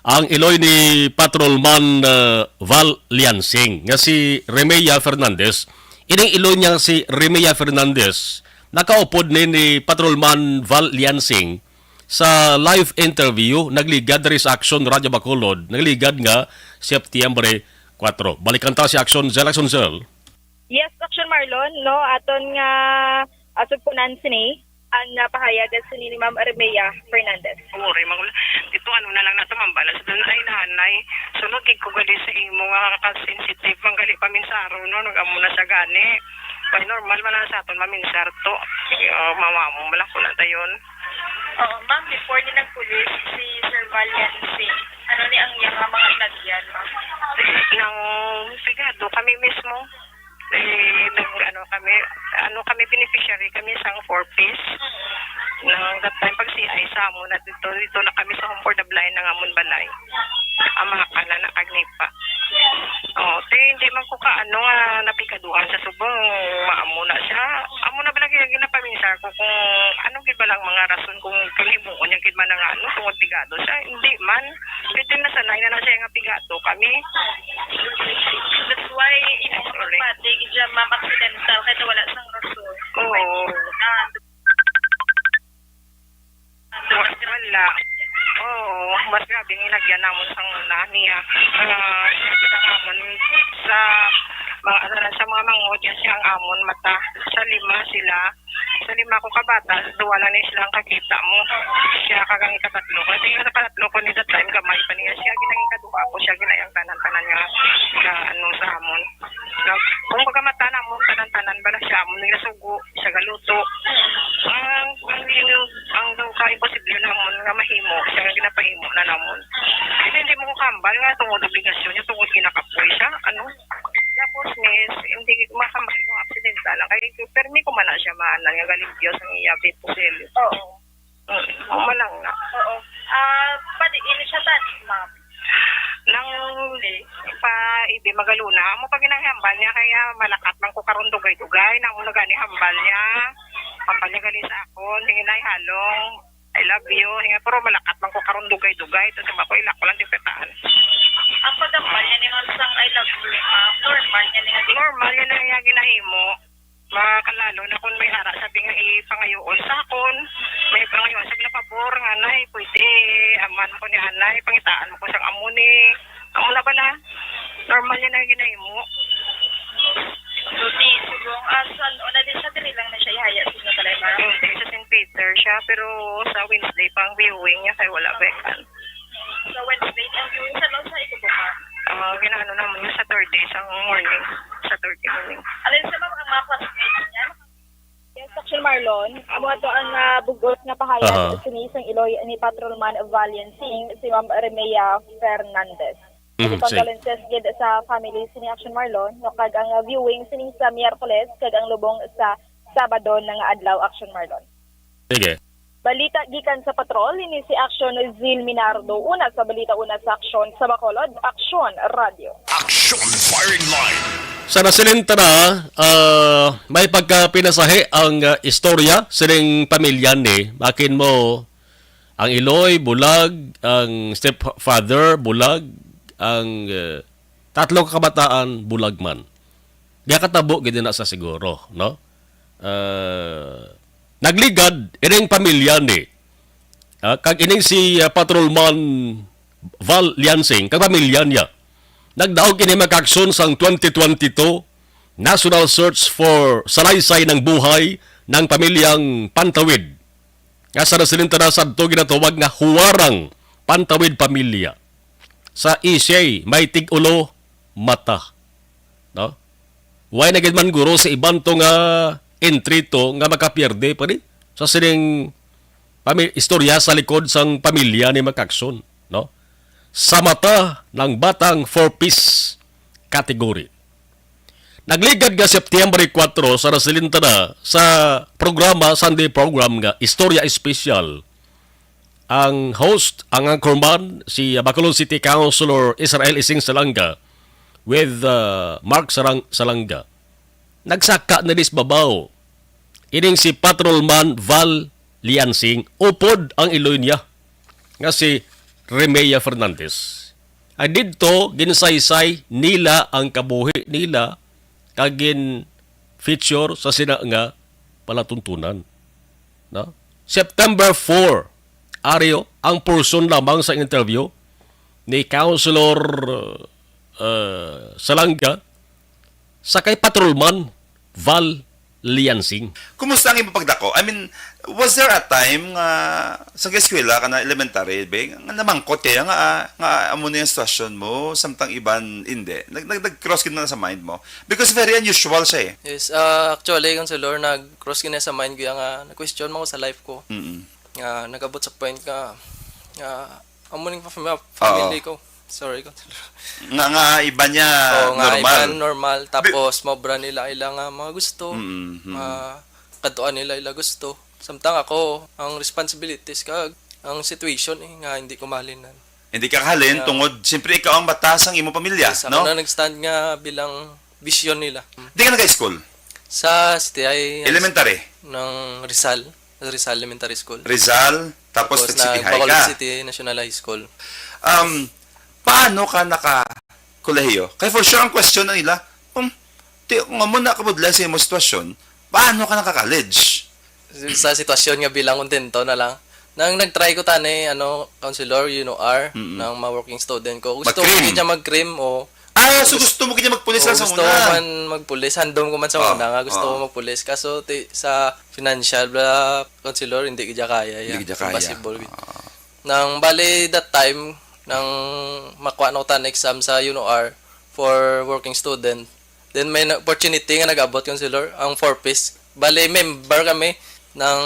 ang iloy ni Patrolman, uh, Val Liansing, nga si Remea Fernandez. Ining iloy niya si Remea Fernandez, nakaupod ni, ni Patrolman Val Liansing sa live interview, nagligad diri sa Action Radio Bacolod, nagligad nga Setyembre kuwatro. Balikan ta si Action Zell, Action Zell. Yes, Action Marlon, no, aton nga, ah, sugpunan sini ang, ah, pahayag sini ni Ma'am Remea Fernandez. Oo, Ray, mangul-, dito ano na lang nato, Ma'am Bala. Sa doon ay nanay, sunod gid ko gali sa imo nga ka-sensitive, manggali pa minsaro, no, nag-amo na siya gani. Kay normal man lang sa aton maminsar to. Uh, mamamu mo lang kung na dayon. Oo, ma'am, before ni nagpulis si Sir Valiancy, ano ni ang iyang mga inagyan, ma'am? Nang pigado kami mismo. Eh, nag, ano kami, ano kami, beneficiary kami sang four Ps. Nang that time, pag C I sa amo na dito, dito na kami sa home for the blind ng amon balay. Ang mga kanan na kagnipa. Oh, te, hindi man ko ka, ano, ah, napigaduhan sa subong, maamo na siya. Amo na ba lagi yung ginapaminsar ko kung ano gid ba lang mga rason kung kalimuon niya gid man nga, ano, tungod pigado siya? Hindi man. Pwede na sanay na na siya nga pigado kami. That's why, imo Sorry. Pati, gid siya, ma'am, accidental, kaya wala sang rason. Oo. Ah, Wala. Oo, mas grabe ang inagyan namon sang una niya. Ah, kita namon sa mga, ano lang, sa mga manghod niya siya ang amon mata. Sa lima sila. Sa lima ko ka bata, duwa lang ni sila ang kakita mo. Siya kag ang ikatatlo ko. Tingnan sa katatlo ko ni that time, gamay pa niya. Siya ginang ikaduha ko, siya ginayang tanan-tanan nga, nga ano sa amon. Nga, kung baga mata namon, tanan-tanan ba na siya amon nila sugo. Siya galuto. Ang, ang, ang daw ka imposible namon nga mahimo, siya nga ginapahimo na namon. Kasi hindi mo ko kambal nga tungod obligasyon niya, tungod ginakapoy siya, ano. Tapos, miss, hindi ko makambal kung aksidente lang. Kaya permi ko man na siya maanan nga galigyo sa iya, Bit Pusel. Oo. Mm, human lang na. Oo. Ah, pwede, ini siya tani, ma'am. Nang pa ibi magaluna, amo pa ginahambal niya, kaya malakat man ko karon dugay-dugay, na amo na gani hambal niya. Hambal niya gali sa akon, hinginay halong, "I love you." Hinga, pero malakat man ko karon dugay-dugay, tapos ba ko ila ko lang di petaan. Ang paghambal niya ni ma'am sang "I love you," ma'am, normal niya ni nga. Normal niya na iya ginahimo. Makalalo na kung may ara sabi nga ipangayoon sa akon, may pangayoon sa na pabor nga, "Nay, pwede, aman ko ni anay, pangitaan mo ko sang amo ni." Amo na bala. Normal niya na ginahimo. So, di, subong, ah, sa, o, na din sa diri lang na siya ihaya sa inyo balay, ma'am? Hindi, sa Saint Peter siya, pero sa Wednesday pa ang viewing niya, kay wala ba yan? Sa Wednesday, ang viewing sa, sa ito po, ma'am? Ah, ginaano naman yung Saturday, sa morning. Saturday morning. Alin sa, ma'am, ang mga classmates niya? Yes, Action Marlon, amo ato ang, ah, bugos nga pahayag Aha. Sini sang iloy ni Patrolman Valian Singh, si Ma'am Remea Fernandez. Mhm, sige. Condolences gid sa family sini Action Marlon, no, kag ang, ah, viewing sini sa Miyerkules, kag ang lubong sa Sabado na nga adlaw, Action Marlon. Sige. Balita gikan sa patrol, ini si Aksyon Zil Minardo. Una sa balita, una sa Aksyon sa Bacolod, Aksyon Radio. Action Firing Line. Sa nasilin ta na, ah, may pagkapinasahi ang, ah, istorya sining pamilya ni. Bakin mo, ang iloy, bulag, ang stepfather, bulag, ang, ah, tatlo ka kabataan, bulag man. Gakatabo gid na sa siguro, no? Ah, nagligad ining pamilya ni, ah, kag ining si, ah, Patrolman Val Liansing kag pamilya niya. Nagdaog ini, mga kaksyon, sang twenty twenty-two National Search for Salaysay ng Buhay ng Pamilyang Pantawid, nga sa nasilinta na sadto ginatawag nga Huwarang Pantawid Pamilya. Sa isay may tig-ulo mata, no? Way na gid man guro sa iban to nga entry to nga makapierde pa ni sa sining pami-, istorya sa likod sang pamilya ni Macacson, no? Sa mata ng batang four Ps category. Nagligad nga September kuwatro sa nasilinta na sa programa, Sunday program nga Istorya Espesyal, ang host, ang anchorman, si Bacolod City Councilor Israel Ising Salanga with, uh, Mark Sarang-, Salanga. Nagsaka na dis babaw ining si Patrolman Val Liansing, upod ang iloy niya nga si Remea Fernandez. Ay didto, ginsaysay nila ang kabuhi nila kag gin-feature sa sina nga palatuntunan. No? September four, ari ang portion lamang sa interview ni Councilor, uh, Salanga sa kay Patrolman Val Liansing. Kumusta ang imong pagdako? I mean, was there a time nga sa eskwela ka na elementary, be, nga namangkot kaya nga, ah, nga amo na yung sitwasyon mo, samtang iban, hindi? Nag, nag, nag-cross gid na sa mind mo? Because very unusual siya eh. Yes, ah, actually, Councilor, nag-cross gid na sa mind ko yan nga, na-question mo ko sa life ko. Mm-mm. Nga, nag-abot sa point nga, nga, amo ning pa-, family Oo. ko. Sorry, Councilor. Nga, nga iba niya Oo, nga normal. Iba normal. Bi- Tapos, mobra nila ila nga mga gusto. Mm, mm. Ah, kadtuan nila ila gusto. Samtang ako, ang responsibilities kag ang situation eh, nga hindi ko mahalin. Hindi ka kahalin Yeah. tungod, siyempre, ikaw ang mata sang imong pamilya, Yes, ako no? na nag-stand nga bilang vision nila. Di ka nag-high school? Sa City High Elementary? ng Rizal. Rizal Elementary School. Rizal, tapos Tapos nag-City High nag-Bacolod ka? City National High School. Um, paano ka naka-kolehiyo? Kay for sure, ang question na nila, um, ti, kung amo na kabudlay sa imong sitwasyon, paano ka naka-college? Sa sitwasyon nga bilang kontento na lang. Nang nag-try ko tani, ano, counselor, you know, R, Mm-mm. nang ma-working student ko. Gusto ko Mag-crim? gid siya mag-crim o Ah, so Gusto gusto mo gid magpulis Oo, lang sa gusto una? ko man magpulis, handom ko man sa Oh, una nga gusto oh. ko magpulis. Kaso ti, sa financial, bla, counselor, hindi gid kaya. Hindi ya. gid kaya. Impossible gid. Ah. Nang bali that time, nang makuha na ko tan exam sa U N O R for working student, then may na-, opportunity nga nag-abot, counselor, ang four Ps. Bali, member kami ng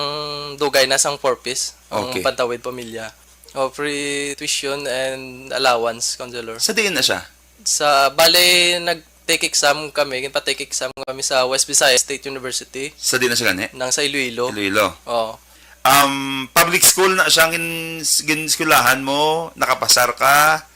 dugay na sang four Ps, ang Okay. Pantawid Pamilya. O, free tuition and allowance, counselor. Sa diin na siya? Sa, bale, nag-take exam kami, ginpa-take exam kami sa West Visayas State University. Sa di na siya gani? Nang sa Iloilo. Iloilo. Oo. Um, public school na siya gin-, gin-eskwelahan mo, nakapasar ka,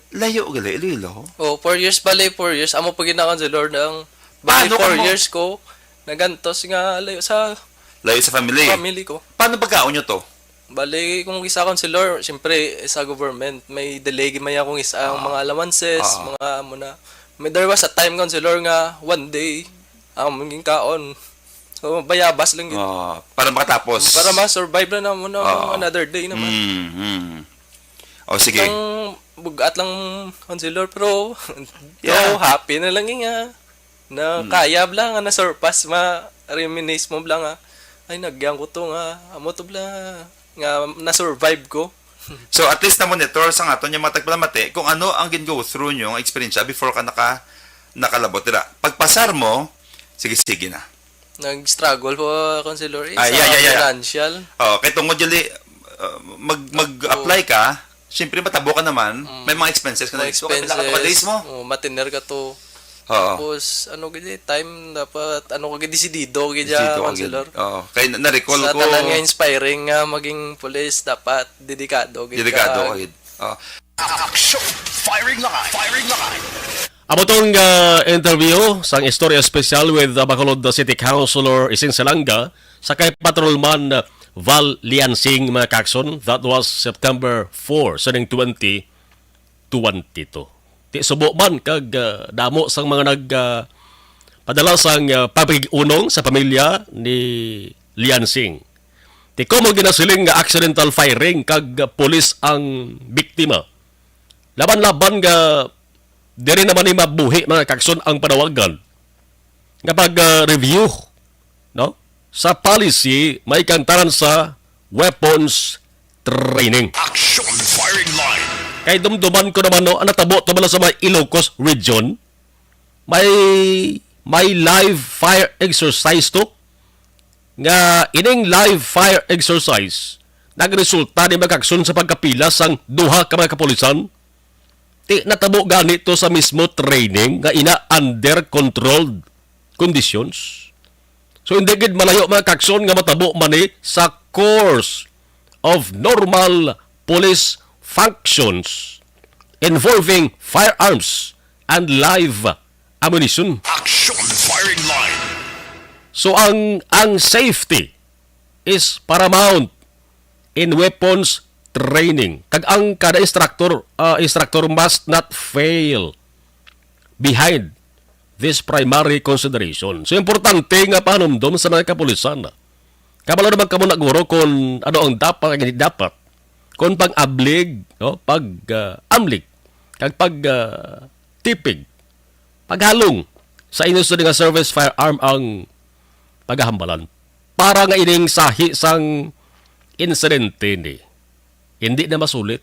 layo gali, Iloilo. Oh, four years bale, four years. Amo pa gid na, counselor, nang bale, Paano ka four mo- years ko, nagantos nga layo sa Layo sa family. family ko. Paano pagkaon nyo to? Bali, kung isa, counselor, siyempre, sa government, may delay gid man akong isa, ang Ah. mga allowances, Ah. mga amo na. May, there was a time, counselor, nga one day, ang among ginkaon. So, bayabas lang gid. Ah, para makatapos. Para ma-survive na namo na Ah. another day naman. Mm, mm. O, sige. Ang bugat lang, counselor, pero Yeah. pero happy na lang nga na Hmm. kaya bala nga na-surpass, ma-reminisce mo bala nga, "Ay, nagyang ko to nga, amo to bala nga na-survive ko." So, at least na-monitor sa aton nga mga tagpalamati kung ano ang gin-go through nyo nga eksperyensya before ka naka-, nakalabot dira. Pagpasar mo, sige-sige na. Nag-struggle po, Councilor, eh, Ah, sa yeah, yeah, yeah. financial. Oh, kay tungod dili, uh, mag-, mag-apply ka, siyempre matabo ka naman, Mm. may mga expenses ka na. Mga So, kapila ka to ka expenses, days mo? Oh, matiner ka to. Oo. Tapos, ano gid, eh, time dapat, ano ka gid, desidido gid siya, Desidido ka gid. Councilor. Oo. Kay na-, na-recall Sa ko, tanan nga inspiring nga maging pulis, dapat dedikado gid dedikado ka. ka gid. Oo. Action! Firing line! Firing line! Amo tong, ah, interview sang Istorya Espesyal with, ah, Bacolod City Councilor Isin Salanga sa kay Patrolman, ah, Val Liansing, mga kakson. That was September four, sining twenty twenty-two. Ti subo man kag, ah, damo sang mga nag, ah, padala sang, ah, pagig-unong sa pamilya ni Liansing. Ti komo ginasiling nga accidental firing kag, ah, pulis ang biktima. Laban-laban nga diri naman ni mabuhi, mga kakson, ang panawagan nga pag, ah, review, no? Sa policy, may kantaran sa weapons training. Action firing line. Kay dumduman ko naman, no, ang natabo to bala sa may Ilocos region. May, may live fire exercise to. Nga ining live fire exercise, nagresulta ni, mga kakson, sa pagkapila sang duha ka mga kapulisan. Ti natabo gani to sa mismo training nga ina under controlled conditions. So, hindi gid malayo, mga kakson, nga matabo man ni sa course of normal police functions involving firearms and live ammunition. Action firing line. So, ang, ang safety is paramount in weapons training. Kag ang kada instructor, ah, instructor must not fail behind this primary consideration. So, importante nga pahanumdom sa mga kapulisan. Kabalo naman kamo na guro kung ano ang dapat, ang hindi dapat. Kung pag-ablig, no? Pag, ah, amlig, kag pag, ah, tipig, paghalong sa inyo sa nga service firearm ang pagahambalan. Para nga ining sahi sang insidente ni hindi na masulit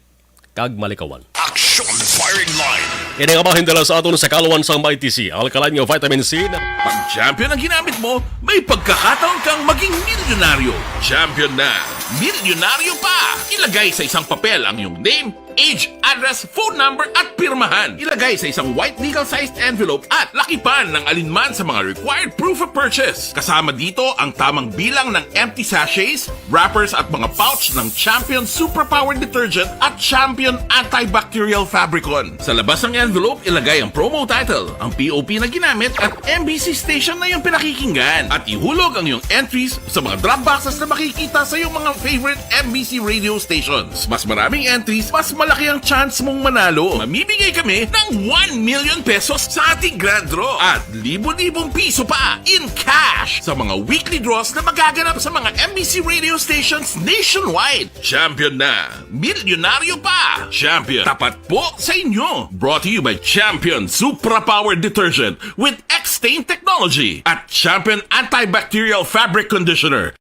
kag malikawan. Action firing line. Ini nga bahin dala sa aton sa kaluan sang Mighty C, alkaline nga vitamin C na Pag Champion ang ginamit mo, may pagkakataon kang maging milyonaryo. Champion na, milyonaryo pa! Ilagay sa isang papel ang iyong name, age, address, phone number, at pirmahan. Ilagay sa isang white legal-sized envelope at lakipan ng alinman sa mga required proof of purchase. Kasama dito ang tamang bilang ng empty sachets, wrappers, at mga pouch ng Champion Superpower Detergent at Champion Antibacterial Fabricon. Sa labas ng envelope, ilagay ang promo title, ang P O P na ginamit, at M B C station na iyong pinakikinggan. At ihulog ang iyong entries sa mga drop boxes na makikita sa iyong mga favorite M B C radio stations. Mas maraming entries, mas malaki ang chance mong manalo. Mamimigay kami ng one million pesos sa ating grand draw at libo-libong piso pa in cash sa mga weekly draws na magaganap sa mga M B C radio stations nationwide. Champion na! Milyonaryo pa! Champion, tapat po sa inyo! Brought to you by Champion Supra Power Detergent with X-Stain Technology at Champion Antibacterial Fabric Conditioner.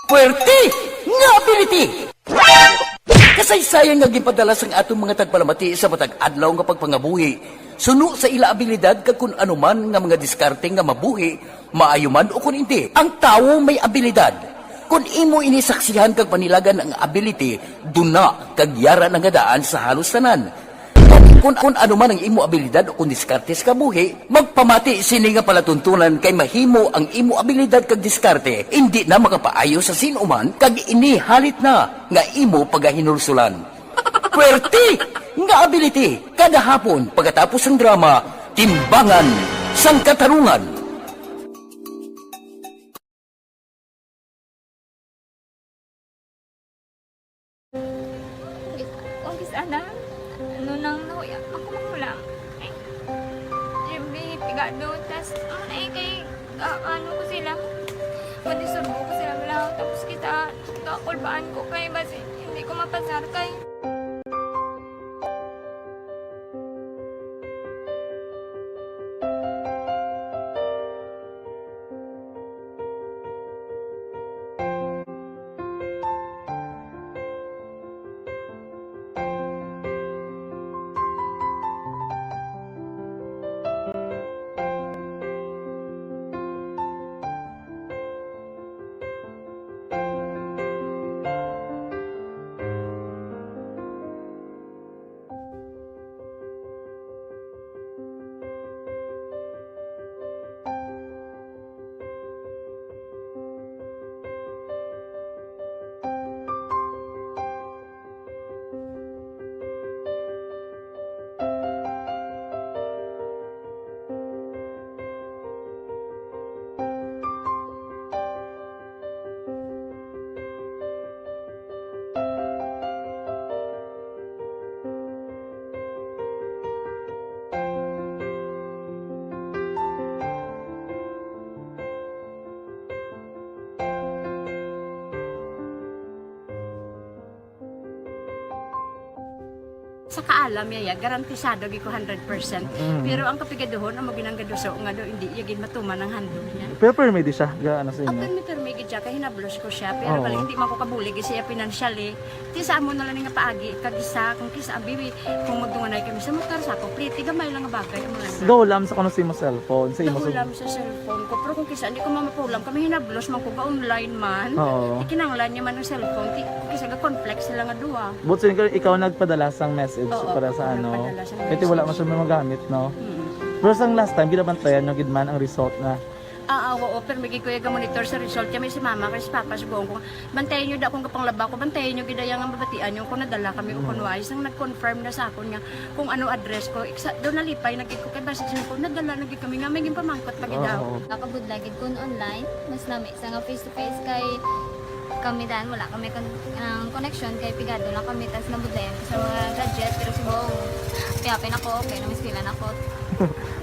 Puwerte nga ability! Kasaysayan nga ginpadala sang aton mga tagpalamati sa matag adlaw nga pagpangabuhi suno sa ila abilidad kag kun ano man nga mga diskarte nga mabuhi, maayo man o kun indi. Ang tawo may abilidad. Kun imo ini saksihan kag panilagan ang ability, duna kag yara na nga daan sa halos tanan. Kun, kun ano man ang imo abilidad o kun diskarte sa kabuhi, magpamati sini nga palatuntunan kay mahimo ang imo abilidad kag diskarte indi na makapaayo sa sin-o man kag ini halit na nga imo pagahinulsulan. Puwerte nga ability kada hapon pagkatapos sang drama, Timbangan sang Katarungan. Umpisa na. Ano nang nahuya ako magulang? Ay, Jimmy, pigado. Tas, ano na eh, kay, ah, ano ko sila? Madisurbo ko sila, wala. Tapos kita, kakulbaan ko kay basi, hindi ko mapasar kay Kaalam niya, ya, garantisado gid ko hundred percent. Mm. Pero ang kapigaduhon, amo ginang gaduso nga daw hindi iya gid matuman ang handog niya. Pero permi di siya, ga-, ano sa inyo? Ah, permi, permi gid siya, kay hinablos ko siya, pero Oo. bali, hindi man ko kabulig siya financially. Ti sa amo na lang nga paagi, kag isa, kung kisa, abi, kung magdunganay kami sa motor, sa ako, pretty, gamay lang nga bagay, amo lang na. Gahulam sa kuno sa imo cellphone, sa imo Gahulam sa cellphone ko, pero kung kisa, hindi ko mamapulam, kami hinablos man ko, ga-online man. Oo. Ikinanglan niya man ang cellphone, ti, kung kisa, ga-conflict sila nga duha. But so, ikaw, ikaw nagpadala sang message Oo, para sa ano? Nagpadala sang Kaya ti wala message. man siya magamit, no? Mm. Pero sang last time, ginabantayan nyo gid man ang result na. Ah, ah, oo, pero may gid ko iya ga-monitor sa result. Kaya may si mama, kay si papa, sugoon ko, bantayan nyo da kung kapanglaba ko, bantayan nyo gid iya nga mabatian nyo kung nadala kami o Mm. kung wala. Sang nag-confirm na sa akon nga kung ano address ko, iksa, daw nalipay na gid ko, kay basi siya ko, nadala na gid kami nga, may ginpamangkot pa gid Oo. daw. Nakabudlay gid kun online, mas lami sa nga face to face kay kami dan, wala kami kon-, ang connection kay pigado lang kami, tas nabudlayan ko sa mga gadget, pero subong, piyapin ako, kay namiskwela na ako.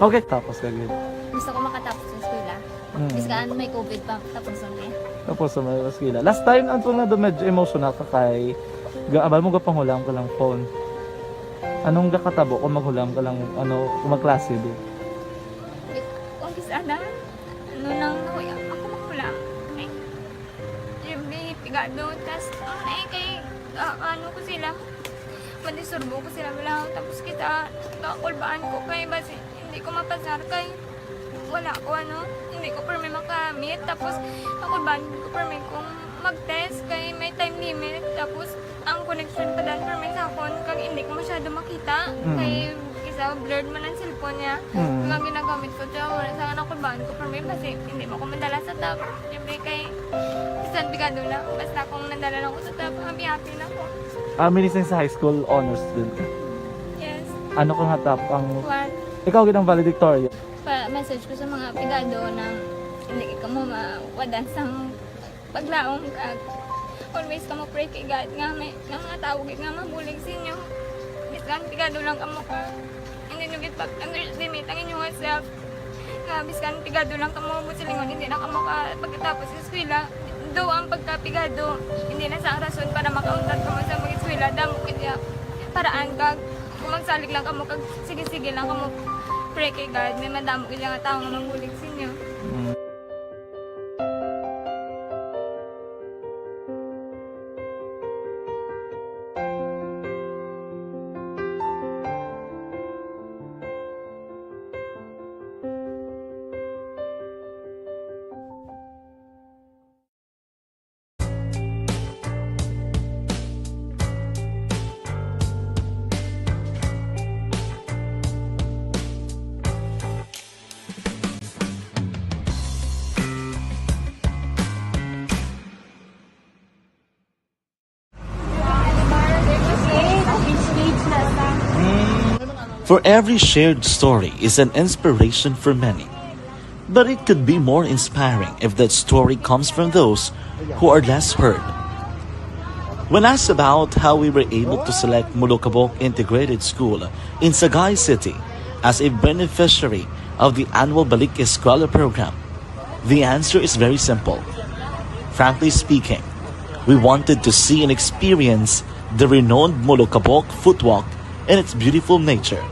Okay, tapos ka gid. Gusto ko makatapos sa eskwela. Mm. Biskan may covid pa, tapos ang eh. Tapos sa mga eskwela. Last time, ang tunga do medyo emotional ka kay gaabal mo gapangulam ka lang phone. Anong gakatabo kung maghulam ka lang, ano, kung magklase di? Kung kisa na, ano nang nahuya, ako maghulam. Ay, Jimmy, pigado, tas, ang ay kay, ah, ano ko sila, madisturbo ko sila, wala, tapos kita, kakulbaan ko kay basi, hindi ko mapasar kay, wala ko, ano, hindi ko permi makamit, tapos, kakulbaan ko permi kung mag-test kay may time limit, tapos, ang connection pa dan permi sa akon, kag hindi ko masyado makita, Mm. kay, kisa blurred man ang cellphone niya, Mm. kag ang ginagamit ko, siya, wala sa kakulbaan ko permi, basi, hindi mo ko madala sa top. Siyempre kay bisan pigado lang, basta kung nadala lang ko sa top, happy-happy na ko. Ah, minising sa high school, honor student ka? Yes. Ano ka nga top ang One. Ikaw gid ang valedictorian? Pa-message ko sa mga pigado na hindi ka mo mawadan sang paglaom ka. Always ka mo pray kay God nga may, nga mga tawo gid nga mabulig sa inyo. Bisan pigado lang kamo ka. Hindi nyo gid pag-underestimate ang inyong self. Nga biskan pigado lang kamo, buot silingon, hindi na kamo ka pagkatapos sa eskwela. Do ang pagkapigado, hindi na sa rason para makauntat kamo sa mag-eskwela. Damo gid ya paraan kag kung magsalig lang kamo kag sige-sige lang kamo pray kay God, may madamo gid nga tawo nga mabulig sa inyo. Mm. For every shared story is an inspiration for many. But it could be more inspiring if that story comes from those who are less heard. When asked about how we were able to select Molokabok Integrated School in Sagay City as a beneficiary of the annual Balik Eskwela program, the answer is very simple. Frankly speaking, we wanted to see and experience the renowned Molokabok Footwalk and its beautiful nature.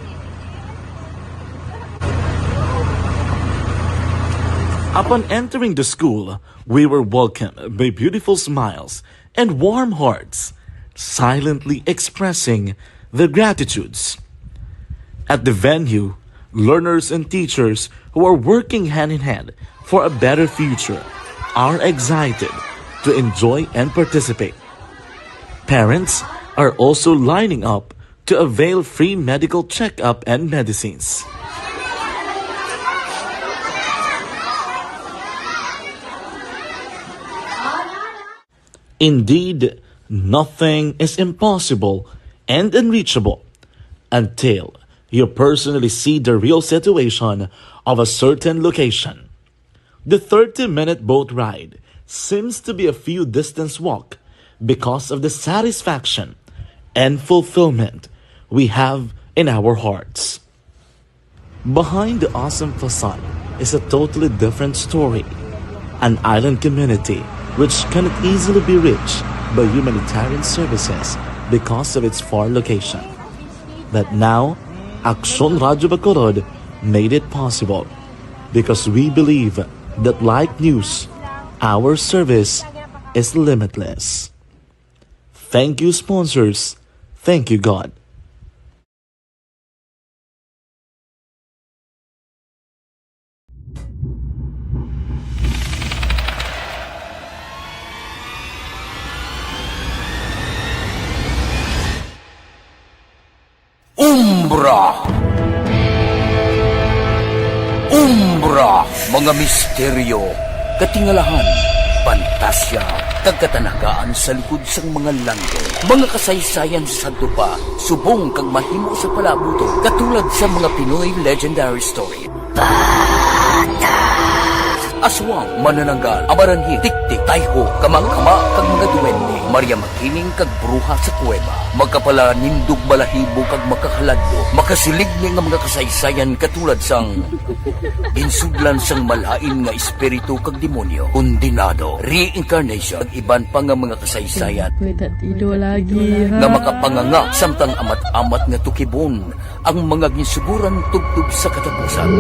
Upon entering the school, we were welcomed by beautiful smiles and warm hearts, silently expressing their gratitudes. At the venue, learners and teachers who are working hand in hand for a better future are excited to enjoy and participate. Parents are also lining up to avail free medical checkup and medicines. Indeed, nothing is impossible and unreachable until you personally see the real situation of a certain location. The thirty-minute boat ride seems to be a few distance walk because of the satisfaction and fulfillment we have in our hearts. Behind the awesome facade is a totally different story, an island community which cannot easily be reached by humanitarian services because of its far location. But now, Aksyon Radyo Bacolod made it possible because we believe that, like news, our service is limitless. Thank you, sponsors. Thank you, God. Umbra. Umbra, mga misteryo, katingalahan, pantasya, kag katanagaan sa likod sang mga langit. Mga kasaysayan sa sadto pa, subong kag mahimo sa palabuton, katulad sa mga Pinoy legendary story. Aswang, manananggal, amaranhil, tiktik, tayho, kama-kama, kag mga duwende, Maria Makiling, kag bruha sa kuweba, makapalanindog balahibo kag makahaladlok, makasiling ni nga mga kasaysayan katulad sang ginsudlan sang malain nga espiritu kag demonyo, kondenado, reincarnation, kag iban pa nga mga kasaysayan May tatido lagi, ha? nga makapanganga samtang amat-amat nga tukibon ang mga ginsuguran tubtob sa katapusan.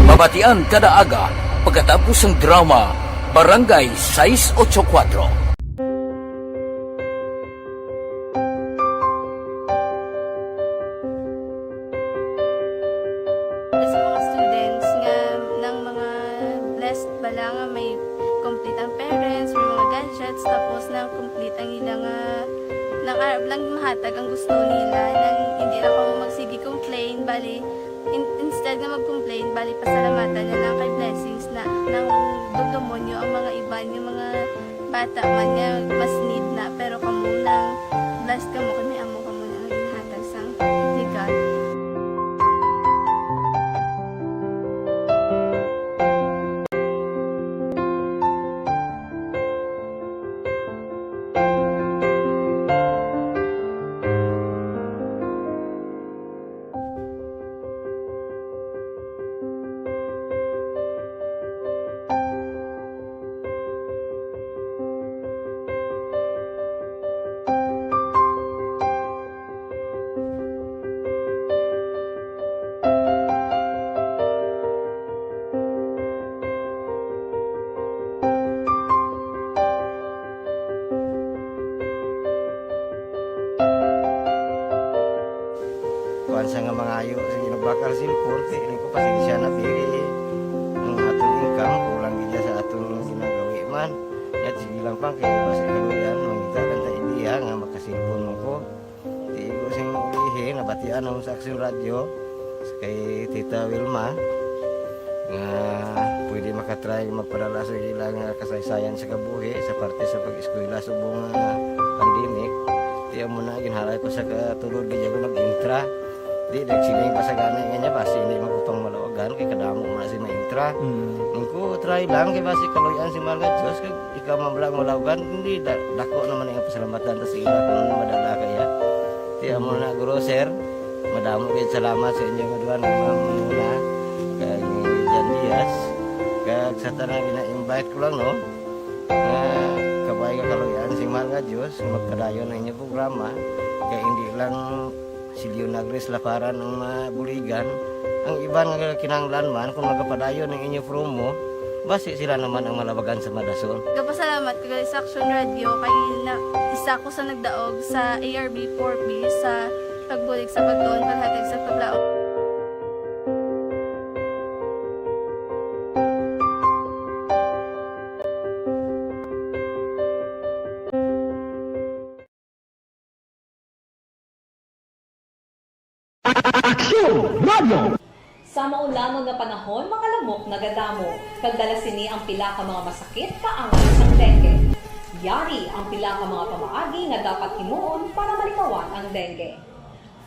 Mabatian kada aga pagkatapos sang drama Barangay sais ocho kuwatro. Sa mga students nga, ng mga blessed bala nga may complete ang parents, may mga gadgets, tapos na complete ang ila nga, nang arab lang mahatag ang gusto nila, nang hindi lang ako magsige complain, bali, in-, instead nga mag-complain, bali, pasalamatan na lang kay blessings na, nang dugdumon nyo ang mga iban, yung mga bata man nga mas need na, pero kamo lang, blessed kamo kay may amo kamo nga ginhatag sang legal. Kuan sa nga mangayo, sige, nagbakal cellphone, kay ini ko pasensya na diri. Ang aton income, kulang gid sa aton ginagawi man. Yat, sige lang pa, kay basi kaluyan, mangita lang ta idea nga makaselfon mo ko. Di ko sing ulihi, nabatian ako sa Aksyon Radyo, kay Tita Wilma, nga pwede makatry magpadala sa ilang, ah, kasaysayan sa kabuhi sa parte sa pag-eskwela subong nga pandemic. Di amo na, ginhalay ko sa katulod, gid ako nag-intra. Di, nagsiling pa sa gani nga niya, basi hindi man ko pang malawagan, kay kadamo man si maintra. Mm. Nung ko, try lang, kay basi kaluyan si mga Diyos, kag ikaw man lang malawagan, hindi, da-, dako naman ang pasalamatan ta sa ila kung madala kaya. Di amo na, guro, sir, madamo kayo salamat sa inyo nga duha nga mga muna, kag ni Jan Diaz, kag sa tanan gina-invite ko lang, no, nga kabay nga kaluyan sing mahal nga Diyos, nga magpadayon ang inyong programa, kay hindi lang si Leonagris Laparan ang mabuligan. Ang iban nga kinahanglan man, kung magapadayon ang inyo promo, basi sila naman ang malabagan sa madason. Gapasalamat ko gali sa Action Radio kay na, isa ko sa nagdaog sa A R B four B sa pagbulig sa pagtuon, paghatag sa paglaom. Aksyon Radio. Sa maulamag nga panahon, mga lamok nagadamo, kag dala sini ang pila ka mga masakit kaangay sang dengue. Yari ang pila ka mga pamaagi nga dapat himuon para malikawan ang dengue.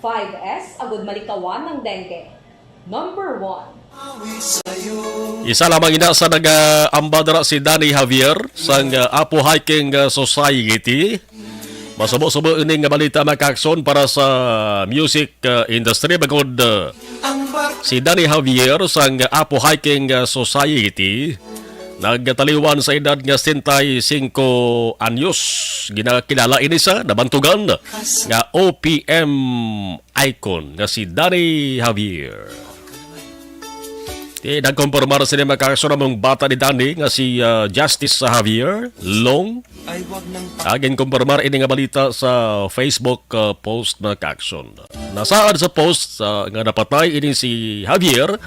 Five S agud malikawan ang dengue. Number one. Isa lamang ina sa nag-aamba dira si Danny Javier sang, uh, Apo Hiking, uh, Society. Masubo-subo ini nga balita, mga kaakson, para sa music, uh, industry. Bangod, uh, si Danny Javier sang Apo Hiking, uh, Society Nagtaliwan sa edad nga setenta y cinco anyos. Ginakilala ini sa nabantugan nga O P M icon nga si Danny Javier. Ti nagkompormar sini, mga kaagsonan, among bata ni Danny nga si, ah, Justice Javier Long. Ay, wag nang pa- Ah, ginkompormar ini nga balita sa Facebook, ah, post, mga kaagsonan. Nasaad sa post, ah, nga napatay ini si Javier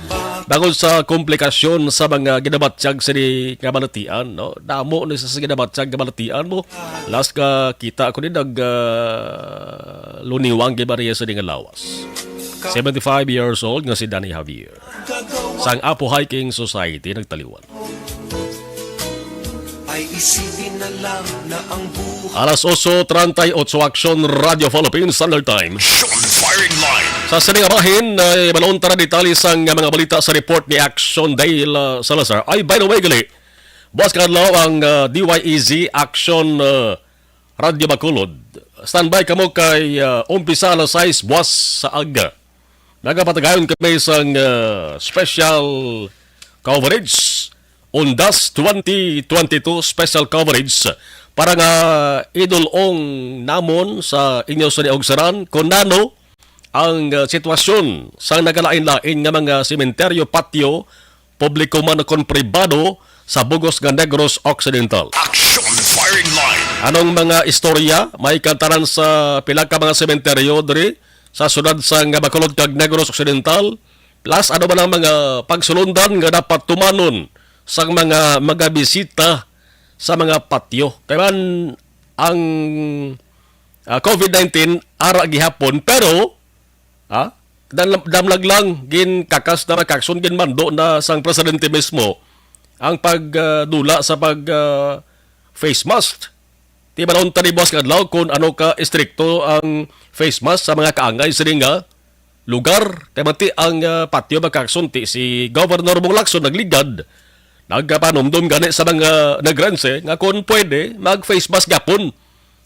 bangod sa komplikasyon sa mga ginabatyag sini nga balatian, no? Damo ni sa ginabatyag nga balatian mo. Last ka kita ko ni nag, ah, luniwang gid ba niya sa nga lawas. Seventy-five years old nga si Danny Javier. Sang Apo Hiking Society nagtaliwan. Ay isipin na lang na ang buhay Alas oso treinta y ocho, Aksyon, Radyo Philippines Standard Time. Action Firing Line. Sa sining bahin, ay balon tara detalye sang mga balita sa report ni Action Dale, uh, Salazar. Ay, by the way, gali, buwas kaadlaw ang, uh, D Y E Z Action, uh, Radyo Bacolod. Standby kamo kay, uh, umpisa alas sais buwas sa aga. Nagapatagayon kami sang, uh, special coverage, Undas twenty twenty-two special coverage para nga idul-ong namon sa inyo sa niugsaran kung nano ang, uh, sitwasyon sa nagalain-lain nga mga sementeryo, patio, publiko man o kon pribado sa bugos nga Negros Occidental. Action Firing Line. Anong mga istorya may kantanan sa pila ka mga sementeryo diri sa siyudad sang Bacolod kag Negros Occidental? Plus, ano man ang mga pagsulundan nga dapat tumanon sang mga magabisita sa mga patio? Kay man ang, ah, covid nineteen ara gihapon, pero, ah, dam-, damlag lang, ginkakas na, mga kaagsonan, ginmando na sang presidente mismo ang pagdula sa pag, ah, face mask. Ti balon tani buwas nga adlaw kung ano ka istrikto ang face mask sa mga kaangay sini nga lugar. Kay mati ang, ah, patio, mga kaagsonan, ti si Governor Bong Lacson nagligad, nagpanumdom gani sa mga Negrense nga kung pwede, mag-face mask gapon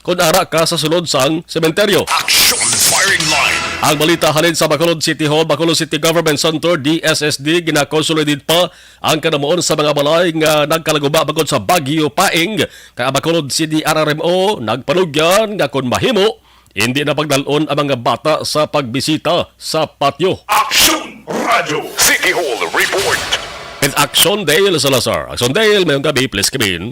kung ara ka sa sulod sang sementeryo. Action Firing Line. Ang balita halin sa Bacolod City Hall, Bacolod City Government Center, D S S D, ginakonsolidate pa ang kanamuon sa mga balay nga nagkalaguba bangod sa Bagyo Paeng. Kay ang Bacolod City R R M O nagpanugyan nga kung mahimo, hindi na pagdalon ang mga bata sa pagbisita sa patio. Action Radyo City Hall Report. With Action Dale Salazar. Action Dale, mayong gabi, please come in.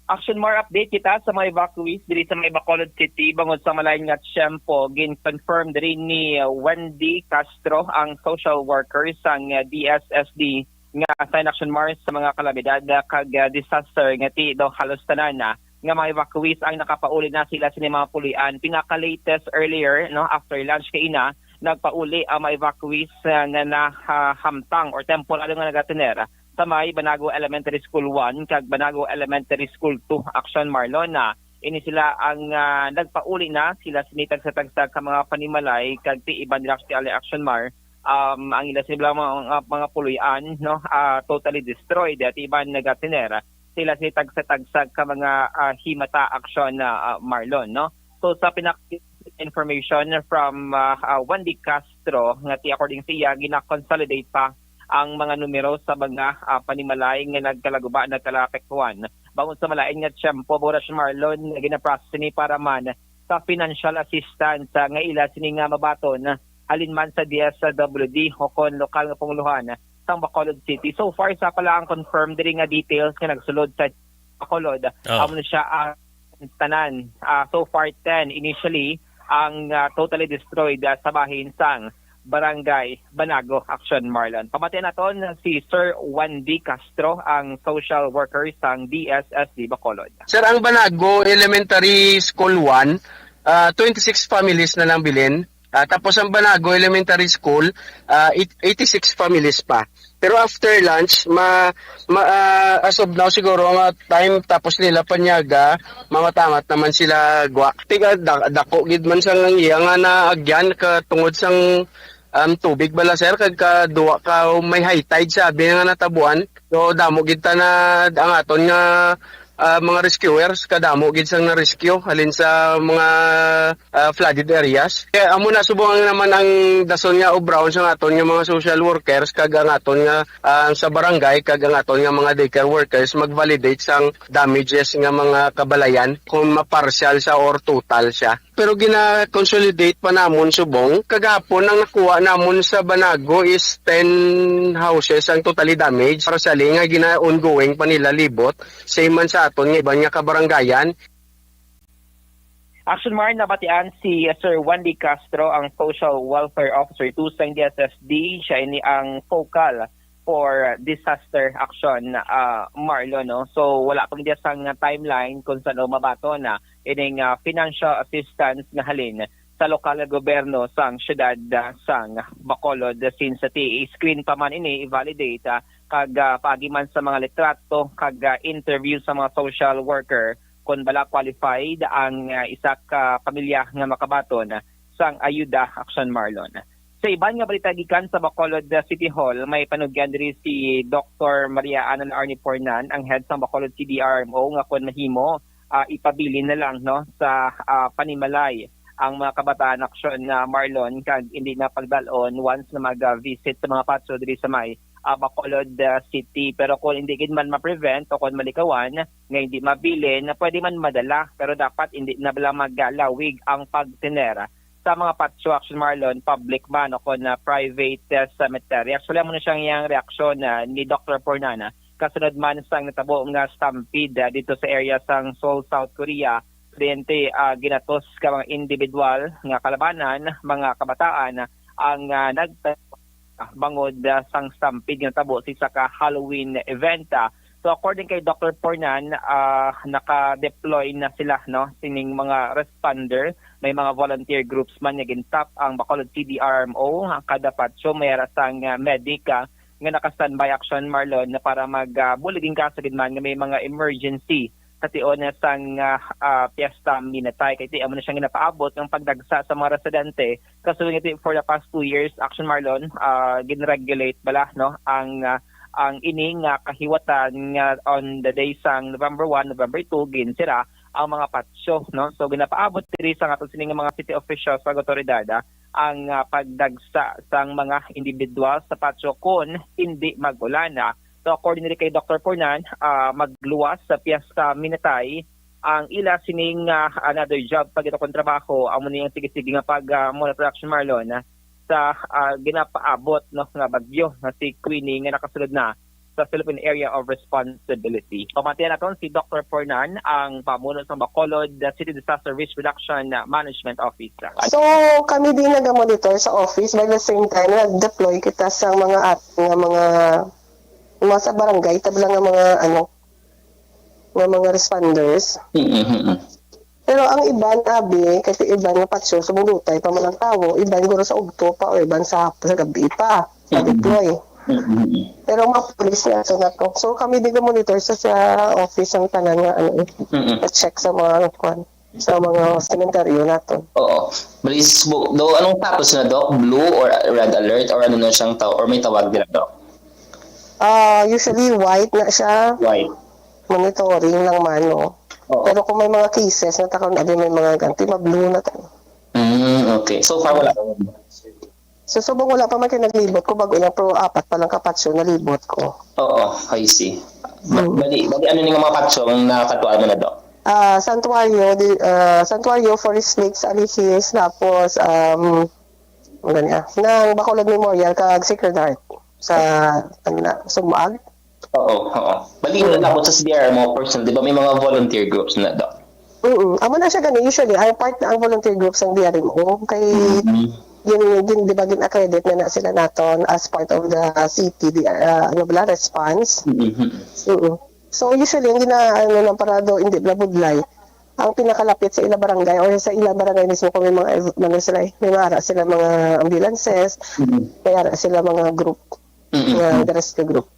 Action Mar, update kita sa mga evacuees diri sa may Bacolod City bangod sa malain nga tiyempo. Gin-confirm diri ni, uh, Wendy Castro, ang social worker sang, uh, D S S D, nga assign, Action Mar, sa mga kalamidad, uh, kag, uh, disaster nga ti daw halos tanan na nga mga evacuees ang nakapauli na sila sini mga pulian. Pinaka-latest earlier, no, after lunch kay ina, nagpauli ang mga evacuees, uh, nga nahamtang or temporaryo nga nagatener sa may Banago Elementary School one kag Banago Elementary School two, Action Marlon, na ini sila ang, ah, nagpauli na sila sini tagsa-tagsa ka mga panimalay kag ti iban dira sa Action Mar, um, ang ila sila mga, mga, mga puloy-an, no, ah, totally destroyed. Ti iban nagatener sila sini tagsa-tagsa ka mga, ah, himata, Action, ah, ah, Marlon, no. So sa pinak information from, ah, ah, Wendy Castro nga ti according sa iya gina-consolidate pa ang mga numero sa mga, ah, panimalay nga nagkalaguba, nagkalaapektuhan. Bangod sa malain nga tiyempo, Borash Marlon, nga ginaprocess ni para man sa financial assistance, ah, nga ila sini nga mabaton halin man sa D S W D o kon lokal nga panguluhan sang Bacolod City. So far, sa pala ang confirmed diri nga details nga nagsulod sa Bacolod. Oh. Amo na siya ang tanan. Ah, so far, ten initially ang, ah, totally destroyed, ah, sa bahin sang Barangay Banago, Action Marlon. Pamatian naton si Sir Juan D. Castro, ang social worker sang D S S D Bacolod. Sir, ang Banago Elementary School one, ah, twenty-six families na lang bilin. Ah, tapos ang Banago Elementary School, ah, eight-, eighty-six families pa. Pero after lunch, ma, ma, ah, as of now siguro nga time tapos nila panyaga, mamatangat naman sila gwa. Tiga da, dako gid man sang iya nga naagyan ka tungod sang, um, tubig bala, sir, kag kaduwa ka may high tide sabi nga natabuan. So damo gid ta na ang aton nga ah, mga rescuers, kadamo gid sang na-rescue halin sa mga, ah, flooded areas. Kaya amo na subong ang naman ang dason nga obrahon sa aton nga mga social workers kag ang aton nga, ah, sa barangay kag ang aton nga mga daycare workers mag-validate sang damages nga mga kabalayan kung maparsyal sa or total siya. Pero gina-consolidate pa namon subong. Kagahapon ang nakuha namon sa Banago is ten houses ang totally damaged. Para sa nga gina-ongoing pa nila libot, same man sa aton nga iban nga kabarangayan. Action Mar, nabatian si Sir Wendy Castro, ang Social Welfare Officer two sang D S S D. Siya ini ang focal for disaster action, ah, Marlon, no? So, wala pa gid sang timeline kung saan mabaton na ining, ah, financial assistance nga halin sa lokal nga gobyerno sang siyudad, ah, sang Bacolod, since sa T A screen pa man ini i-validate, ah, kag, ah, paagi man sa mga litrato kag, ah, interview sa mga social worker kung bala qualified ang, ah, isa ka pamilya nga makabaton sang ayuda, Action Marlon. Sa iban nga balita gikan sa Bacolod, ah, City Hall, may panugyan diri si Doktor Maria Ana Arnie Pornan, ang head sang Bacolod C D R M O, nga kon mahimo, ah, ipabilin na lang, no, sa, ah, panimalay ang mga kabataan, Action, ah, Marlon, kag hindi na pagdalon once na mag-visit sa mga patso diri sa may, ah, Bacolod, ah, City. Pero kung hindi gid man ma-prevent o kung malikawan nga hindi mabilin, na pwede man madala, pero dapat hindi na bala magalawig ang pagtener sa mga patso, Action Marlon, public man o kon, ah, private, ah, cemetery. Actually, amo na siya ang iyang reaksyon, ah, ni Doktor Pornan, ah, kasunod man sang natabo nga stampede, ah, dito sa area sang Seoul, South Korea. Kuryente, ah, ginatos ka mga individual nga kalabanan, mga kabataan, ah, ang, ah, nagta-, ah, bangod, ah, sang stampede nga natabo sa isa ka Halloween event, ah. So, according kay Doktor Pornan, ah, naka-deploy na sila, no, sining mga responder. May mga volunteer groups man nga gintap ang Bacolod C D R M O. Ang kada patso may ara sang, ah, medic, ah, nga naka-standby, Action Marlon, na para mag, ah, bulig in kaso gid man nga may mga emergency sa tion na sang, ah, ah, Fiesta Minatay. Kay ti amo na siyang ginapaabot ang pagdagsa sa mga residente. Kaso nga ti for the past two years, Action Marlon, ah, ginregulate bala, no, ang, ah, ang ining, ah, kahiwatan nga on the day sang November one, November two, ginsira ang mga patso, no? So, ginapaabot diri sa aton sining mga city officials sa autoridad, ah, ang, ah, pagdagsa sang mga individual sa patso kon hindi mag-ulan, ah. So, according diri kay Doktor Pornan, ah, magluwas sa Fiesta Minatay ang ila sining, ah, another job pag ito kung trabaho, amo ni ang sige-sige nga pag, ah, monitor, Action Marlon, ah, sa, ah, ginapaabot, no, nga bagyo nga si Queenie nga nakasulod na sa Philippine Area of Responsibility. Pamatian naton si Doktor Pornan, ang pamuno sa Bacolod City Disaster Risk Reduction Management Office. So, kami din nagamonitor sa office, by the same time, nag-deploy kita sa mga at nga mga mga sa barangay, tabla nga mga ano, nga mga responders. Mm-hmm. Pero ang iban, abi, kasi iban nga patso, sumulutay pa man ang tawo, iban guro sa ugto pa, o iban sa, sa gabi pa, sa deploy. Mm-hmm. Pero mga pulis na sa nato. So kami din monitor sa, sa office ang tanan nga ano, Mm-hmm. check sa mga kwan, sa mga sementeryo nato. Oo. Bali, sbo-, do, anong status na, Doc? Blue or red alert? Or ano na siyang taw-, or may tawag nila, Doc? Ah, usually white na siya. White. Monitoring lang man, no? Oo. Pero kung may mga cases na takon, abi may mga ganti, ma-blue na tayo. Mm, okay. So far, wala. So, subong wala pa man kay naglibot ko, bago lang, pero apat pa lang ka patso nalibot ko. Oo, I see. Ba- Bali, bali, ano nga mga patso ang nakatuan mo na, Doc? Ah, Santuario, di, ah, Santuario, Forest Lakes, Alihis, tapos, um, ano niya, ng Bacolod Memorial, kag Sacred Heart sa, ano na, Sumuag. Oo, oo. Bali, mo na sa C D R mo personal, di ba? May mga volunteer groups na, Doc? Mm, amo na siya gani usually ang part na ang volunteer groups ng D R M O kay Mhm. gin, gin, di ba gin-accredit na na sila naton as part of the city, di, ah, ano bala, response. Mhm. Mm. So usually ang gina ano lang para do hindi bala budlay ang pinakalapit sa ilang barangay or sa ilang barangay mismo kung may mga ev- ano sila eh, may mga ara sila mga ambulances, Mhm. may ara sila mga group Mhm. nga rescue group.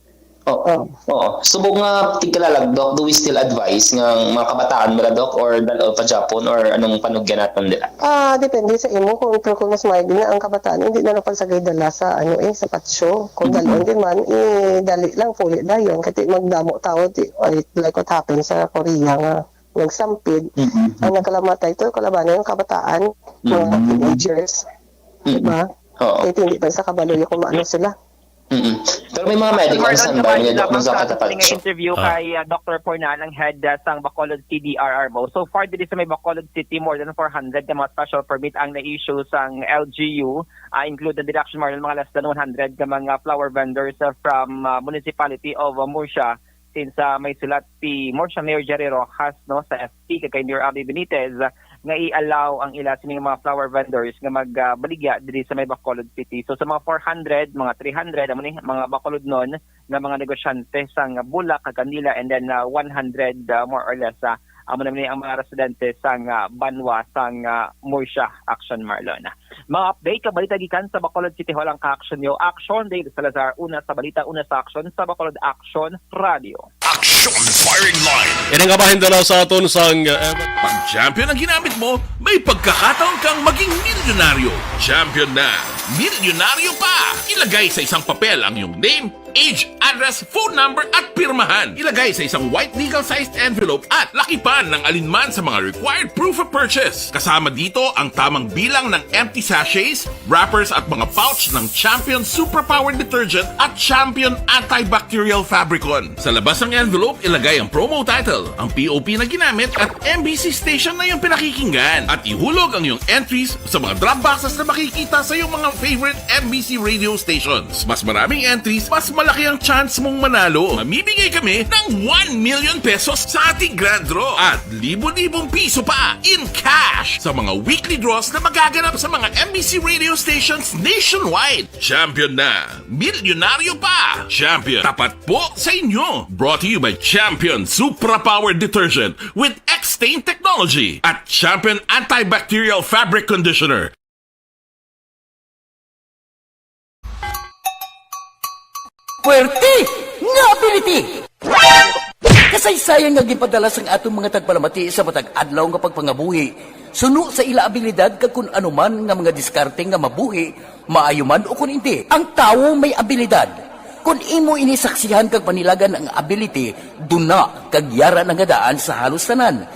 Oo. Oo. Subong nga tigkalalag, Doc, do we still advise nga mga kabataan bala, Doc, or dal-on pa gyapon, or anong panugyan naton dira? Ah, depende sa imo kung, pero kung mas maayo na ang kabataan, hindi na lang pagsagay dala sa, ano, eh, sa patsyo. Kung Mhm. dal-on din man, eh, dali lang, puli dayon. Kasi magdamo tao, di, ay, like what happened sa Korea nga nagsampid. Mhm. Ang nagkalamatay to, kalabanan yung kabataan, mga Mhm. teenagers. Mhm. Diba? Oo. Kaya hindi pa sa kabalo yung kung ano sila. Mm-mm. Pero may mga medical Marlon, standby, kapag may doc, nabasa sa katapat. Kini nga So, interview ah. kay, ah, Doctor Pornan, ang head, ah, sang Bacolod C D R R mo. So far, diri sa may Bacolod City, more than four hundred ka mga special permit ang na-issue sang L G U, ah, include na diri, Action Marlon, mga less than one hundred ka mga flower vendors, ah, from, ah, Municipality of, ah, Murcia, since, ah, may sulat si Murcia Mayor Jerry Roxas, no, sa F P, kag kay Mayor Abby Benitez, nga i-allow ang ila sining mga flower vendors nga mag, ah, baligya diri sa may Bacolod City. So, sa mga four hundred, mga three hundred, amo ni, mga Bacolodnon nga mga negosyante sang bulak kag kandila, and then, ah, one hundred, ah, more or less, ah, amo naman ni ang mga residente sang, ah, banwa sang, ah, Murcia, Action Marlon. Mga update kag balita gikan sa Bacolod City Hall ang ka-action nyo. Action, Dave Salazar, una sa balita, una sa aksyon sa Bacolod Action Radio. Action Firing Line. Ini nga bahin dala sa aton sang, eh, Pag champion ang ginamit mo, may pagkakataon kang maging milyonaryo. Champion na, milyonaryo pa! Ilagay sa isang papel ang iyong name, age, address, phone number, at pirmahan. Ilagay sa isang white legal-sized envelope at lakipan ng alinman sa mga required proof of purchase. Kasama dito ang tamang bilang ng empty sachets, wrappers at mga pouch ng Champion Superpower Detergent at Champion Antibacterial Fabricon. Sa labas ng envelope, ilagay ang promo title, ang P O P na ginamit at M B C station na iyong pinakikinggan. At ihulog ang iyong entries sa mga drop boxes na makikita sa iyong mga favorite M B C radio stations. Mas maraming entries, mas malaki ang chance mong manalo. Mamimigay kami ng one million pesos sa ating grand draw at libo-libong piso pa in cash sa mga weekly draws na magaganap sa mga M B C radio stations nationwide. Champion na! Milyonaryo pa! Champion, tapat po sa inyo! Brought to you by Champion Supra Power Detergent with X-Stain Technology at Champion Antibacterial Fabric Conditioner. Puwerte nga ability! Kasaysayan nga ginpadala sang aton mga tagpalamati sa matag adlaw nga pagpangabuhi, suno sa ila abilidad kag kun ano man nga mga diskarte nga mabuhi, maayo man o kun indi. Ang tawo may abilidad. Kun imo ini saksihan kag panilagan ang ability, duna kag yara na nga daan sa halos tanan.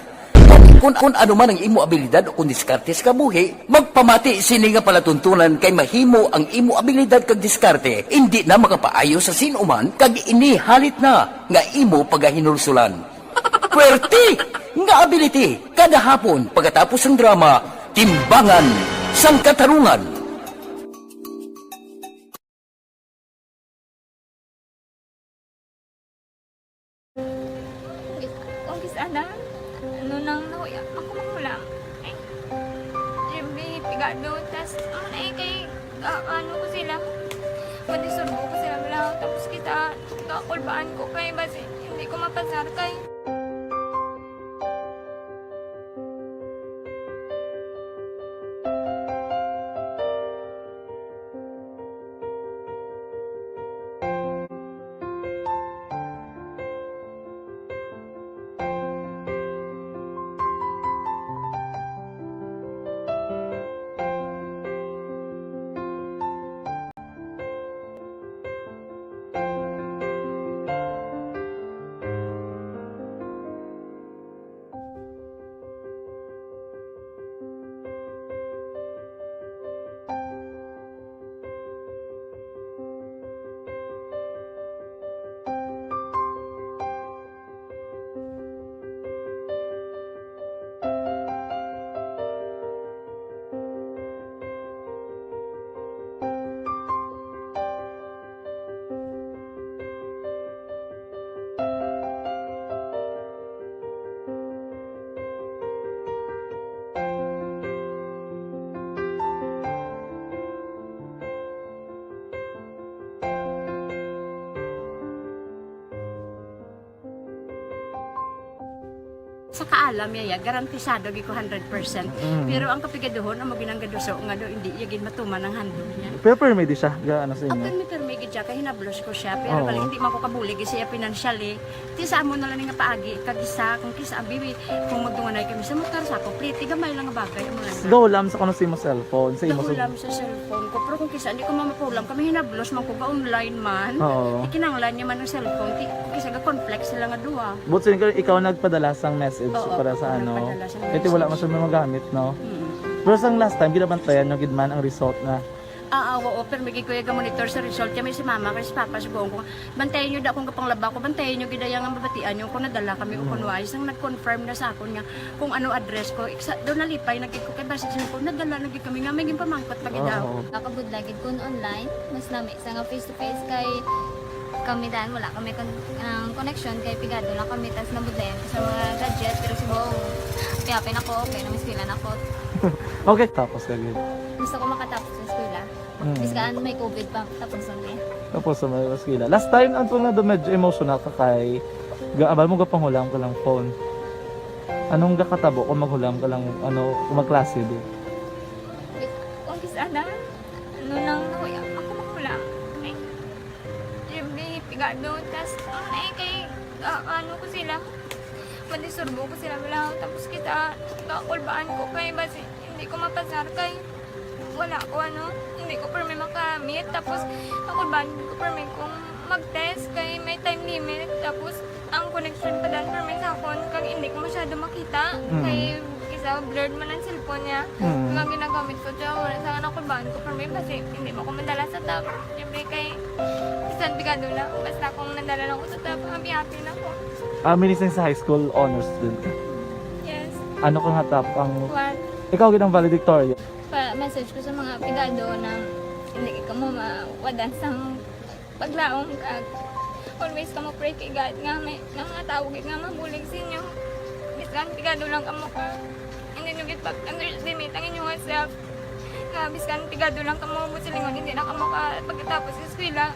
Kun, kun ano man ang imo abilidad o kun diskarte sa kabuhi, magpamati sini nga palatuntunan kay mahimo ang imo abilidad kag diskarte indi na makapaayo sa sin-o man kag ini halit na nga imo pagahinulsulan. Puwerte nga ability kada hapon pagkatapos sang drama, Timbangan sang Katarungan. Kung kis-, ana, ano nang nahuya, ako manghulam. Ay, Jimmy, pigado, tas, ano na eh, kay, ah, ano ko sila, pwede surbo ko sila, wala, tapos kita, kakulbaan ko kay, basi, hindi ko mapasar kay. Sa kaalam niya, ya, garantisado gid ko hundred percent. Mm. Pero ang kapigaduhon, amo ginang gaduso nga do, hindi niya gid matuman ang handog niya. Pero permi di siya, ga-, ano sa inyo? Permi, permi gid siya, kay hinablos ko siya. Pero Oo. bali, hindi man ko kabulig siya financially. Ti sa amo na lang nga paagi, kag isa, kung kisa, abi, kung magdunganay kami sa motor, sa ako, pliti, gamay lang nga bagay, amo lang. Daw lang sa kuno sa imo cellphone, sa imo Daw sa lang sa cellphone ko, pero kung kisa, hindi ko mamapulam, kami hinablos man ko, ga-online man. Oo. Ikinanglan niya man ang cellphone, ti, kung kisa, ga-conflict sila nga duha. But sin-, ikaw nagpadala sang message Oo, para sa ako ano? nagpadala sang Ito wala message. man siya magamit, no? Mm. Pero sang last time, ginabantayan nyo gid man ang result na? Ah, ah, oo, pero may gid ko yung monitor sa result. Kami si mama, kay si papa, si buong ko. Bantayan nyo da kung kapanglaba ko, bantayan nyo gid ang mabatian nyo kung nadala kami o Mm. kung wala. Isang nag-confirm na sa akon nga kung ano address ko. Iksa, doon nalipay na gid ko kay basi sa ko, nadala na gid kami nga may ginpamangkot pa gid Oo. daw. Nakabudlay gid kun online, mas nami sa nga face to face kay kami dan wala kami kon-, ang connection kay pigado lang kami tas nabudlayan ko sa mga gadget pero si Bong, happy na ko, okay na, mas pila na ko. Okay, tapos ka gid. Gusto ko makatapos sa eskwela. Mm. Bis kaan may covid pa, tapos ang eh. Tapos sa mga eskwela. Last time, ang tunga do medyo emotional ka kay ga-, abal mo gapanghulam ka lang phone. Anong gakatabo kung maghulam ka lang, ano, kung magklase di? Kung kis-, ano, ano lang, nahuya ako maghulam. Ay, every pigado, tas, ang ay kay, ah, ano ko sila, madisturbo ko sila, wala. Tapos kita, kakulbaan ko kay, basi, hindi ko mapasar kay, wala ko, ano, hindi ko permi makamit. Tapos, kakulbaan ko permi kung mag-test kay may time limit. Tapos, ang connection pa dan permi sa akon, kag hindi ko masyado makita. Mm. Kay, kisa blurred man ang cellphone niya. Mm. Nga ginagamit ko, siya, wala sa akin, nakulbaan ko permi, basi, hindi mo ko madala sa top. Siyempre, kay, bisan pigado lang, basta kung nadala lang ko sa top, happy-happy na ko. Ah, minising sa high school, honors student ka? Yes. Ano ka nga top ang One. Ikaw gid ang valedictorian? Pa-message ko sa mga pigado na hindi ka mo mawadan sang paglaom kag always ka mo pray kay God nga may, nga mga tawo gid nga mabulig sa inyo. Bisan pigado lang kamo ka, hindi nyo gid pag-underestimate ang inyong self. Nga bisan pigado lang kamo mo silingon, hindi na kamo ka pagkatapos sa eskwela.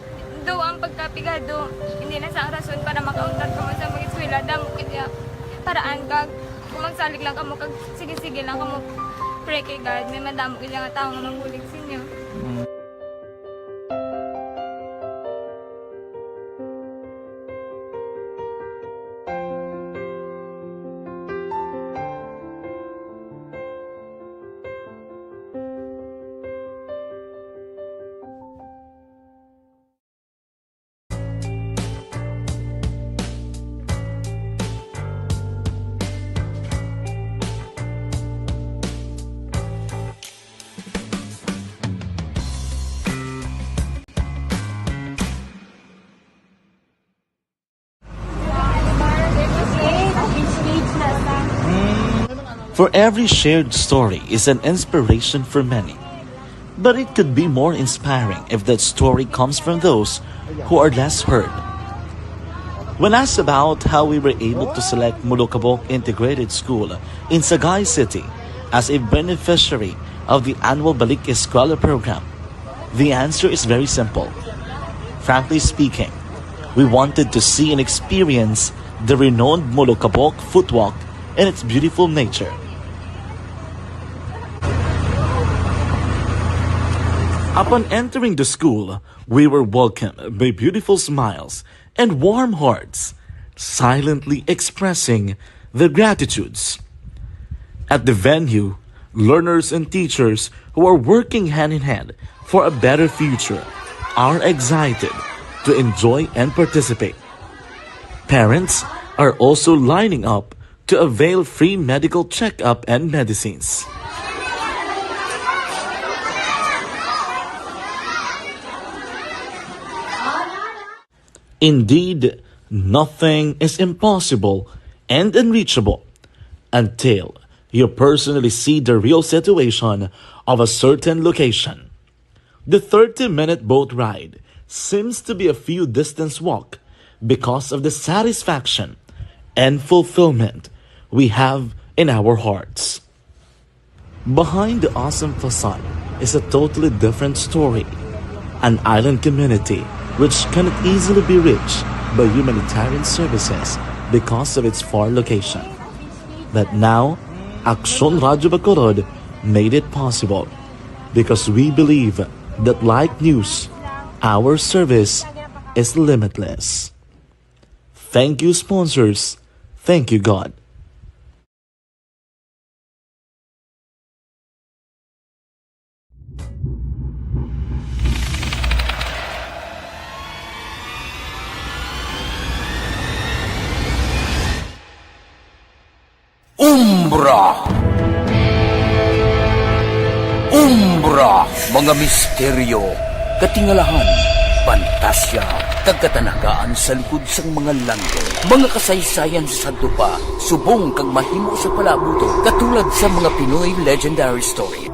Do ang pagkapigado, hindi na sa rason para makauntat kamo sa mag-eskwela. Damo gid ya paraan kag kung magsalig lang kamo kag sige-sige lang kamo pray kay God, may madamo gid nga tawo nga mabulig sa inyo. Mm. For every shared story is an inspiration for many. But it could be more inspiring if that story comes from those who are less heard. When asked about how we were able to select Molokabok Integrated School in Sagay City as a beneficiary of the annual Balik Eskwela program, the answer is very simple. Frankly speaking, we wanted to see and experience the renowned Molokabok Footwalk and its beautiful nature. Upon entering the school, we were welcomed by beautiful smiles and warm hearts, silently expressing their gratitudes. At the venue, learners and teachers who are working hand in hand for a better future are excited to enjoy and participate. Parents are also lining up to avail free medical checkup and medicines. Indeed, nothing is impossible and unreachable until you personally see the real situation of a certain location. The thirty-minute boat ride seems to be a few distance walk because of the satisfaction and fulfillment we have in our hearts. Behind the awesome facade is a totally different story, an island community which cannot easily be reached by humanitarian services because of its far location. But now, Aksyon Radyo Bacolod made it possible because we believe that like news, our service is limitless. Thank you, sponsors. Thank you, God. Umbra. Umbra, mga misteryo, katingalahan, pantasya, kag katanagaan sa likod sang mga langit. Mga kasaysayan sa sadto pa, subong kag mahimo sa palabuton, katulad sa mga Pinoy legendary story.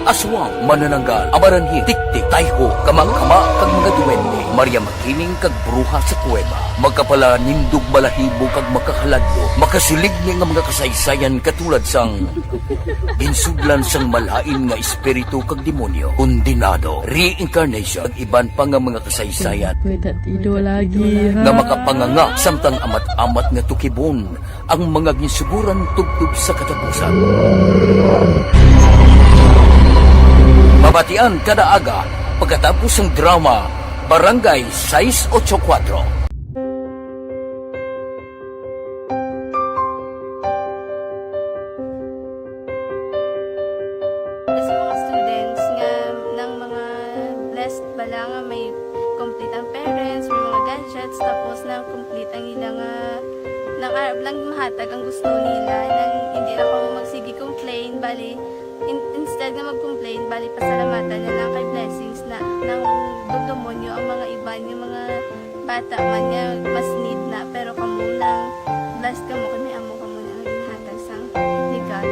Aswang, manananggal, amaranhi, tiktik, tayho, kama-kama, kag mga duwende, Maria Makiling, kag bruha sa kuweba, makapalanindog balahibo kag makakaladlok, makasiligni nga mga kasaysayan katulad sang ginsudlan sang malain nga espiritu kag demonyo, kondenado, reincarnation, kag iban pa nga mga kasaysayan May tatido lagi, ha? nga makapanganga samtang amat-amat nga tukibon ang mga ginsuguran tubtob sa katapusan. Mabatian kada aga pagkatapos sang drama Barangay sais ocho kuwatro. Sa mga students nga nang mga blessed bala nga may complete ang parents, may mga gadgets, tapos nang complete ang ila nga, nang arab lang mahatag ang gusto nila, nang hindi na kamo magsige complain, bali, in-, instead nga mag-complain, bali, pasalamatan na lang kay blessings na, nang dugdumon nyo ang mga iban, yung mga bata man nga mas need na, pero kamo nang blessed kamo kay may amo kamo na nga ginhatag sang legal.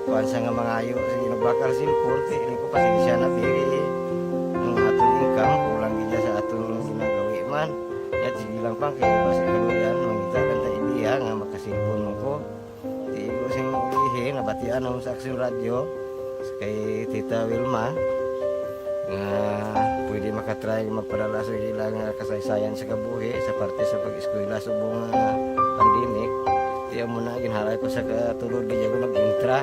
Kuan sa nga mangayo, sige, nagbakal cellphone, kay ini ko pasensya na, biri. Ang aton income, kulang gid sa aton ginagawi man. Yat, sige lang pang, kay basi kaluyan, mangita lang ta idea nga makasilpon mo ko. Di ko sing ulihi, nabatian ako sa Aksyon Radyo, kay Tita Wilma, nga pwede makatry magpadala sa ila nga kasaysayan sa kabuhi sa parte sa pag-eskwela subong nga pandemic. Di amo na, ginhalay ko sa katulod, di ako nag-intra.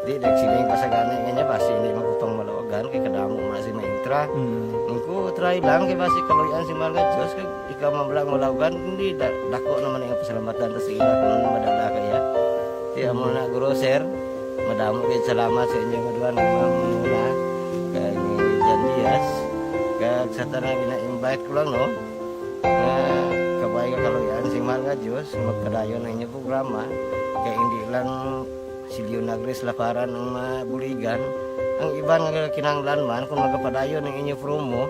Di, nagsiling pa sa gani nga niya, basi hindi man ko pang malawagan, kay kadamo mo na si ma-intra. Mm. Ang ko, try lang, kay basi kaluyan si Mahal nga Diyos, kag ikaw man lang malawagan, hindi, da-, dako naman ang pasalamatan ta sa ila kung ano madala kaya. Di, amo na, guro, sir, madamo kayo salamat sa inyo nga duha, ni Ma'am Muna, kag ni Jan Diaz, kag sa tanan gina-invite ko lang, no, nga kabay nga kaluyan si Mahal nga Diyos, magpadayon ang inyong programa, kay hindi lang si Leonagres Laparan ang mabuligan, ang iban nga kinahanglan man, kung magapadayon ang inyo promo,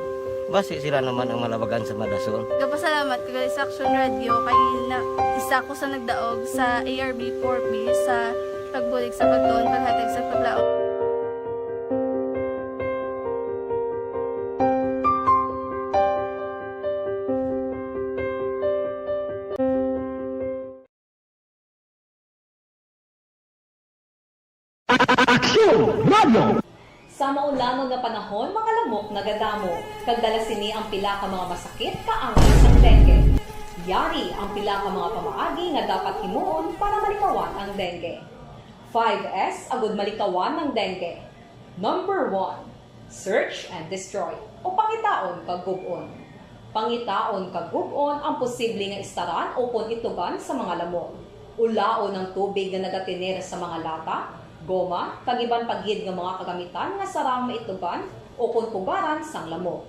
basi sila naman ang malabagan sa madason. Gapasalamat ko gali sa Aksyon Radyo kay na, isa ko sa nagdaog sa A R B four B sa pagbulig sa pagtuon, paghatag sa paglaom. Aksyon Radyo. Sa maulangon nga panahon, mga lamok nagadamo, kag dala sini ang pila ka mga masakit kaangay sang dengue. Yari ang pila ka mga pamaagi nga dapat himuon para malikawan ang dengue. Five S agud malikawan ang dengue. Number one, search and destroy, o pangitaon kag gub-on. Pangitaon kag gub-on ang posible nga istaran ukon itugan sa mga lamok. Ulaon ang tubig nga nagatener sa mga lata, goma, kag iban pa gid nga mga kagamitan nga sarang maitugan ukon pugaran sang lamok.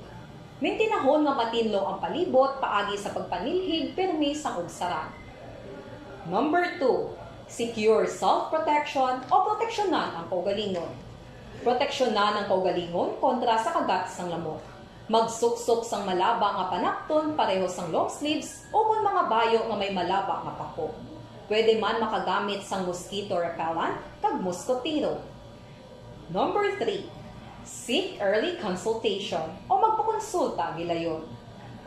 Mintinahon nga matinlo ang palibot paagi sa pagpanilhig pirmi sang ubsaran. Number two, secure self-protection o proteksyonan ang kaugalingon. Proteksyonan ang kaugalingon kontra sa kagat sang lamok. Magsuksok sang malaba nga panakton pareho sang long sleeves ukon mga bayo nga may malaba nga pako. Pwede man makagamit sang mosquito repellent kag mosquitero. Number three, seek early consultation o magpakonsulta gilayon.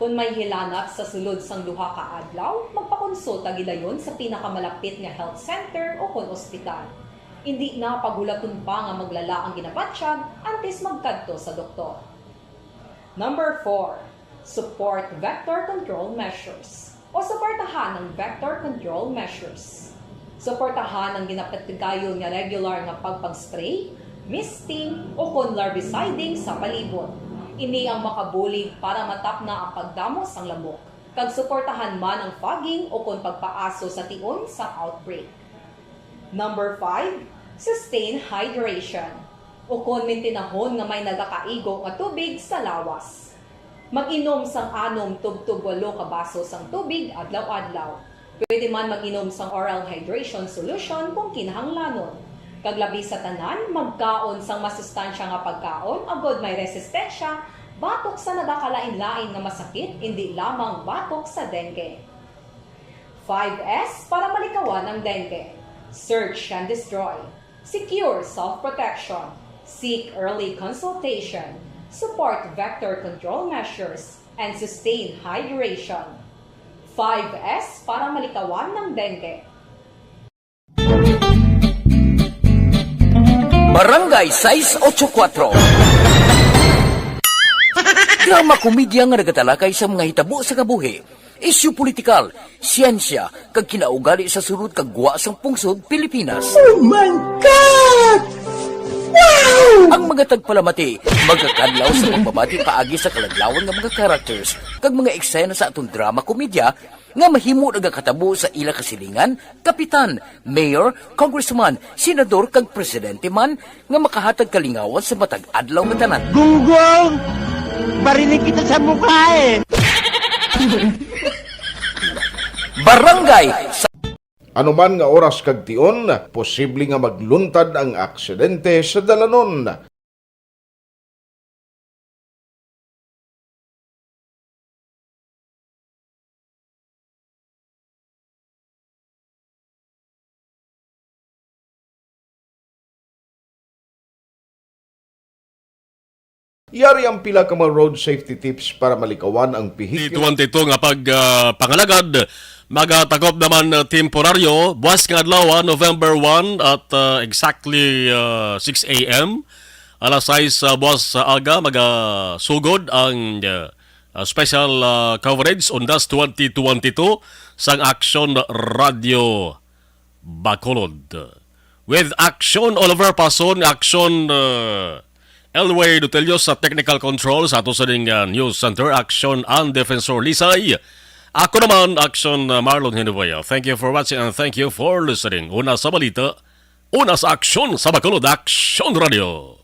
Kon may hilanat sa sulod sang duha ka adlaw, magpakonsulta gilayon sa pinakamalapit nga health center o kon ospital. Indi na paghulaton pa nga maglala ang ginabatyag antes magkadto sa doktor. Number four, support vector control measures o suportahan ang vector control measures. Suportahan ang ginapatigayon nga regular nga pagpag-spray, misting, o kon larviciding sa palibot. Ini ang makabulig para matapna ang pagdamo sang lamok, kag suportahan man ang fogging o kon pagpaaso sa tion sang outbreak. Number five, sustain hydration, ukon mintinahon nga may nagakaigo nga tubig sa lawas. Mag-inom sang anom tubtob walo ka baso sang tubig adlaw-adlaw. Pwede man mag-inom sang oral hydration solution kung kinahanglanon. Kag labi sa tanan, magkaon sang masustansya nga pagkaon agod may resistensya batok sa nagakalain-lain nga masakit, indi lamang batok sa dengue. Five S para malikawan ang dengue. Search and destroy. Secure self-protection. Seek early consultation. Support vector control measures. And sustain hydration. Five S para malikawan ang dengue. Barangay sais otso kuwatro. Drama komedya nga nagatalakay sa mga hitabo sa kabuhi, isyu politikal, siyensya, kag kinaugali sa sulod kag gwa sang pungsod Pilipinas. Oh my God! Wow! Ang mga tagpalamati magakadlaw sa pagbabati paagi sa kaladlawan nga mga characters kag mga eksena sa aton drama komedya nga mahimo nagakatabo sa ila kasilingan, kapitan, mayor, congressman, senador, kag presidente man nga makahatag kalingawan sa matag adlaw nga tanan. Gunggong! Barinig kita sa mukha eh! Barangay sa Ano man nga oras kag tion, posible nga magluntad ang aksidente sa dalanon. Yari ang pila ka mga road safety tips para malikawan ang pihikyo. Twenty-two nga pag ah, pangalagad, magatakop naman ah, temporaryo buwas nga adlaw, ah, November one at ah, exactly ah, six a m. Alas sais sa buwas sa aga magasugod ang ah, ah, special ah, coverage Undas twenty twenty-two sang Action Radio Bacolod. With Action Oliver Pason, Action uh, Elway Dutelio sa technical control sa ato sa ning uh, news center, Action and Defensor Lisay. Ako naman, Action uh, Marlon Hinuboya. Thank you for watching and thank you for listening. Una sa balita, una sa aksyon sa Bacolod Action Radio.